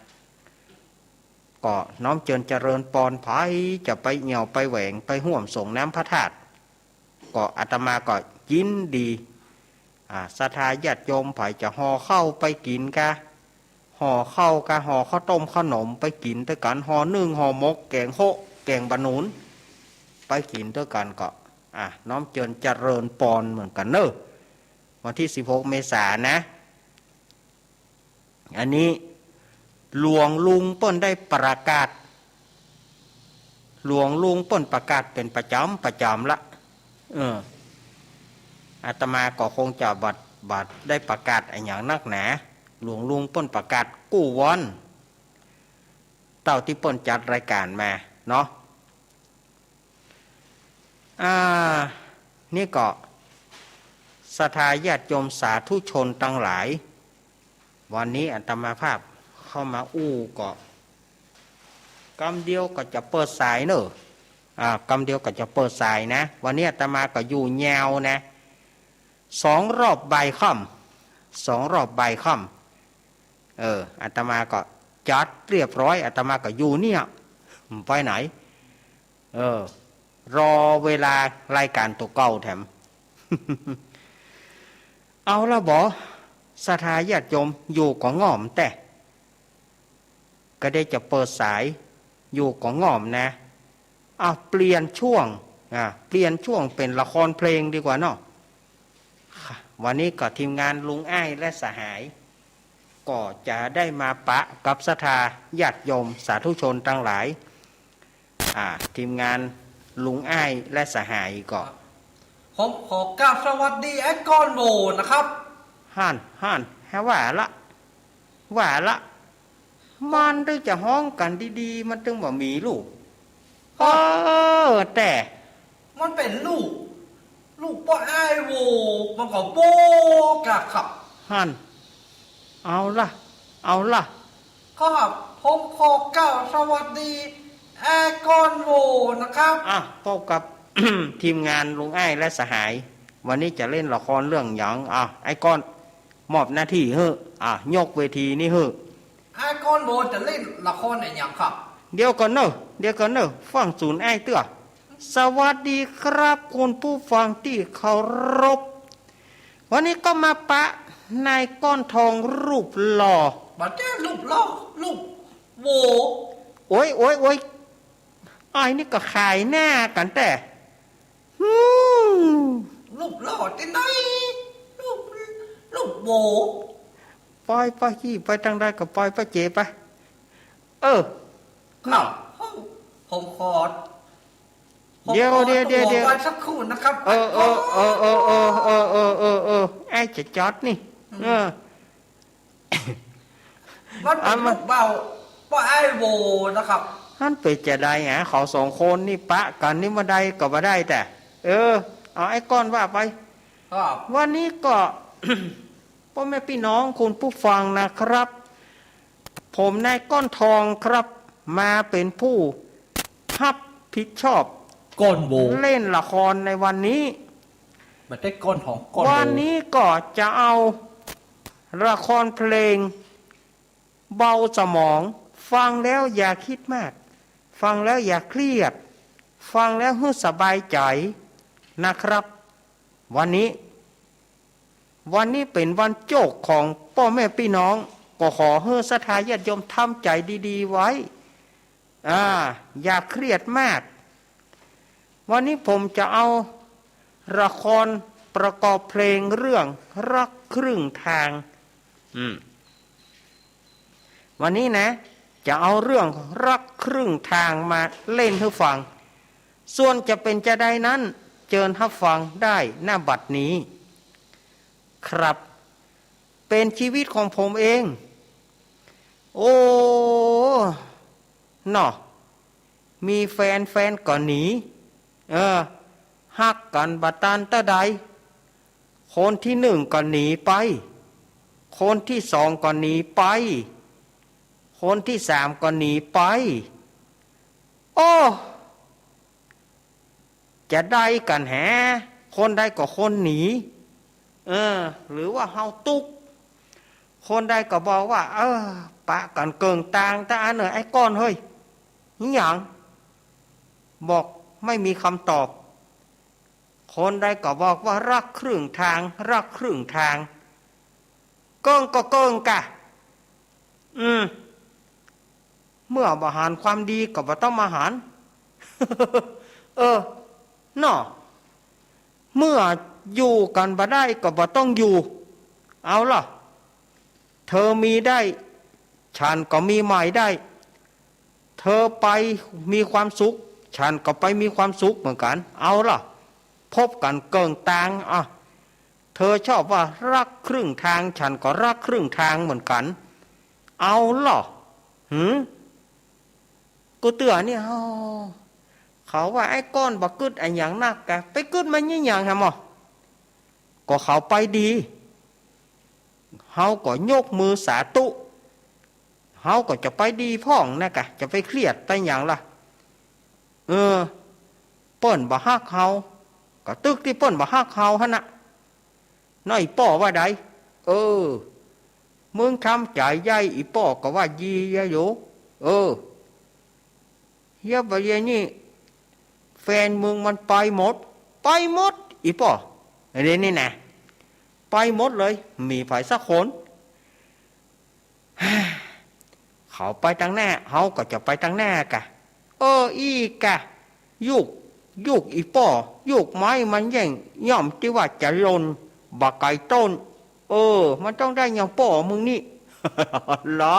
ก็น้อมเจิญเจริญปอน ใผจะไปเอี่ยวไปแหวงไปฮ่วมส่งน้ำพระธาตุ ก็อาตมาก็ยินดี อ่า ศรัทธาญาติโยมใผจะห่อข้าวไปกิ๋นกา ห่อข้าวกา ห่อข้าวต้มข้าวหนมไปกิ๋นตวยกั๋น ห่อนึ่งห่อหมก แก๋งโฮะ แก๋งบ่าหนุน ไปกิ๋นตวยกั๋นก็ อ่า น้อมเจิญเจริญปอนเหมือนกั๋นเน่อ วันตี้สิบหก เมษานะ อันนี้หลวงลุงเปิ้นได้ประกาศ หลวงลุงเปิ้นประกาศเป๋นประจ๋ำประจ๋ำละ เออ อาตมาก็คงจะบ่ บ่ได้ประกาศอะหยังนักหนา หลวงลุงเปิ้นประกาศกู้วัน เต้าตี้เปิ้นจัดรายก๋านมาเนาะ อ่า นี่ก็ศรัทธาญาติโยมสาธุชนตังหลาย วันนี้อาตมาภาพเข้ามาอู้ก็ กำเดียวก็จะเปิดสายเน่อ อ่า กำเดียวก็จะเปิดสายนะ วันนี้อาตมาก็อยู่ยาวนะ สองรอบบ่ายค่ำ สองรอบบ่ายค่ำ เออ อาตมาก็จัดเรียบร้อย อาตมาก็อยู่เนี่ย บ่ไปไหน เออ รอเวลารายก๋านตั๋วเก่าแถม เอาละบ่ ศรัทธาญาติโยมอยู่ก็ง่อมแต๊ ก็ได้จะเปิดสาย อยู่ก็ง่อมนะ อ่ะ เปลี่ยนช่วง อ่ะ เปลี่ยนช่วงเป๋นละครเพลงดีกว่าเนาะ วันนี้ก็ทีมงานลุงอ้ายและสหาย ก็จะได้มาปะกับศรัทธาญาติโยมสาธุชนตังหลาย อ่า ทีมงานลุงอ้ายและสหายก็ ผมขอกราบสวัสดีไอ้ก้อนโหว่นะครับ หั้น หั้น หาว่าละ ว่าละ มันตึงจะฮ้องกั๋นดีๆ มันตึงบ่มีลูก เออ แต่ มันเป๋นลูก ลูกป้ออ้ายโหว่ มันก็โหว่กะครับ หั้น เอาละ เอาละ ครับ ผมขอกราบสวัสดีไอ้ก้อนโหว่นะครับ อ่ะ พบกับ ทีมงานลุงอ้ายและสหาย วันนี้จะเล่นละครเรื่องหยัง อ่ะ ไอ้ก้อน มอบหน้าตี้หื้อ อ่ะ ยกเวทีนี้หื้อ ไอ้ก้อนโหว่จะเล่นละครอะหยังครับ เดี๋ยวก่อนเน่อ เดี๋ยวก่อนเน่อ ฟังสูนอ้ายเตื้อ สวัสดีครับคุณผู้ฟังตี้เคารพ วันนี้ก็มาปะนายก้อนทองรูปหล่อ บ่ใจ้รูปหล่อ รูปโหว่ โอ๊ย โอ๊ย โอ๊ย อ้ายนี่ก็ขายหน้ากั๋นแต๊ หืม รูปหล่อตี้ไหน รูป รูปโหว่ ไป ไป อี้ไปตังใดก็ไป ไปเจ๋ไป เออ ครับ ผมขอ ผมขอ เดี๋ยว เดี๋ยว เดี๋ยว ตั๋วก่อนสักครู่นะครับ เออ เออ อ้ายจะจอดนี่ อืม เออ มันเป๋น อ่ะ มัน ลูกเบาป้ออ้ายโหว่นะครับ มันเป๋นจาใดอะ เขาสองคนนี่ปะกั๋นนี่บ่ได้ก็บ่ได้แต่ เออ เอาไอ้ก้อนว่าไป ครับ วันนี้ก็ ป้อแม่ปี้น้องคุณผู้ฟังนะครับ ผมนายก้อนทองครับ มาเป๋นผู้ฮับผิดชอบ ก้อนโหว่ เล่นละครในวันนี้ บ่ใจ้ก้อนทอง ก้อนโหว่ วันนี้ก็จะเอาละครเพลงเบาสมอง ฟังแล้วอย่าคิดมาก ฟังแล้วอย่าเครียด ฟังแล้วหื้อสบายใจ๋นะครับ วันนี้ วันนี้เป๋นวันโจ๊กของป้อแม่ปี้น้อง ก็ขอหื้อศรัทธาญาติโยมทำใจ๋ดีๆ ไว้ อ่า อย่าเครียดมาก วันนี้ผมจะเอาละครประกอบเพลงเรื่องรักครึ่งทาง อืม วันนี้นะ จะเอาเรื่องรักครึ่งทางมาเล่นหื้อฟัง ส่วนจะเป๋นจาใดนั้น เจิญฮับฟังได้ ณ บัดนี้ ครับ เป๋นจีวิตของผมเอง โอ้ เนาะ มีแฟน แฟนก็หนี เออ ฮักกั๋นบ่ตันเต้าใด คนตี้นึ่งก็หนีไป คนตี้สองก็หนีไป คนตี้สามก็หนีไป โอ้ จะได้กั๋นแห คนใดก็คนหนี เออ หรือว่าเฮาตุ๊กข์ คนใดก็บอกว่า เออ ปะกั๋นเกิ่งตางตะอั้นเน่อ ไอ้ก้อนเฮ้ย อิหยัง บอกไม่มีคำตอบ คนใดก็บอกว่ารักครึ่งทาง รักครึ่งทาง เกิ่งก็เกิ่งกะ อืม เมื่อบ่หันความดีก็บ่ต้องมาหัน เออ เนาะ เมื่ออยู่กั๋นบ่ได้ก็บ่ต้องอยู่ เอาล่ะ เธอมีได้ ฉันก็มีใหม่ได้ เธอไปมีความสุข ฉันก็ไปมีความสุขเหมือนกั๋น เอาล่ะ พบกั๋นเกิ่งตาง อ่ะ เธอชอบว่ารักครึ่งทาง ฉันก็รักครึ่งทางเหมือนกั๋น เอาล่ะ หืม กูเตื้อนี่ อ้อ เขาว่าไอ้ก้อนบ่กึ๊ดอะหยังนักกะ ไปกึ๊ดมันอะหยังแหมหมอ ก็เขาไปดี เฮาก็ยกมือสาธุ เฮาก็จะไปดีพ่องนะกะ จะไปเครียดไปหยังล่ะ เออ เปิ้นบ่ฮักเฮา ก็ตึกตี้เปิ้นบ่ฮักเฮาหั้นน่ะ น้อยป้อว่าใด เออ มึงทำใจ๋ใหญ่ อี่ป้อก็ว่ายี่ยะโย เออ เยียะบ่าเยียะนี่ แฟนมึงมันไปหมด ไปหมด อี่ป้อ เดี๋ยวนี้นะ ไปหมดเลย มีใผสักคน เขาไปตังหน้า เฮาก็จะไปตังหน้ากะ เออ อี้กะ ยุก ยุกอี้ป้อ ยุกไม้มันแย่ง ย่อมตี้ว่าจะหล่น บ่ไก่ต้น เออ มันต้องได้อย่างป้อมึงนี่ เหรอ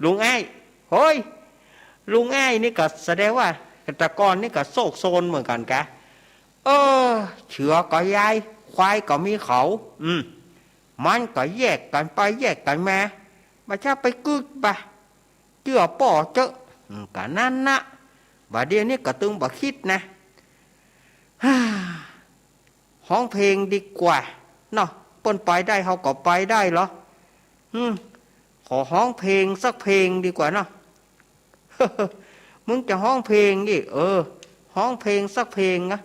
ลุงอ้าย เฮ้ย ลุงอ้ายนี่ก็แสดงว่า แต่ก่อนนี่ก็โซกโซนเหมือนกั๋นกะ เออ เสือก็ยาย ควายก็มีเขา อืม มันก็แยกกั๋นไปแยกกั๋นมา บ่ใจ้ไปกึ๊ดบ่า เจื้อป้อเจ๊อะ อืม ก็นั้นนะ บ่าเดี่ยวนี้ก็ตึงบ่คิดนะ ฮ้องเพลงดีกว่าเนาะ เปิ้นไปได้เฮาก็ไปได้เหรอ อืม ขอฮ้องเพลงสักเพลงดีกว่าเนาะ มึงจะฮ้องเพลงอี้ เออ ฮ้องเพลงสักเพลงนะ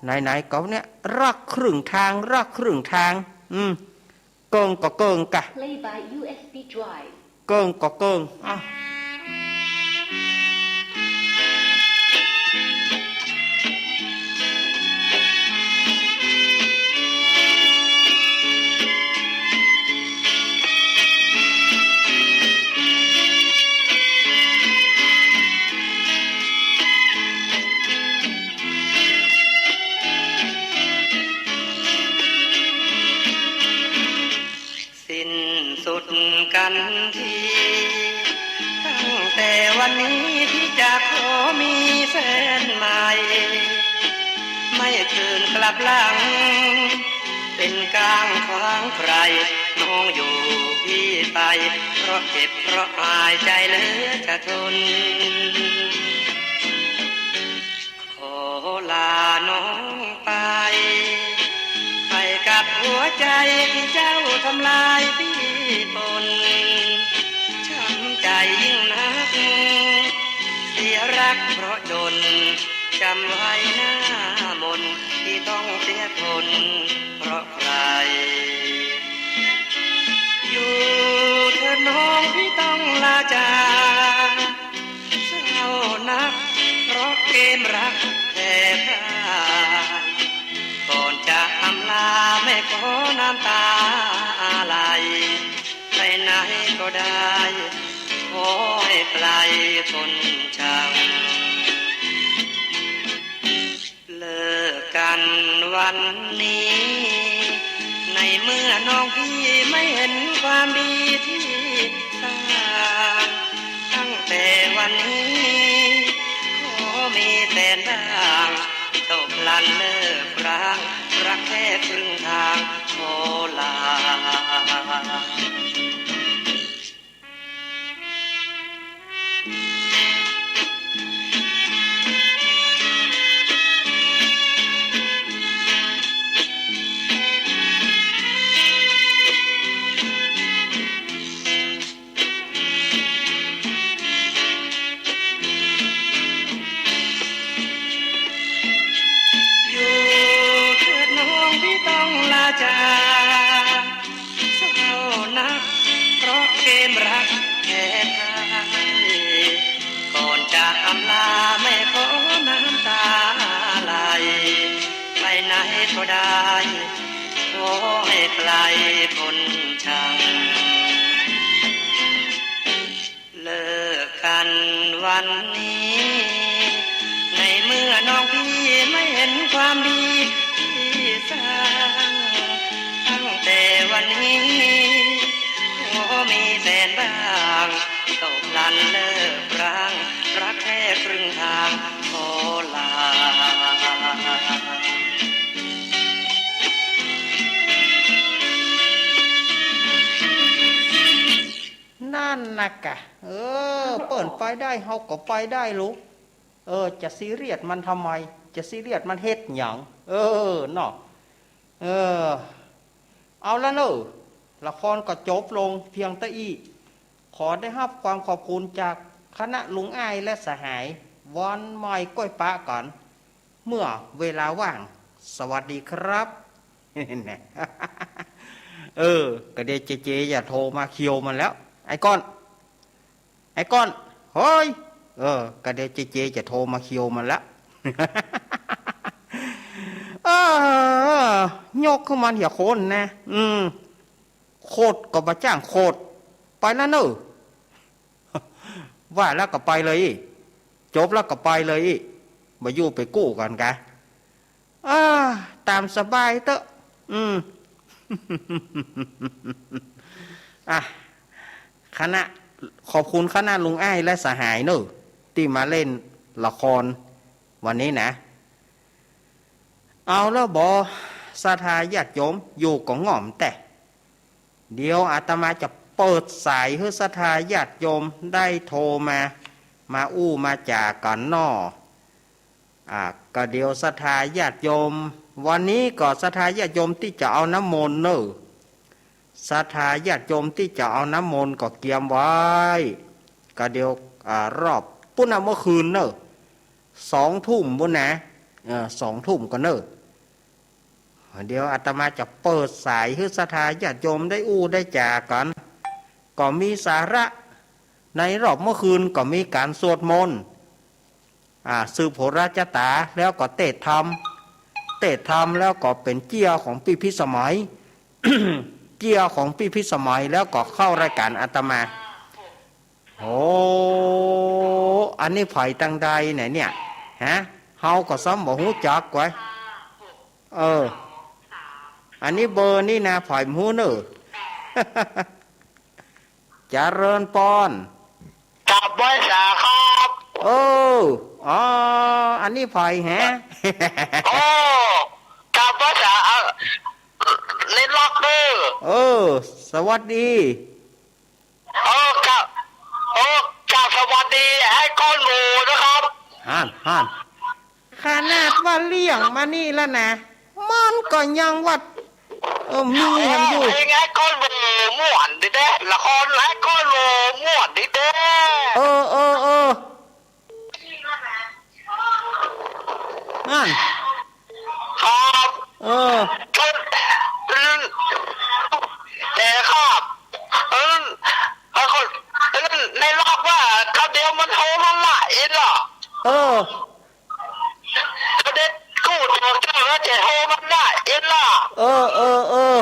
ไหนๆ ก็เนี่ย รักครึ่งทาง รักครึ่งทาง อืม เกิ่งก็เกิ่งกะ Play by ยู เอส บี Drive เกิ่งก็เกิ่ง อ่ะ สิ้นสุดกั๋นที ตั้งแต่วันนี้พี่จะขอมีแฟนใหม่ ไม่คืนกลับหลัง เป็นก้างขวางใคร น้องอยู่พี่ไป เพราะเจ็บเพราะอายใจเหลือจะทน ขอลาน้องไป ไปกับหัวใจที่เจ้าทำลายพี่ปน ช้ำใจยิ่งนัก เสียรักเพราะจน จำไว้หน้ามน ที่ต้องเสียทนเพราะใคร อยู่เถิดน้องพี่ต้องลาจาก เศร้านักเพราะเกมรักแพ้พ่าย ก่อนจะอำลาแม่ขอน้ำตาอาลัย ไปไหนก็ได้ ขอให้ไกลคนชัง เลิกกันวันนี้ ในเมื่อน้องพี่ไม่เห็นความดีที่สร้าง ตั้งแต่วันนี้ ขอมีแฟนบ้าง ตกพลันเลิกร้าง รักแค่ครึ่งทาง ขอลา อยู่เถิดน้องพี่ต้องลาจาก เศร้านักเพราะเกมรักแพ้พ่าย ก่อนจะอำลาแม่ขอน้ำตาไหล ไปไหนก็ได้ ขอให้ไกลคนชัง เลิกกันวันนี้ ในเมื่อน้องพี่ไม่เห็นความดีที่สร้าง ตั้งแต่วันนี้ ขอมีแฟนบ้าง ตกพลันเลิกร้าง รักแค่ครึ่งทาง ขอลา นั่นนะกะ เออ เปิ้นไปได้ เฮาก็ไปได้ลูก เออ จะซีเรียสมันทำไม จะซีเรียสมันเฮ็ดหยัง เออ เนาะ เออ เอาละเนอะ ละครก็จบลงเพียงเต้าอี้ ขอได้รับความขอบคุณจากคณะลุงอ้ายและสหาย วันใหม่ก้อยปะกัน เมื่อเวลาว่าง สวัสดีครับ เออ กะเดี๋ยวเจเจจะโทรมาเคียวมันแล้ว ไอ้ก้อน ไอ้ก้อน เฮ้ย เออ กะเดี๋ยวเจเจจะโทรมาเคียวมันแล้ว เออ ยกขึ้นมันเหียคนนะ อืม โคตรก็บ่จ้างโคตร ไปแล้วเนอะ ว่าแล้วก็ไปเลยอี้ จบแล้วก็ไปเลยอี้ บ่อยู่ไปกู้ก่อนกา อ่า ต๋ามสบายเต๊อะ อืม อ่ะ คณะ ขอบคุณคณะลุงอ้ายและสหายเนอะ ตี้มาเล่นละครวันนี้นะ เอาแล้วบ่ ศรัทธาญาติโยม อยู่ก็ง่อมแต๊ เดี๋ยวอาตมาจะเปิดสายหื้อศรัทธาญาติโยมได้โทรมา มาอู้มาจ๋ากั๋นเนาะ อ่า ก็เดี๋ยวศรัทธาญาติโยม วันนี้ก็ศรัทธาญาติโยมตี้จะเอาน้ำมนต์เนอะ ศรัทธาญาติโยมตี้จะเอาน้ำมนต์ก็เกียมไว้ ก็เดี๋ยว อ่า รอบปู๊นนะ เมื่อคืนเนอะ สองทุ่มปู๊นนะ เออ สองทุ่มก่อนเนอะ เดี๋ยวอาตมาจะเปิดสายหื้อศรัทธาญาติโยมได้อู้ได้จ๋ากั๋น ก็มีสาระ ในรอบเมื่อคืนก็มีก๋านสวดมนต์ อ่า สืบโหราชะต๋า แล้วก็เตศน์ธรรม เตศน์ธรรมแล้วก็เป๋นเจี้ยของปี้พิสมัย เจี้ยของปี้พิสมัยแล้วก็เข้ารายก๋านอาตมา โอ้ อันนี้ใผตังใดเนี่ย เนี่ย ฮะ เฮาก็ซ้ำบ่ฮู้จักไว้ เออ อันนี้เบอร์นี่นะ ใผบ่ฮู้เน่อ เจริญปอน กราบไหว้สาครับ เออ อ๋อ อันนี้ใผแหะ โอ้ กราบไหว้สา อ่ะ ในล็อกเด้อ เออ สวัสดี เออ กราบ เออ กราบสวัสดีไอ้ก้อนหมูนะครับ หั้น หั้น ขนาดว่าเลี่ยงมานี่แล้วนะ มันก็ยังว่า เออ มีแหมอยู่ โอ้ เพลงไอ้ก้อนหมูม่วนดีเด้ ละครไอ้ก้อนหมูม่วนดีเด้ เออ เออ เออ นั่น ครับ เออ ก็ แต่ครับ เออ เออ ในล็อกว่า คราวเดียวมันโทรมาละอินล่ะ เออ ก็ได้กู้ตัวเจ้าแล้วจะโทรมาละอินล่ะ เออ เออ เออ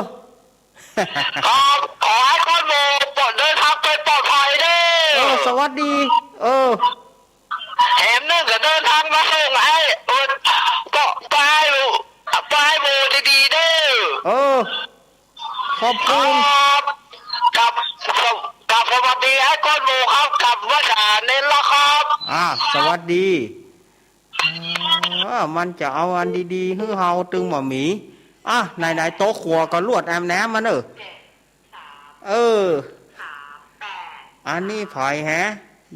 ขอ ขอให้ก้อนหมูปลอด เดินทางไปปลอดภัยเด้อ เออ สวัสดี เออ แถมนึ่งก็เดินทางมาส่งไอ้ เออ ปอ ปายหมู่ ปายหมู่ดีๆ เด้อ เออ ขอบคุณ ครับ ครับ ครับ สวัสดีไอ้ก้อนหมูครับ ครับ ว่าจ๋าเน้นละครับ อ่า สวัสดี เออ มันจะเอาอันดีๆ หื้อเฮาตึงบ่มี อ่ะ ไหนๆ โต๊ะครัวก็ลวดอาบน้ำมาเน่อ เออ อันนี้ใผแหะ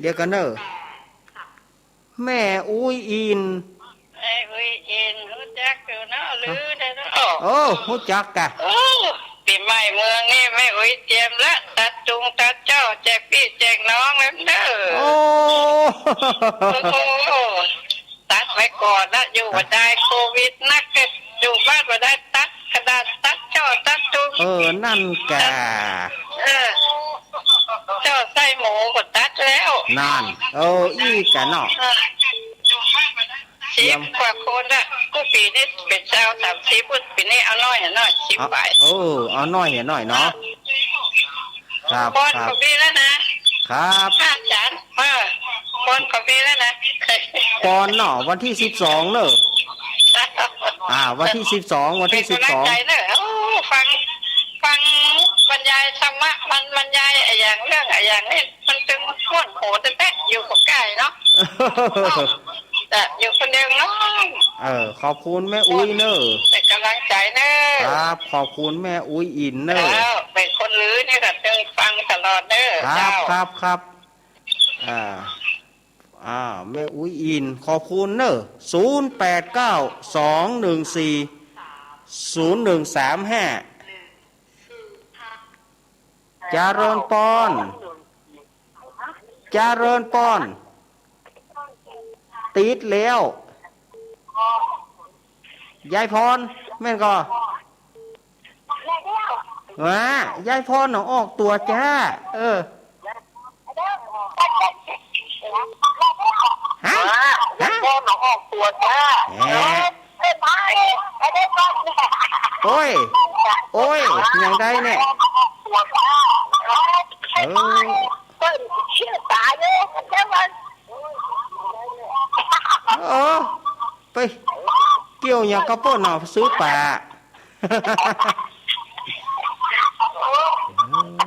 เดี๋ยวก่อนเน่อ แม่อุ๊ยอิน แม่อุ๊ยอิน ฮู้จักอยู่เนาะ ลือได้เนาะ โอ้ ฮู้จักกะ โอ้ ปี๋ใหม่เมืองนี่แม่อุ๊ยเจียมละ ตัดจุงตัดเจ้า แจกปี้แจกน้องแล้วเน่อ โอ้ โอ้โห ตัดไว้ก่อนนะ อยู่บ่ได้โควิดนัก อยู่บ้านบ่ได้ ตัดกระดาษ ตัดจ้อ ตัดจุง เออ นั่นกะ เออ จ้อไส้หมูก็ตัดแล้ว นั่น เออ อี้กะเนาะ เออ สิบกว่าคนน่ะ กู้ปี๋นี้เป๋นซาวสามสิบ กู้ปี๋นี้เอาน้อยหน่อย สิบ อ่ะ ไป เออ เอาน้อยหน่อยเนาะ ครับ ปอน ครับ ก็มีแล้วนะ ครับ อาจ๋ารย์ เออ ปอนก็มีแล้วนะ ปอนเนาะ วันตี้สิบสองเน่อ อ่า วันตี้สิบสอง วันตี้สิบสอง เป๋นก๋ำลังใจ๋เน่อ โอ้ ฟัง ฟังบรรยายธรรมะ มันบรรยายอะหยังเรื่องอะหยังนี่ มันตึงม่วนหูแต๊ๆ อยู่บ่ใก้เนาะ แต่อยู่คนเดียวเนาะ เออ ขอบคุณแม่อุ๊ยเน่อ เป๋นก๋ำลังใจ๋เน่อ ครับ ขอบคุณแม่อุ๊ยอินเน่อ เจ้า เป๋นคนลือนี่ก็ตึงฟังตลอดเน่อ ครับ เจ้า ครับ ครับ อ่า อ่า แม่อุ๊ยอิน ขอบคุณเน่อ ศูนย์แปดเก้า สองหนึ่งสี่ ศูนย์หนึ่งสามห้า เจริญปอน เจริญปอน ติดแล้ว ยายพร แม่นก่อ ว้า ยายพรหนอออกตั๋วจ้า เออ ฮะ ฮะ ยายพรหนอออกตั๋วจ้า แหม โอ้ย โอ้ย อย่างใดเนี่ย เออ เปิ้นเชื่อตายเลย แต่ว่า เออ ไปเกี่ยวหยังกับเปิ้นเนาะ ซื้อป๋า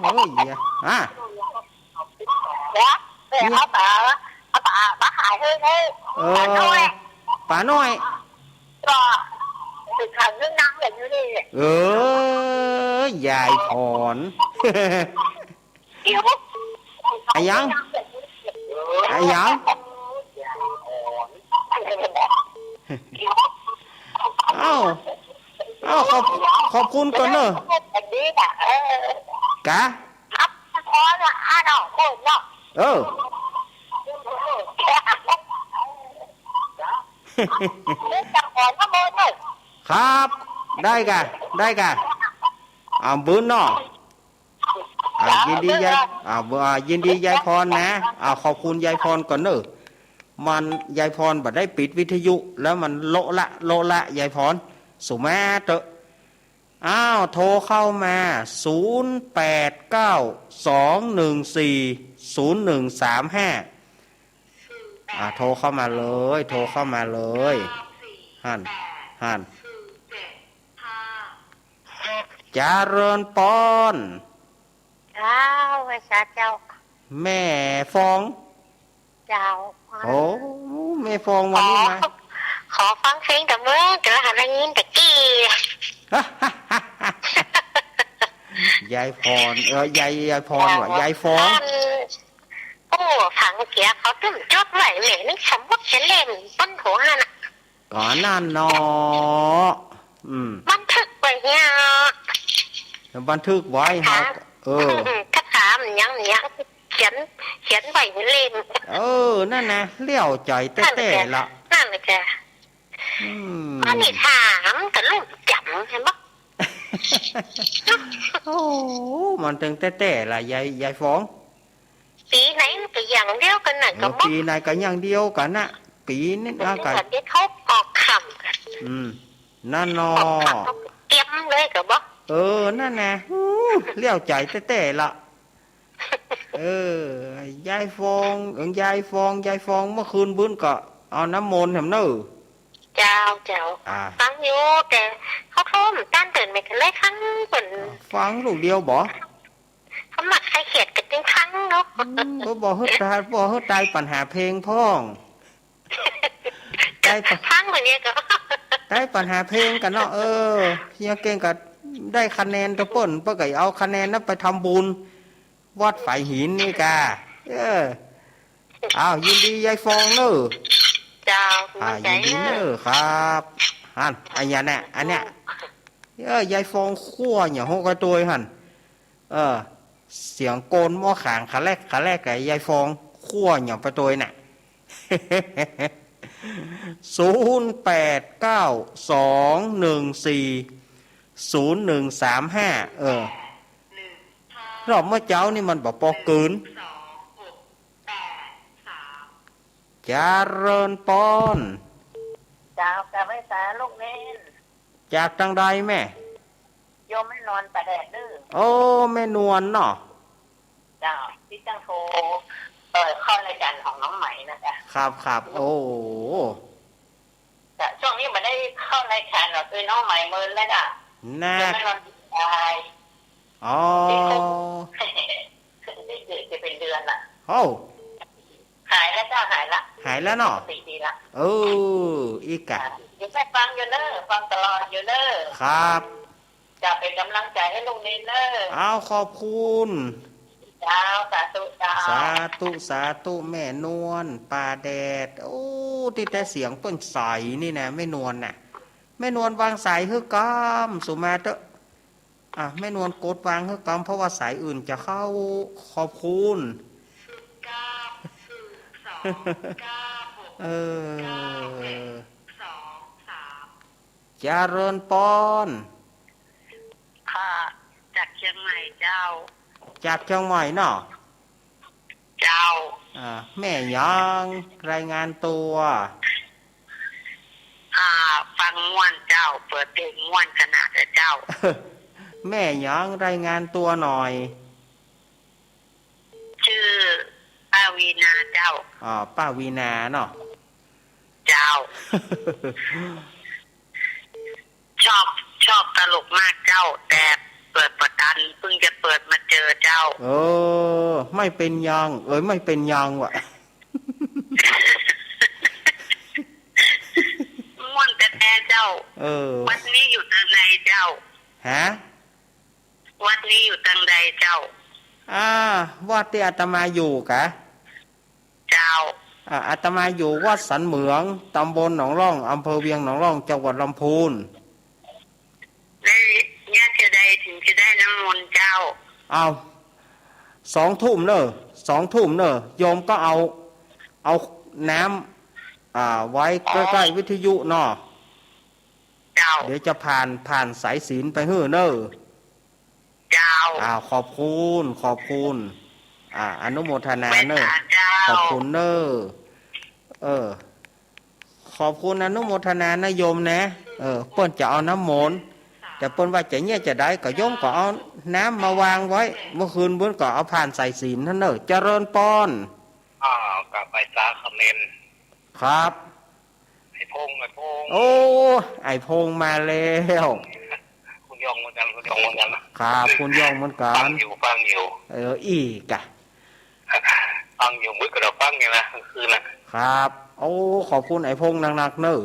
เอ้ย อ่ะ เดี๋ยว เดี๋ยวเอาป๋า เอาป๋ามาขายหื้อ หื้อ เออ ป๋าน้อย ป๋าน้อย ก็ถึงขายหื้อนางแบบนี้นี่ เออ ยายพร อะหยัง อะหยัง เอ้า เอ้า ขอบ ขอบคุณก่อนเนอะ กะ เออ ครับ ได้กะ ได้กะ อ่า บุญเนาะ อ่า ยินดียาย อ่า อ่า ยินดียายพรนะ อ่า ขอบคุณยายพรก่อนเนอะ มัน ยายพรบ่ได้ปิดวิทยุ แล้วมันโละละ โละละ ยายพร สุมาเตอะ อ้าว โทรเข้ามา ศูนย์แปดเก้า สองหนึ่งสี่ ศูนย์หนึ่งสามห้า อ่า โทรเข้ามาเลย โทรเข้ามาเลย หั้น หั้น จาเริญปอน เจ้า ไหว้สาเจ้า แม่ฟอง เจ้า โอ้ แม่ฟองวันนี้มา ขอ ขอฟังเพลงตะเมิง แต่ว่าหันได้ยินตะกี้ ยายพร เออ ยาย ยายพรว่ะ ยายฟอง อัน โอ้ ฟังเสียงเขาตึ้มจดไว้แหม นึกสมมุติจะเล่นบนหัวน่ะ ก็นั่นเนาะ อืม บันทึกไว้เนี่ย บันทึกไว้เฮา ค่ะ เออ ถ้าถามหยัง หยัง เขียน เขียนไว้ให้เล่น เออ นั่นนะ เลี้ยวใจ๋แต๊ๆ ละ นั่นแหละจ้ะ อืม อันนี้ถามกับลูกจ๋ำ หันบ่ โอ้ มันตึงแต๊ๆ ละ ยาย ยายฟอง ปี๋ไหนมันก็อย่างเดียวกั๋นน่ะ เออ ก็บอก ปี๋ไหนก็อย่างเดียวกั๋นน่ะ ปี๋นี้ มัน อ่ะ ก็ ก็เดี๋ยวเขาออกค่ำ อืม นั่นเนาะ ออกค่ำเขาก็เตรียมเลยก็บอก เออ นั่นนะ อู้ เลี้ยวใจ๋แต๊ๆ ละ เออ ยายฟอง เออ ยายฟอง ยายฟอง เมื่อคืนบึ้นก็เอาน้ำมนต์แหมเนอะ เจ้า เจ้า อ่า ฟังอยู่ แต่เขาโทรมาตั้งแต่ไม่ทันได้ฟังเปิ้น ฟังลูกเดียวบ่ เขามักใคร่เคียดกั๋นจึงฟังเนาะ อืม บ่ บ่หื้อต๋าย บ่หื้อต๋ายปัญหาเพลงพ่อง ต๋ายปะ ฟังเหมือนเดียวกัน ต๋ายปัญหาเพลงกั๋นเนาะ เออ เพียงเก่งก็ได้คะแนนตะเปิ้น เปิ้นก็เอาคะแนนนั้นไปทำบุญ วัดฝายหินนี่กา เออ อ้าว ยินดียายฟองเนอะ เจ้า อ่า ขอบใจ๋ ยินดีเนอะ เนอะ ครับ หั้น อันเนี้ยนะ อันเนี้ย เออ ยายฟองคว้าหยังโฮกระตวยหั้น เออ เสียงโกนหม้อขางคะแลกคะแลก กับยายฟองคว้าหยังไปตวยน่ะ ศูนย์แปดเก้า สองหนึ่งสี่ ศูนย์หนึ่งสามห้า เออ รอบเมื่อเจ๊านี่มันบ่ปอกืน จาเริญปอน เจ้า กราบไหว้สาลูกเณร จากตางใดแม่ โยมแม่นวลป่าแดดเด้อ โอ้ แม่นวลเนาะ เจ้า ตี้จั้งโทร เอ่อ เข้ารายก๋านของน้องไหมนะจ๊ะ ครับ ครับ โอ้ จ้ะ ช่วงนี้บ่ได้เข้ารายก๋านหรอก คือน้องไหมเมินแล้วจ้ะ นะ โยมแม่นวลต๋าย อ๋อ ตี้ครบ ตี้เกิดจะเป๋นเดือนละ โอ้ หายแล้วจ้ะ หายละ หายแล้วเนาะ ปกติดีละ เออ อีกอะ เดี๋ยวแม่ฟังอยู่เน้อ ฟังตลอดอยู่เน้อ ครับ จะเป๋นก๋ำลังใจ๋หื้อลูกเณรเน้อ อ้าว ขอบคุณ เจ้า สาธุเจ้า สาธุ สาธุ แม่นวล ป่าแดด โอ้ ตี้แต๊เสียงเปิ้นใสนี่นะ แม่นวลน่ะ แม่นวลวางสายหื้อกำ สุมาเต๊อะ อ่ะ แม่นวลกดวางหื้อกำ เพราะว่าสายอื่นจะเข้า ขอบคุณ เออ จาเริญปอน ค่ะ จากเจียงใหม่เจ้า จากเจียงใหม่เนาะ เจ้า อ่า แม่หยัง รายงานตั๋ว อ่า ฟังม่วนเจ้า เปิดเพลงม่วนขนาดเลยเจ้า แม่หยัง รายงานตั๋วหน่อย จื้อป้าวีนาเจ้า อ่า ป้าวีนาเนาะ เจ้า ชอบ ชอบตลกมากเจ้า แต่เปิดบ่ตัน เพิ่งจะเปิดมาเจอเจ้า เออ ไม่เป็นยัง เอ้ย ไม่เป็นยังวะ ม่วนแต๊ๆ เจ้า เออ วัดนี้อยู่ตังใดเจ้า ฮะ วัดนี้อยู่ตังใดเจ้า อ่า วัดตี้อาตมาอยู่กะ เจ้า อ่า อาตมาอยู่วัดสันเหมือง ตำบลหนองล่อง อำเภอเวียงหนองล่อง จังหวัดลำพูน แล้วเยียะเท่าใดถึงจะได้น้ำมนต์เจ้า เอา สองทุ่มเน่อ สองทุ่มเน่อ โยมก็เอา เอาน้ำ อ่า ไว้ใก้ๆ วิทยุเนาะ เจ้า เดี๋ยวจะผ่าน ผ่านสายศีลไปหื้อเน่อ เจ้า อ้าว ขอบคุณ ขอบคุณ อ่า อนุโมทนาเน่อ เมตตาเจ้า ขอบคุณเน่อ เออ ขอบคุณอนุโมทนานะโยมนะ เออ เปิ้นจะเอาน้ำมนต์ แต่เปิ้นว่าจะเยียะจะใด ก็โยมก็เอาน้ำมาวางไว้ เมื่อคืนเปิ้นก็เอาผ่านสายศีลหั้นเน่อ เจริญปอน อ้าว กราบไหว้สาคเมน ครับ ไอ้พงษ์ ไอ้พงษ์ โอ้ ไอ้พงษ์มาแล้ว คุณยองเหมือนกัน คุณยองเหมือนกันนะครับ คุณยองเหมือนกัน ฟังอยู่ ฟังอยู่ เออ อี้กะ ฟังอยู่ มื้อก็เดาฟังอยู่นะ กลางคืนนะ ครับ โอ้ ขอบคุณไอ้พงษ์นักๆ เน่อ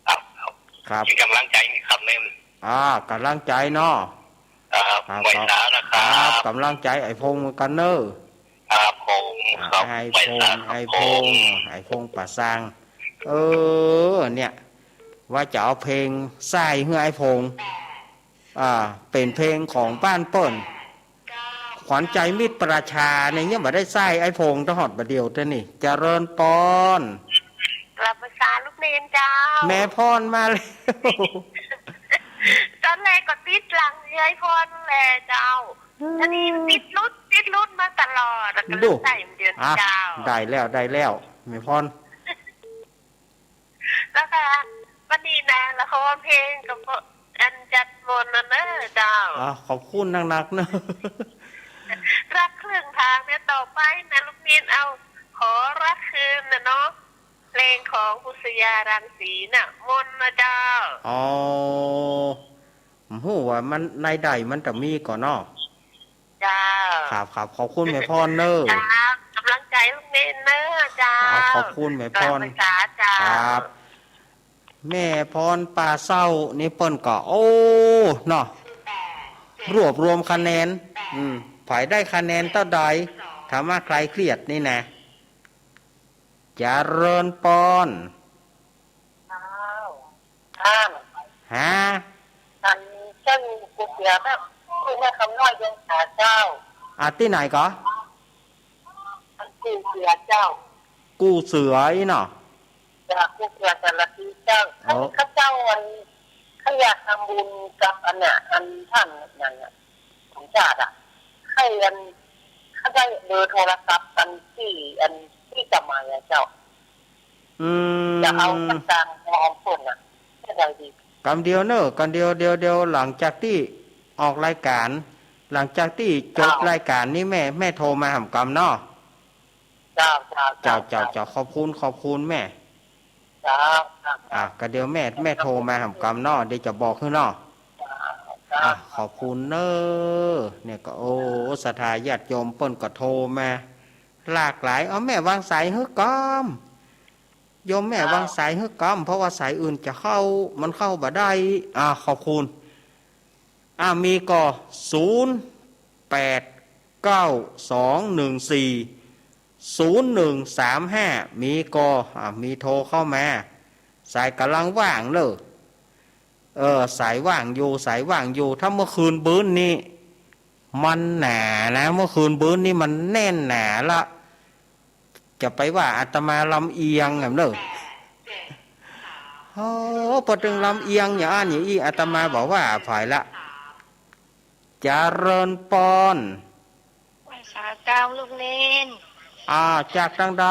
ครับ ครับ ครับ เป็นกำลังใจ๋ครับเน่อ อ่า กำลังใจ๋เนาะ ครับ ครับ ไหว้สานะครับ ครับ กำลังใจ๋ไอ้พงษ์เหมือนกั๋นเน่อ ครับผม อ่า ครับ ไอ้พงษ์ ไหว้สาครับ ไอ้พงษ์ ผม ไอ้พงษ์ป่าซาง เออ เนี่ย ว่าจะเอาเพลงใส่หื้อไอ้พงษ์ อ่า เป๋นเพลงของบ้านเปิ้น ขวัญใจมิตรประชาเนี่ย ยังบ่ได้ใส่ไอ้พงษ์ตะหอดบ่าเดี่ยวเตื้อนี่ เจริญปอน กราบไหว้สาลูกเณรเจ้า แม่พรมาแล้ว ต๋อนแรกก็ติดหลังยายพรแหละเจ้า อืม อันนี้ติดหลุด ติดหลุดมาตลอด แล้วก็เลย ดู ใส่เดือน อ่ะ เจ้า ได้แล้ว ได้แล้ว แม่พร แล้วก็วันนี้นะ แล้วเขาว่าเพลงก็เพราะอันจัดมนต์นะเนอะเจ้า อ่ะ ขอบคุณนักๆ เนอะ รักครึ่งทางเนี่ย ต่อไปนะลูกนิน เอาขอรักคืนนะเนาะ เพลงของบุษยารังสีน่ะ มนต์นะเจ้า อ๋อ บ่ฮู้ว่ามันในใดมันจะมีก่อเนาะ เจ้า ครับ ครับ ขอบคุณแม่พรเนอะ ครับ กำลังใจ๋ลูกเณรเนอะเจ้า ครับ ขอบคุณแม่พร กราบไหว้สาเจ้า ครับ แม่พรป่าเศร้านี่เปิ้นก็ โอ้ เนาะ รวบรวมคะแนน อืม ใผได้คะแนนเต้าใด ถ้ามาใคร่เคียดนี่นะ เจริญปอน อ้าว ท่าน ฮะ อันเจ้าอยู่กูเสือแบบ ที่แม่คำน้อยเวียงสาเจ้า อ่ะ ตี้ไหนก่อ อันกูเสือเจ้า กูเสืออี้เนาะ จ้ะ กูเสือสารพีเจ้า อ๋อ อันนี้ข้าเจ้าอัน ข้าอยากทำบุญกับอันเนี้ย อันท่านนั่นน่ะ สมชาติอะ ให้อัน ข้าได้เบอร์โทรศัพท์อันตี้ อันตี้จะมาอะเจ้า อืม จะเอาประสานงานเปิ้นน่ะ จะได้ดี กำเดียวเนอะ กำเดียว เดี๋ยว เดี๋ยวหลังจากตี้ออกรายก๋าน หลังจากตี้จบ เจ้า รายก๋านนี้แม่ แม่โทรมาหำกำเนาะ เจ้า เจ้า เจ้า เจ้า เจ้า เจ้า ขอบคุณ ขอบคุณแม่ เจ้า เจ้า อ่ะ กำเดียวแม่ แม่โทรมาหำกำเนาะ เดี๋ยวจะบอกหื้อเนาะ เจ้า เจ้า อ่ะ ขอบคุณเนอะ เนี่ยก็ โอ้ ศรัทธาญาติโยมเปิ้นก็โทรมา หลากหลาย เอาแม่วางสายหื้อกำ โยมแม่ เจ้า วางสายหื้อกำ เพราะว่าสายอื่นจะเข้า มันเข้าบ่ได้ อ่า ขอบคุณ อ่า มีก่อ ศูนย์ แปด เก้า สอง หนึ่ง สี่ ศูนย์ หนึ่ง สาม ห้า มีก่อ อ่า มีโทรเข้ามา สายก่ำลังว่างเนอะ เออ สายว่างอยู่ สายว่างอยู่ ถ้าเมื่อคืนบื้นนี้ มันหนานะ เมื่อคืนบื้นนี้มันแน่นหนาละ จะไปว่าอาตมาลำเอียงแหมเนอะ โอ้ ปอตึงลำเอียงอย่างอั้นอย่างอี้ อาตมาบอกว่าผายละ เจริญปอน ไหว้สาเจ้าลูกเณร อ่า จากตังใด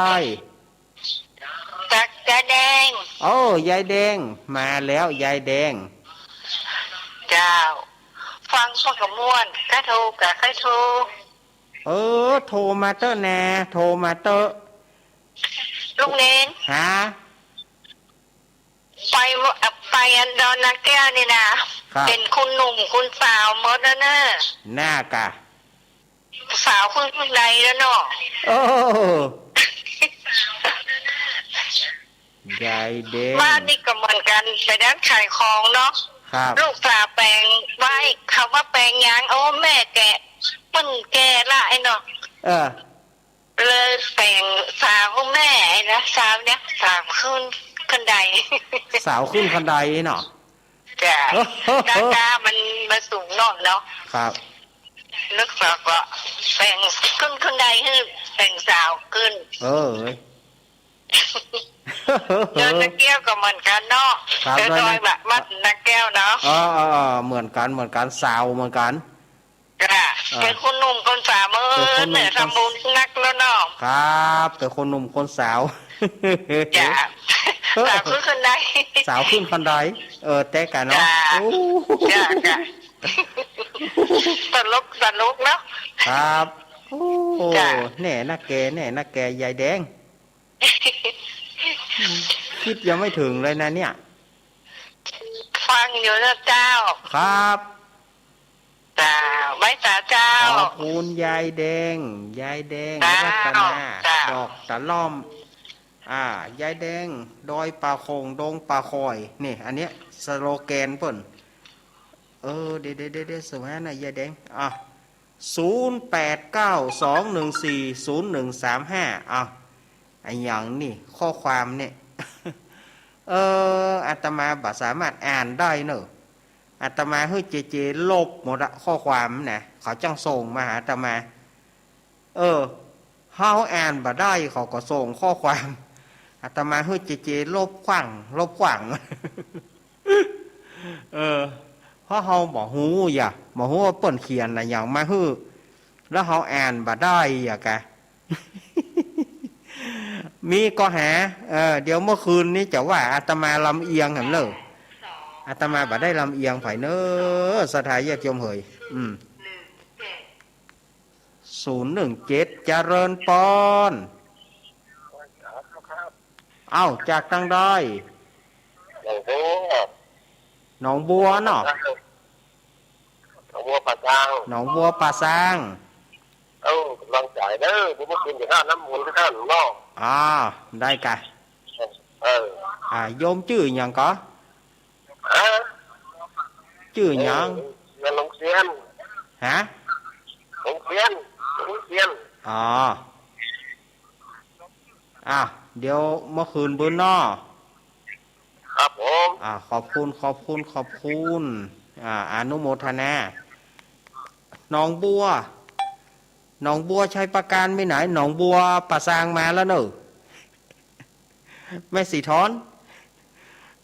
จากยายแดง โอ้ ยายแดง มาแล้ว ยายแดง เจ้า ฟังพวกกะม่วน กะโทรกะใค่โทร เออ โทรมาเต๊อะแน่ โทรมาเต๊อะ ลุงเณร ฮะ ไป ไปอันดอนนาแก้วนี่นะ ครับ เป๋นคุณหนุ่มคุณสาวหมดแล้วเน่อ น่ากะ สาวขึ้นบันไดแล้วเนาะ เออ ยายแดง บ้านนี่ก็เหมือนกั๋น ไปด้านขายของเนาะ ครับ ลูกสาวแป๋งไว้ เขาว่าแป๋งยัง โอ้ แม่แก่ เปิ้นแก่ละไอ้เนาะ เออ เลยแป๋งสาวแม่ไอ้นะ สาวเนี่ย สาวขึ้นคันได สาวขึ้นคันไดเนาะ จ้ะ เออ หน้าตามัน มันสูงหน่อยเนาะ ครับ ลูกสาวก็แป๋งขึ้นคันไดหื้อ แป๋งสาวขึ้น เออ ดอนนาแก้วก็เหมือนกั๋นเนาะ ครับ เออ ดอย ดอยบะ บ้านนาแก้วเนาะ เออ เออ เออ เหมือนกั๋น เหมือนกั๋น สาวเหมือนกั๋น จ้ะ อ่า เป๋นคนหนุ่มคนสาว เออ เป๋นคนหนุ่ม เนี่ย คน ทำบุญนักแล้วเนาะ ครับ เป๋นคนหนุ่มคนสาว จ้ะ เออ สาวขึ้นคันได สาวขึ้นคันได เออ แต๊กั๋นเนาะ จ้ะ โอ้ จ้ะ จ้ะ ตลก ตลกเนาะ ครับ โอ้ จ้ะ แน่นักแก แน่นักแก ยายแดง คิดยังไม่ถึงเลยนะเนี่ย ฟังอยู่นะเจ้า ครับ เจ้า ไหว้สาเจ้า ขอบคุณยายแดง ยายแดง เจ้า รัตนา เจ้า ดอกตะล่อม อ่า ยายแดง ดอยป่าโข่ง ดงป่าข่อย นี่ อันเนี้ย สโลแกนเปิ้น เออ เดี๋ยว เดี๋ยว เดี๋ยว เดี๋ยว สมัยนะ ยายแดง อ่ะ ศูนย์แปดเก้าสองหนึ่งสี่ศูนย์หนึ่งสามห้า อ้าว อะหยังนี่ ข้อความเนี่ย เออ อาตมาบ่สามารถอ่านได้เนอะ อาตมาหื้อเจเจลบหมดอะ ข้อความนะ เขาจั้งส่งมาหาอาตมา เออ เฮาอ่านบ่ได้ เขาก็ส่งข้อความ อาตมาหื้อเจเจลบขว้าง ลบขว้าง เออ เพราะเฮาบ่ฮู้หยา บ่ฮู้ว่าเปิ้นเขียนอะหยังมาหื้อ แล้วเฮาอ่านบ่ได้หยากะ มีก็หา เออ เดี๋ยวเมื่อคืนนี้จะว่าอาตมาลำเอียงแหมเน่อ อาตมาบ่ได้ลำเอียงใผเน่อ ศรัทธาญาติโยมเหย อืม ศูนย์หนึ่งเจ็ด เจริญปอน เอ้า จากตางใด หนองบัว หนองบัวเนาะ หนองบัวป่าซาง หนองบัวป่าซาง เอ้า ก๋ำลังใจ๋เน่อ บ่เมื่อคืนจะห้าน้ำมนต์ที่ท่านเนาะ อ่า ได้กะ เออ อ่า โยมจื้อหยังก่อ ฮะ จื้อหยัง เออ หลวงเซียน ฮะ หลวงเซียน หลวงเซียน อ๋อ อ่ะ เดี๋ยวเมื่อคืนบุญเนาะ ครับผม อ่า ขอบคุณ ขอบคุณ ขอบคุณ อ่า อนุโมทนา หนองบัว หนองบัวชัยปราการมีไหน หนองบัวป่าซางมาแล้วเนอะ แม่สีทอน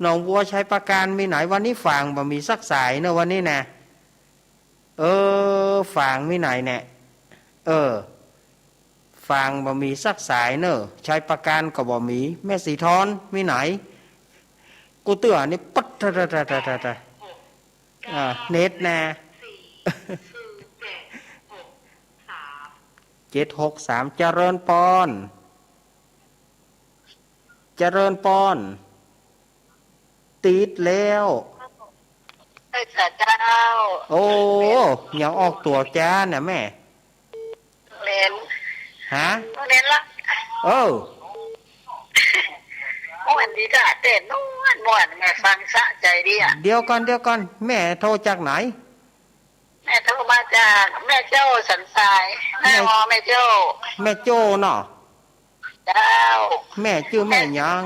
หนองบัวชัยปราการมีไหน วันนี้ฝางบ่มีสักสายเนอะ วันนี้นะ เออ ฝางมีไหนเนี่ย เออ ฝางบ่มีสักสายเนอะ ชัยปราการก็บ่มี แม่สีทอนมีไหน กูเตื้อนี่ปั๊ด ตะ ตะ อ่า เน็ตนะ เจ็ดหกสาม เจริญปอน เจริญปอน ติดแล้ว เอ้ย เจ้า โอ้ ยังออกตั๋วจ้าน่ะแม่ แม่น ฮะ แม่นละ เออ ม่วนดีจ้ะ เต้นม่วนม่วน แม่ฟังสะใจ๋ดีอะ เดี๋ยวก่อน เดี๋ยวก่อน แม่โทรจากไหน แม่โทรมาจากแม่โจ้สันทราย แม่ แม่วอแม่โจ้ แม่โจ้เนาะ เจ้า แม่จื้อแม่หยัง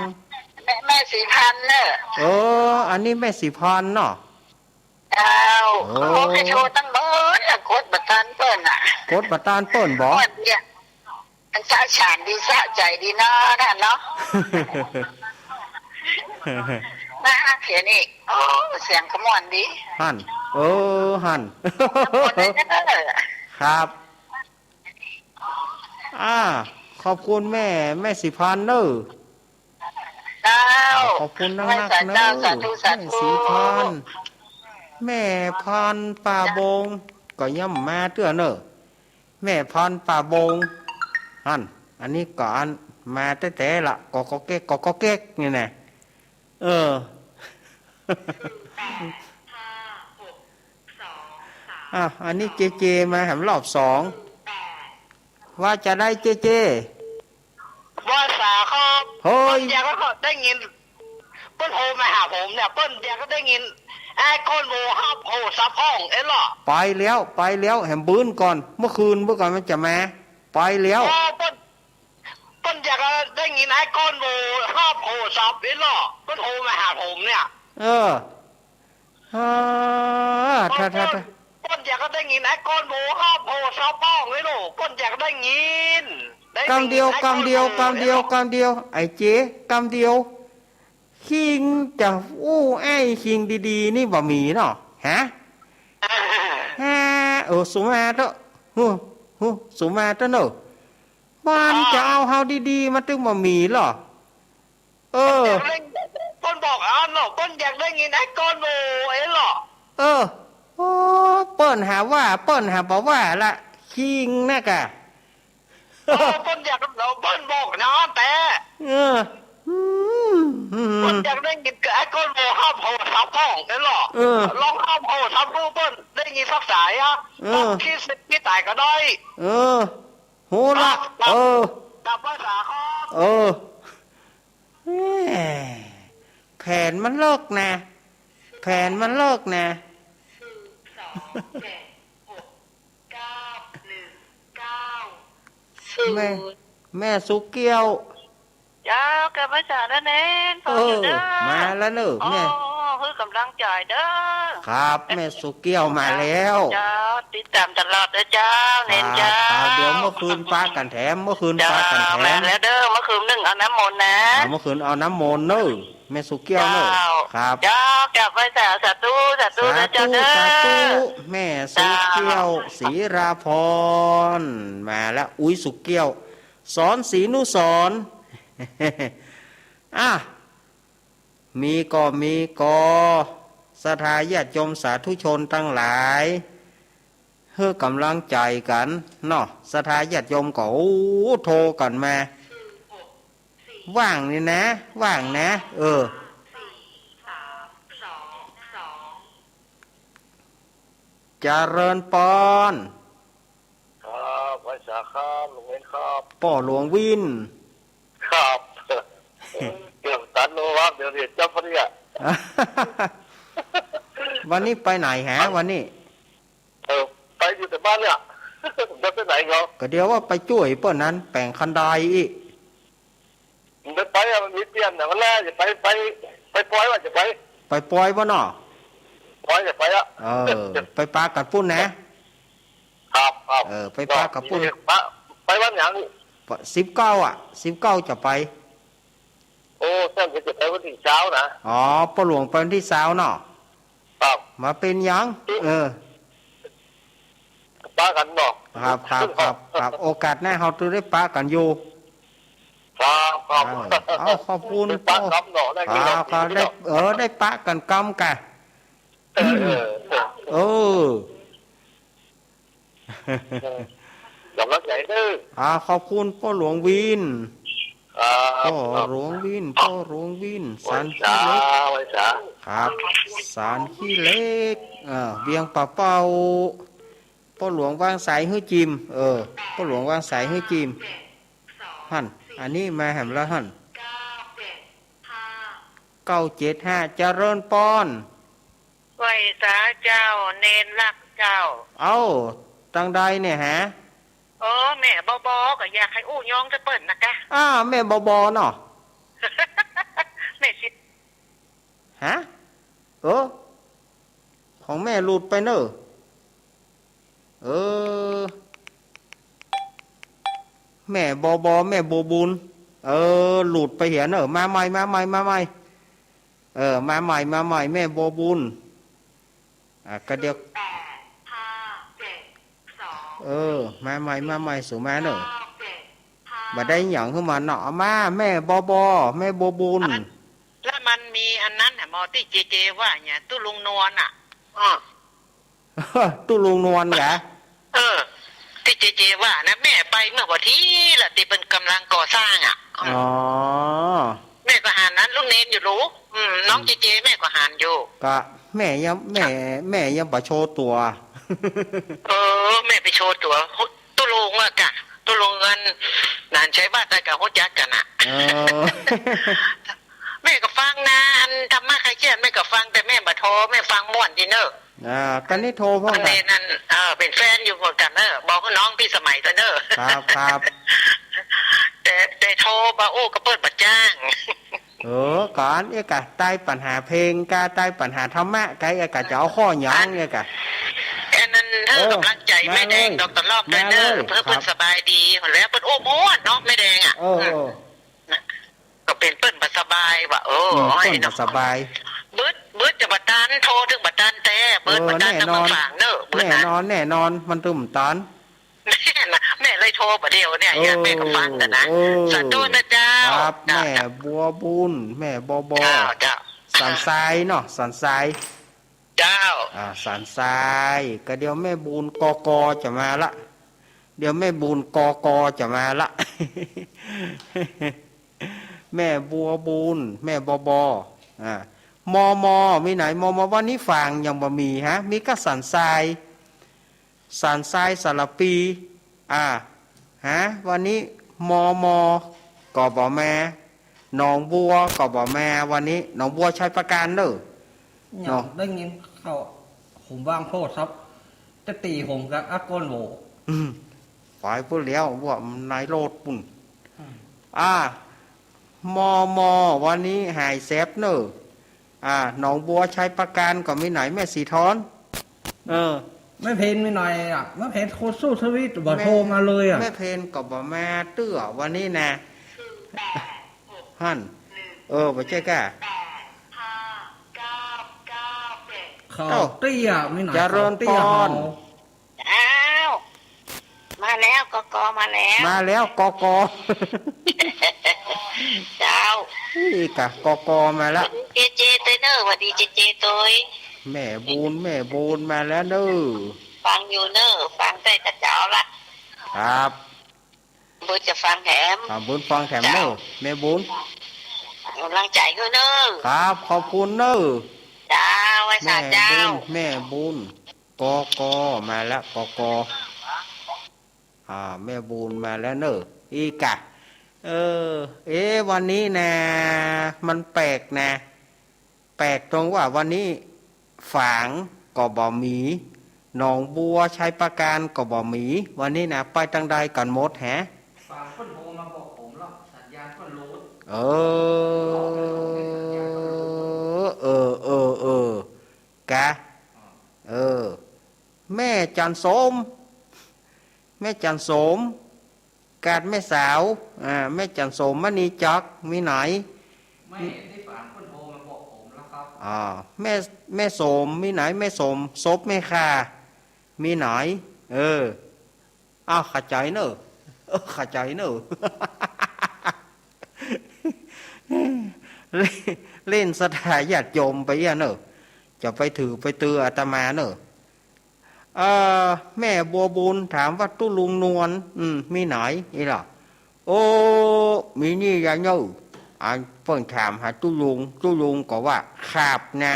แม่ แม่สีพันเน่อ เออ อันนี้แม่สีพันเนาะ เจ้า โอ้ โอ้ แม่โทรตั้งเมินละ กดบ่ตันเปิ้นน่ะ กดบ่ตันเปิ้นบ่ ม่วนเนี่ย มันสะสานดีสะใจ๋ดีเนาะ นั่นเนาะ น่าฮักเสียนี่ โอ้ เสียงก็ม่วนดี หั่น เออ หั่น ม่วนเด้อ ครับ อ่า ขอบคุณแม่ แม่สีพันเน่อ เจ้า ขอบคุณนักๆ ไหว้สาเจ้า เน่อ สาธุ สาธุ แม่สีพัน แม่พันป่าบง ก็ยังบ่มาเตื้อเน่อ แม่พันป่าบง หั่น อันนี้ก็อันมาแต๊ๆ ละ ก็ก็แก๊ก ก็ก็แก๊กนี่แน่ เออ อ่ะ อันนี้เจเจมาแหมรอบสอง ว่าจะได้เจเจ ว่าสาครับ เฮ้ย เปิ้นอยากก็ได้ยิน เปิ้นโทรมาหาผมเนี่ย เปิ้นอยากก็ได้ยิน ไอ้ก้อนโวฮับโหสับอ่องเอ็ดล่อ ไปแล้ว ไปแล้ว แหมบื้นก่อน เมื่อคืนเมื่อก่อนมันจะมา ไปแล้ว โอ้ เปิ้น เปิ้นอยากก็ได้ยินไอ้ก้อนโวฮับโหสับเอ็ดล่อ เปิ้นโทรมาหาผมเนี่ย เออ อ่า ถ้า ถ้า ถ้า เปิ้นอยากก็ได้ยินไอ้ก้อนโวฮับโหสับอ่องเอ็ดล่อ เปิ้นอยากได้ยิน ได้ยิน กำเดียว ไอ้ก้อนโว กำเดียว กำเดียว เอ็ดล่อ กำเดียว ไอ้เจ กำเดียว คิงจะอู้ไอ้คิงดีๆ นี่บ่มีเนาะ ฮะ อ่า ฮะ เออ สุมาเถอะ ฮู้ ฮู้ สุมาเถอะเนอะ มันจะเอาเฮาดีๆ มาตึงบ่มีเหรอ เออ เปิ้นบอกอันเนาะ เปิ้นอยากได้ยินไอ้ก้อนโวเอ็ดล่อ เออ โอ้ เปิ้นหาว่า เปิ้นหาบ่ว่าละ คิงนะกะ เออ เปิ้นอยาก เปิ้นบอกนะ แต่ เออ อืม อืม เปิ้นอยากได้ยินไอ้ก้อนโวฮับโหสับอ่องเอ็ดล่อ เออ ลองฮับโหสับดู เปิ้นได้ยินสักสายอะ เออ ตัดคลิปเสียงตี้ต๋ายก็ได้ เออ ฮู้ละ ครับ เออ กลับไปสาครับ เออ แหม แผนมันเลิกนะ แผนมันเลิกนะ แม่ แม่สุเกี้ยว เจ้า กลับมาสาแล้วเน้น ฟังอยู่เด้อ เออ มาแล้วเนอะ อ๋อ แม่ หื้อกำลังใจ๋เด้อ ครับ แม่สุเกี้ยวมาแล้ว เจ้า ติดต๋ามตลอดเด้อเจ้า เน้นเจ้า ครับ เดี๋ยวเมื่อคืนปะกั๋นแถม เมื่อคืนปะกั๋นแถม เจ้า มาแล้วเด้อ เมื่อคืนนึ่งเอาน้ำมนต์นะ อ่า เมื่อคืนเอาน้ำมนต์เนอะ แม่สุเกี้ยวเนอะ เจ้า ครับ เจ้า กลับไหว้สา สาธุ สาธุ สาธุ เด้อเจ้าเด้อ สาธุ แม่สุเกี้ยว เจ้า ศรีราพร มาแล้ว อุ๊ย สุเกี้ยว สอนศรีนุสรณ์ อ่ะ มีก่อ มีก่อ ศรัทธาญาติโยมสาธุชนตังหลาย หื้อกำลังใจ๋กั๋นเนาะ ศรัทธาญาติโยมก็ โอ้ โทรกั๋นมา ว่างนี่นะ ว่างนะ เออ เจริญปอน ครับ ไหว้สาครับ ลุงเอ็นครับ ป้อหลวงวิน ครับ เกือบตันแล้วครับ เดี๋ยวเรียนจบปะเนี่ย วันนี้ไปไหนฮะ วันนี้ เออ ไปอยู่แต่บ้านเนี่ย จะไปไหนเหรอ ก็เดี๋ยวว่าไปจ้วยเปิ้นนั้น แป๋งคันไดอี้ มันไปไปอะ มันมีเปลี่ยนน่ะ วันแรกจะไป ไป ไปปอยว่าจะไป ไปปอยบ่เนาะ ปอยจะไปอะ เออ ไปปะกั๋นปุ้นนะ ครับ ครับ เออ ไปปะกั๋นปุ้น ไป ไปวันหยัง สิบเก้าอะ สิบเก้าจะไป โอ้ ต้านจะไปวันตี้ซาวนะ อ๋อ ป้อหลวงไปวันตี้ซาวเนาะ ครับ บ่เป๋นหยัง เออ ปะกั๋นเนาะ ครับ ครับ ครับ ครับ โอกาสหน้าเฮาจะได้ปะกั๋นอยู่ ครับ ครับ เอา เอา ขอบคุณ ปะกั๋นเนาะ ได้ ครับ ครับ ได้ เออ ได้ปะกั๋นกำกะ เออ เออ เออ กำลังใจ๋เด้อ อ่า ขอบคุณป้อหลวงวิน ครับ ป้อหลวงวิน ป้อหลวงวิน สานขี้เหล็ก ไหว้สา ครับ สานขี้เหล็ก เอ่อ เวียงป่าเป้า ป้อหลวงวางสายหื้อจิม เออ ป้อหลวงวางสายหื้อจิม หั้น อันนี้มาแหมแล้วหั้น เก้าเจ็ดห้า เจริญปอน ไหว้สาเจ้า เณรรักเจ้า เอ้า ตังใดเนี่ยฮะ เออ แม่บอบอ ก็อยากหื้ออู้ย้องจะเปิ้นนะกะ อ้า แม่บอบอเนาะ แม่สิ ฮะ เออ ของแม่หลุดไปเนอะ เออ แม่บอบอ แม่บัวบุญ เออ หลุดไปเหียเนอะ มาใหม่ มาใหม่ มาใหม่ เออ มาใหม่ มาใหม่ แม่บัวบุญ อ่ะ ก็เดี๋ยว เออ มาใหม่ มาใหม่ สูมาเนอะ บ่ได้หยังหื้อมันเนาะ เอามา แม่บอบอ แม่บัวบุญ แล้วมันมีอันนั้นน่ะ หมอตี้เจเจว่าเนี่ย ตุ๊ลุงนวลน่ะ อ้อ ตุ๊ลุงนวลกะ เออ ตี้เจเจว่านะ แม่ไปเมื่อวันตี้ละ ตี้เปิ้นก่ำลังก่อสร้างอะ อ๋อ แม่ก็หานั้นลุงเณ ห็นอยู่ลูก อืม น้อง อืม เจเจ แม่ก็หันอยู่ ก็แม่ยัง แม่ แม่ยังบ่โชว์ตั๋ว เออ แม่ไปโชว์ตั๋ว ตุ๊ลุงอะกะ ตุ๊ลุงอัน หลานชัยวัฒน์อะกะฮู้จักกั๋นน่ะ เออ แม่ก็ฟังนะ อันธรรมะคลายเครียดแม่ก็ฟัง แต่แม่บ่โทร แม่ฟังม่วนดีเนอะ อ่า ต๋อนนี้โทรพ่อง อันนี้นั่น เออ เป๋นแฟนอยู่พ่องกั๋นเนอะ บอกกับน้องพี่สมัยกั๋นเนอะ ครับ ครับ แต่ แต่โทรบ่า โอ้ ก็เปิ้นบ่จ้าง เออ ก่อนเอ๊ะกะ ใต้ปัญหาเพลงกะ ใต้ปัญหาธรรมะกะ เอ๊ะกะ จะเอาข้อหยังเอ๊ะกะ อันนั้นเฮ้อ เออ ก๋ำลังใจ๋แม่แดง มาเลย ดอกเตอร์ลอม มาเลย เปิ้น ครับ เปิ้นสบายดี แล้วเปิ้นโอ้ม่วนเนาะ แม่แดงอะ เออ อืม เออ ก็เป๋นเปิ้นบ่สบายว่า เออ อืม เปิ้นบ่สบาย เบิด เบิดจะบ่ตัน โทรเถิงบ่ตันแต๊ เบิด เออ บ่ตัน แน่นอน ตางฝางเนอะ เบิดนะ แน่นอน แน่นอน มันตึงตัน แม่นะ แม่เลยโทรบ่าเดี่ยวเนี่ย เออ แม่ก็ฟังกั๋นนะ เออ สาธุนะเจ้า ครับ เจ้า แม่บัวบุญ แม่บอบอ เจ้า เจ้า สันทรายเนาะ สันทราย เจ้า อ่า สันทราย ก็เดี๋ยวแม่บุญกอกอจะมาละ เดี๋ยวแม่บุญกอกอจะมาละ แม่บัวบุญ แม่บอบอ อ่า มอมอ มีไหน มอมอ วันนี้ฝางยังบ่มีฮะ มีก้าสันทราย สันทรายสารปี อ่า ฮะ วันนี้ มอมอ ก็บ่มา หนองบัวก็บ่มา วันนี้ หนองบัวชัยปราการเนอะ ยัง เนาะ ได้ยินเขา ผมวางโทรศัพท์ จะตี้ผมกับอาก้อนโหว่ อืม ไปพูดแล้วว่ามันนายโลดปุ้น อืม อ่า มอมอ วันนี้หายแสบเนอะ อ่า หนองบัวชัยปราการก็มีไหน แม่สีทอน เออ แม่เพนมีไหนอะ แม่เพนโคตรสู้ชีวิต บ่โทรมาเลยอะ แม่เพนก็บ่มาเตื้อวันนี้นะ หั่น เออ บ่ใจ้ก้า เขาเตี้ยมีไหน เจ้า เจริญพร เขาเตี้ยเฮา อ้าว มาแล้ว กอกอ มาแล้ว มาแล้ว กอกอ เจ้า นี่กะ กอกอ มาแล้ว หวัดดีเจเจตวยเนอะ หวัดดีเจเจตวย แม่บุญ แม่บุญมาแล้วเนอะ ฟังอยู่เนอะ ฟังแต่กระเจ้าละ ครับ บุญจะฟังแถม อ่า บุญฟังแถมเนอะ เจ้า แม่บุญ ก๋ำลังใจ๋หื้อเนอะ ครับ ขอบคุณเนอะ เจ้า ไหว้สาเจ้า แม่บุญ แม่บุญ กอกอ มาแล้ว กอกอ อ่า แม่บุญมาแล้วเนอะ อีกอะ เออ เอ๊ะ วันนี้นะ มันแปลกนะ แปลกตรงว่าวันนี้ฝางก็บ่มี หนองบัวชัยปราการก็บ่มี วันนี้นะ ไปตางใดกั๋นหมดแฮะ ฝางเปิ้นโทรมาบอกผมแล้ว สัญญาณเปิ้นหลุด เออ เออ เออ เออ กะ เออ แม่จันทร์โสม แม่จันทร์โสม กาดแม่สาว อ่า แม่จันทร์โสม มณีจักร มีไหน แม่ที่ฝางเปิ้นโทรมาบอกผมแล้วครับ อ่า แม่ แม่โสม มีไหน แม่โสม ศพแม่ข่า มีไหน เออ อ้าว เข้าใจ๋เนอะ เออ เข้าใจ๋เนอะ เล่น เล่นศรัทธาญาติโยมไปเอี้ยเนอะ จะไปถือไปตืออาตมาเนอะ เอ่อ แม่บัวบุญถามว่าตุ๊ลุงนวล อืม มีไหน อีหล่ะ โอ้ มีนี่ยายเนอะ อันเปิ้นถามหาตุ๊ลุง ตุ๊ลุงก็ว่า ครับนะ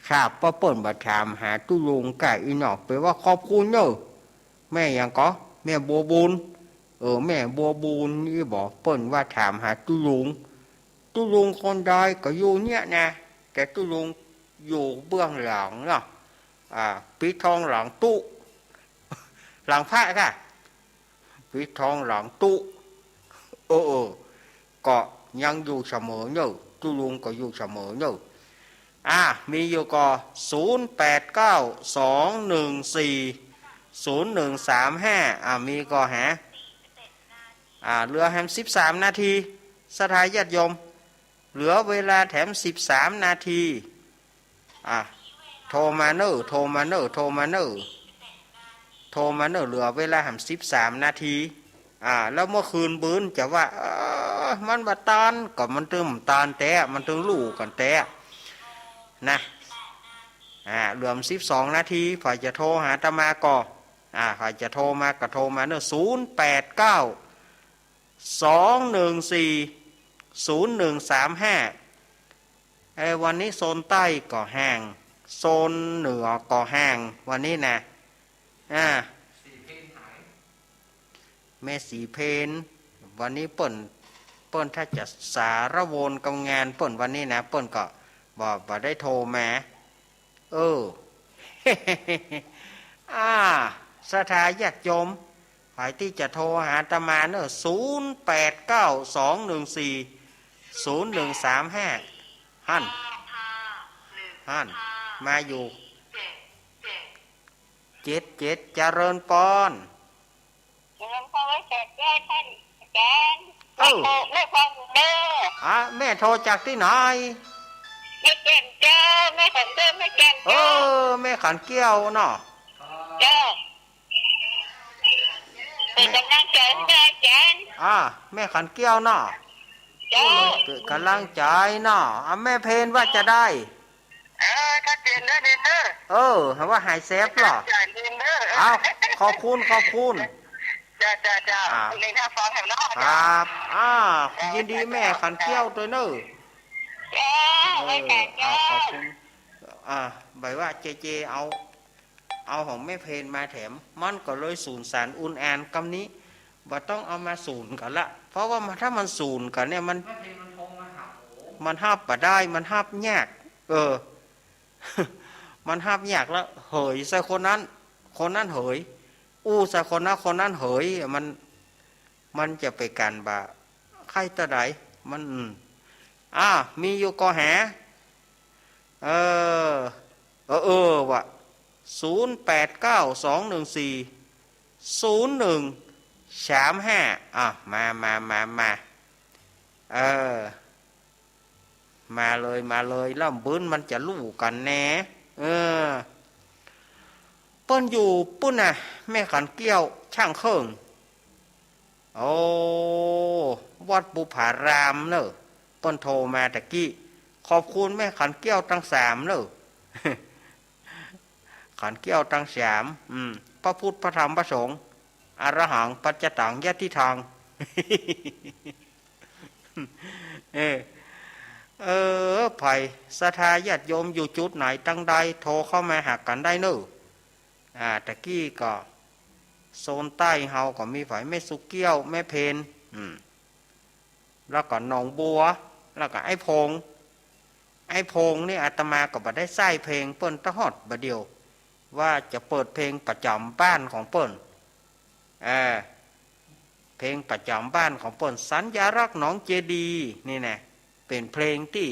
ครับ ป้อเปิ้นบ่ถามหาตุ๊ลุงก้า อีหนอ แปลว่าขอบคุณเนอะ แม่หยังก่อ แม่บัวบุญ เออ แม่บัวบุญนี่บ่ เปิ้นว่าถามหาตุ๊ลุง ตุ๊ลุงคนใดก็อยู่เนี่ยนะ แต่ตุ๊ลุงอยู่เบื้องหลังเนาะ อ่า ปิดทองหลังตุ๊ หลังพระค่ะ ปิดทองหลังตุ๊ เออ เออ ก็ยังอยู่เสมอเนอะ ตุ๊ลุงก็อยู่เสมอเนอะ อ่า มีอยู่ก็ ศูนย์แปดเก้า สองหนึ่งสี่ ศูนย์หนึ่งสามห้า อ่า มีก็หา อ่า เหลือแหมสิบสามนาที ศรัทธาญาติโยม เหลือเวลาแถมสิบสามนาที อ่ะ โทรมาเน่อ โทรมาเน่อ โทรมาเน่อ โทรมาเน่อ เหลือเวลาแหมสิบสามนาที อ่า แล้วเมื่อคืนบื้นจะว่า เออ มันบ่ตัน ก็มันตึงตันแต๊ มันตึงลู่กั๋นแต๊ นะ อ่า เหลือสิบสองนาที ใผจะโทรหาอาตมาก็ อ่า ใผจะโทรมาก็โทรมาเน่อ ศูนย์แปดเก้า สองหนึ่งสี่ ศูนย์หนึ่งสามห้า เอ้ย วันนี้โซนใต้ก็แห้ง โซนเหนือก็แห้ง วันนี้นะ อ่า แม่ศรีเพญ วันนี้เปิ้น เปิ้นถ้าจะสารวนกับงานเปิ้นวันนี้นะ เปิ้นก็บ่ บ่ได้โทรมา เออ อ่า ศรัทธาญาติโยม ใผตี้จะโทรหาอาตมาเนอะ ศูนย์แปดเก้า สองหนึ่งสี่ ศูนย์หนึ่งสามห้า หั้น หั้น มาอยู่ เจ็ดเจ็ด เจริญปอน เจริญพร แม่แก้ว ท่านอาจารย์ เอ้า แม่โทร แม่ฟังอยู่เด้อ อ่ะ แม่โทรจากตี้ไหน แม่แก้วเจ้า แม่ขันเจ้า แม่แก้ว เอ เจ้า อ แม่ขันแก้วเนาะ เจ้า เป๋นก๋ำลังใจ๋หื้ออาจ๋ารย์ อ่า แม่ขันแก้วเนาะ เจ้า เป๋นก๋ำลังใจ๋เนาะ อ่ะ แม่เพญว่าจะใด เออ ชัดเจนเด้อ เนนเด้อ เออ หาว่าหายแสบเหรอ ชัดเจนเด้อ เอ้า ขอบคุณ ขอบคุณ เจ้า เจ้า เจ้า อ่า เนนถ้าฟังแหมเนาะ ครับ อ่า ยินดีแม่ขันแก้วตวยเนอะ เจ้า เออ ไว้แก่เจ้า อ่า ขอบคุณ อ่า ใบว่าเจเจเอา เอาของแม่เพญมาแถม มันก็เลยสูญสารอุนแอนกำนี้ บ่ต้องเอามาสูญกั๋นละ เพราะว่ามัน ถ้ามันสูญกั๋นเนี่ย มัน มันฮับบ่ได้ มันฮับยาก เออ มันฮับยากแล้ว เหยใส่คนนั้น คนนั้นเหย อู้ใส่คนนั้น คนนั้นเหย มัน มันจะไปกั๋นบ่า ใค่เต้าใด มัน อืม อ่า มีอยู่ก่อแห เออ เออ เออ ว่ะ ศูนย์แปดเก้า สองหนึ่งสี่ ศูนย์หนึ่งสามห้า อ่ะ มา มา มา มา เออ มาเลย มาเลย แล้วบึ้นมันจะลู่กั๋นแน่ เออ เปิ้นอยู่ปุ้นน่ะ แม่ขันแก้ว ช่างเคิ่ง โอ้ วัดบุพารามเนอะ เปิ้นโทรมาตะกี้ ขอบคุณแม่ขันแก้วตังสามเนอะ ขันแก้วตังสาม อืม พระพุทธ พระธรรม พระสงฆ์ อรหัง ปัจจตัง ยะทิฏฐัง เออ เออ ใผศรัทธาญาติโยมอยู่จุดไหนตังใด โทรเข้ามาหากั๋นได้เนอะ อ่า ตะกี้ก็ โซนใต้เฮาก็มีใผ แม่สุแก้ว แม่เพญ อืม แล้วก็หนองบัว แล้วก็ไอ้พงษ์ ไอ้พงษ์นี่อาตมาก็บ่ได้ใส่เพลงเปิ้นตะฮอดบ่าเดี่ยว ว่าจะเปิดเพลงประจ๋ำบ้านของเปิ้น เออ เพลงประจ๋ำบ้านของเปิ้น สัญลักษณ์หนองเจดีย์นี่นะ เป๋นเพลงตี้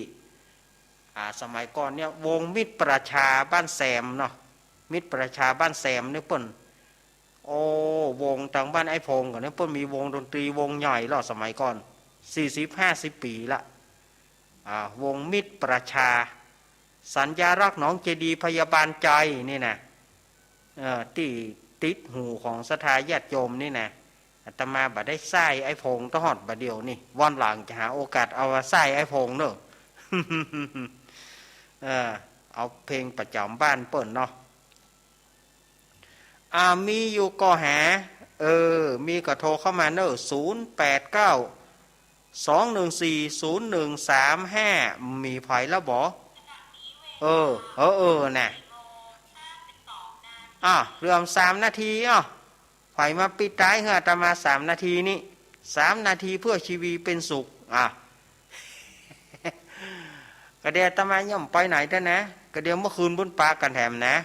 อ่า สมัยก่อนเนี่ย วงมิตรประชาบ้านแซมเนาะ มิตรประชาบ้านแซมเนี่ยเปิ้น โอ้ วงตางบ้านไอ้พงษ์ก่อนเนี่ย เปิ้นมีวงดนตรีวงใหญ่แล้วสมัยก่อน สี่สิบ ห้าสิบปี๋ละ อ่า วงมิตรประชา สัญลักษณ์หนองเจดีย์พยาบาลใจนี่นะ เอ่อ ตี้ติดหูของศรัทธาญาติโยมนี่นะ อาตมาบ่ได้ใส่ไอ้พงษ์ตะฮอดบ่าเดี่ยวนี่ วันหลังจะหาโอกาสเอามาใส่ไอ้พงษ์เนอะ เออ เอาเพลงประจ๋ำบ้านเปิ้นเนาะ อ่า มีอยู่ก่อแห เออ มีก็โทรเข้ามาเนอะ ศูนย์แปดเก้า สองหนึ่งสี่ ศูนย์หนึ่งสามห้า มีใผละบ่ เออ เออ เออ น่ะ อ่ะ เหลือสามนาที อ่ะ ใผมาปิดต๊ายหื้ออาตมาสามนาทีนี้ สามนาทีเพื่อชีวีเป็นสุข อ่ะ กะเดี่ยวอาตมาย่อมไปไหนเต๊อะนะ กะเดี่ยวเมื่อคืนบึ้นปะกั๋นแถมนะ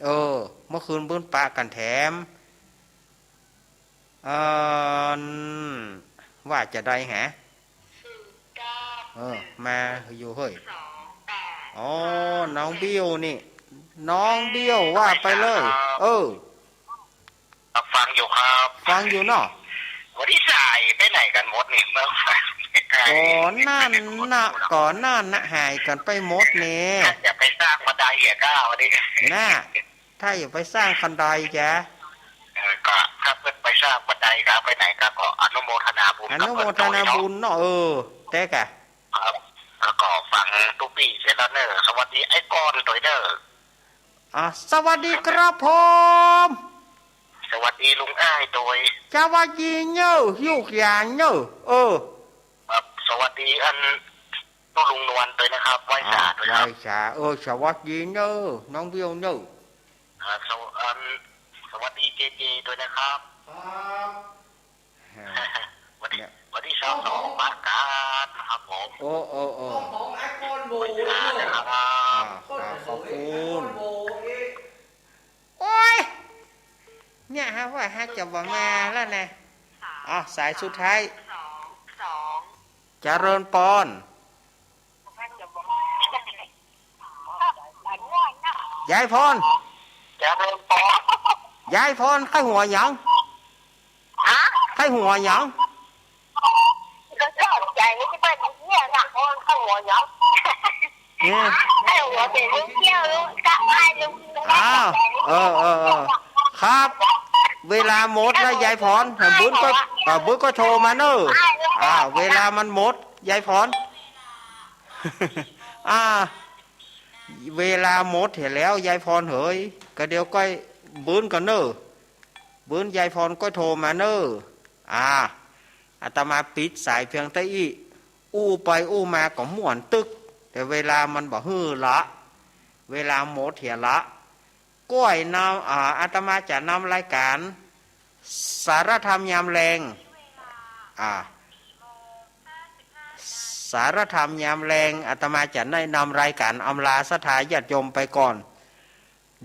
เออ เมื่อคืนบึ้นปะกั๋นแถม เอ่อ ว่าจะใดแห เออ มาอยู่เฮ้ย อ๋อ น้องเบี้ยวนี่ น้องเบี้ยวว่าไปเลย เออ ฟังอยู่ครับ ฟังอยู่เนาะ วันนี้สายไปไหนกั๋นหมดนี่ เมื่อวาน ก่อนนั้นนะ ก่อนนั้นนะ หายกั๋นไปหมดนี่ จะไปสร้างบันไดอะก้าวันนี้ น่ะ ถ้าจะไปสร้างคันไดจ๊ะ เออ ก็ถ้าเปิ้นไปสร้างบันไดก็ไปไหนก็ ก็อนุโมทนาบุญ อนุโมทนาบุญเนาะ เออ แต๊กะ ครับ แล้วก็ฟังตุ๊ปี้เสร็จแล้วเนอะ สวัสดีไอ้กอนตวยเนอะ อ่ะ สวัสดีครับผม สวัสดีลุงอ้ายตวย สวัสดีเนอะ ลูกหลานเนอะ เออ ครับ สวัสดีอัน ตุ๊ลุงนว ด้วยนะครับ ไหว้สา อ่า ด้วยครับ ไหว้สา เออ สวัสดีเนอะ น้องเบี้ยวเนอะ อ่า สว- อัน สวัสดีเจเจด้วยนะครับ ครับ ฮะ สวัสดี เนี่ย สวัสดีชาวสองปราการนะครับผม โอ้ โอ้ โอ้ ของไอ้ก้อนโบ ไหว้สานะครับ อ่า ขอบคุณ โอ๊ย เนี่ยฮะ ว่าฮะจะบ่มาแล้วนะ อ่ะ สายสุดท้าย เจริญปอน ยายพร เจริญปอน ยายพร ใค่หัวหยัง ฮะ ใค่หัวหยัง ก็ชอบใจที่เปิ้นเนี่ยนะ โอ้ย ใค่หัวหยัง เนี่ย ใค่หัวเสียงเกี้ยว ก็ให้ลุง อ้าว เออ เออ เออ ครับ เวลาหมดแล้วยายพร บึ้นก็ อ่า บึ้นก็โทรมาเนอะ อ่า เวลามันหมด ยายพร อ่า เวลาหมดเหียแล้ว ยายพรเหย ก็เดี๋ยวก้อยบึ้นก่อนเนอะ บึ้นยายพรก้อยโทรมาเนอะ อ่า อาตมาปิดสายเพียงเต้าอี้ อู้ไปอู้มาก็ม่วนตึก แต่เวลามันบ่หื้อละ เวลาหมดเหียละ ก้อยนำ อ่า อาตมาจะนำรายการ สารธรรมยามแลง อ่า สารธรรมยามแลง อาตมาจะได้นำรายการอำลาศรัทธาญาติโยมไปก่อน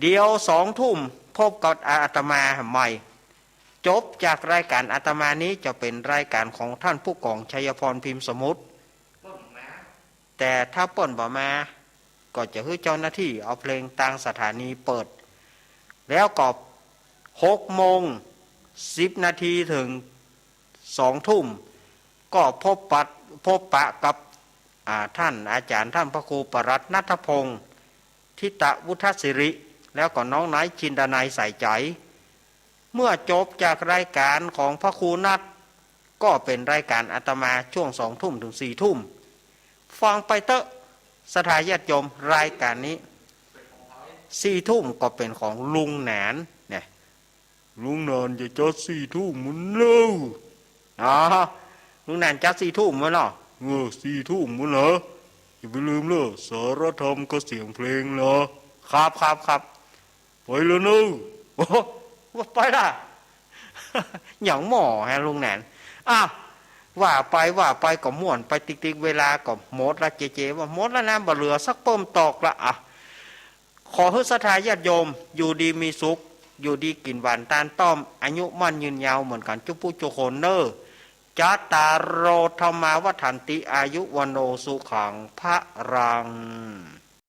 เดี๋ยวสองทุ่มพบกับอาตมาใหม่ จบจากรายการอาตมานี้จะเป็นรายการของท่านผู้กองชัยพร พิมพ์สมุทร แต่ถ้าเปิ้นบ่มา ก็จะหื้อเจ้าหน้าที่เอาเพลงตางสถานีเปิด แล้วก็หกโมงสิบนาทีถึงสองทุ่ม ก็พบปะ พบปะกับ อ่า ท่านอาจารย์ ท่านพระครูปรัตน์ ณัฐพงษ์ ทิตวุฒศิริ แล้วก็น้องน้อย จินดานัย ใส่ใจ เมื่อจบจากรายการของพระครูนัท ก็เป็นรายการอาตมาช่วงสองทุ่มถึงสี่ทุ่ม ฟังไปเต๊อะ ศรัทธาญาติโยม รายการนี้ สี่ทุ่มก็เป็นของลุงหนาน เนี่ย ลุงหนานจะจัดสี่ทุ่มมื้อเล่า อ๋อ ลุงหนานจัดสี่ทุ่มมื้อเนาะ เออ สี่ทุ่มมื้อเหรอ อย่าไปลืมเล่อ สารธรรมกับเสียงเพลงเหรอ ครับ ครับ ครับ ไปแล้วเนอะ โอ้ ไปละ หยังหม้อฮะลุงหนาน อ้าว ว่าไปว่าไปก็ม่วนไปติ๊กๆ เวลาก็หมดละ เจเจว่าหมดแล้วนะ บ่เหลือสักเปิ้มตอกละ อ่ะ ขอหื้อศรัทธาญาติโยม อยู่ดีมีสุข อยู่ดีกิ๋นหวานตานต้อม อายุมั่นยืนยาวเหมือนกั๋นจุ๊ผู้จุคนเน่อ จัตตาโร ธัมมา วัฑฒันติ อายุ วัณโณ สุขัง พะลัง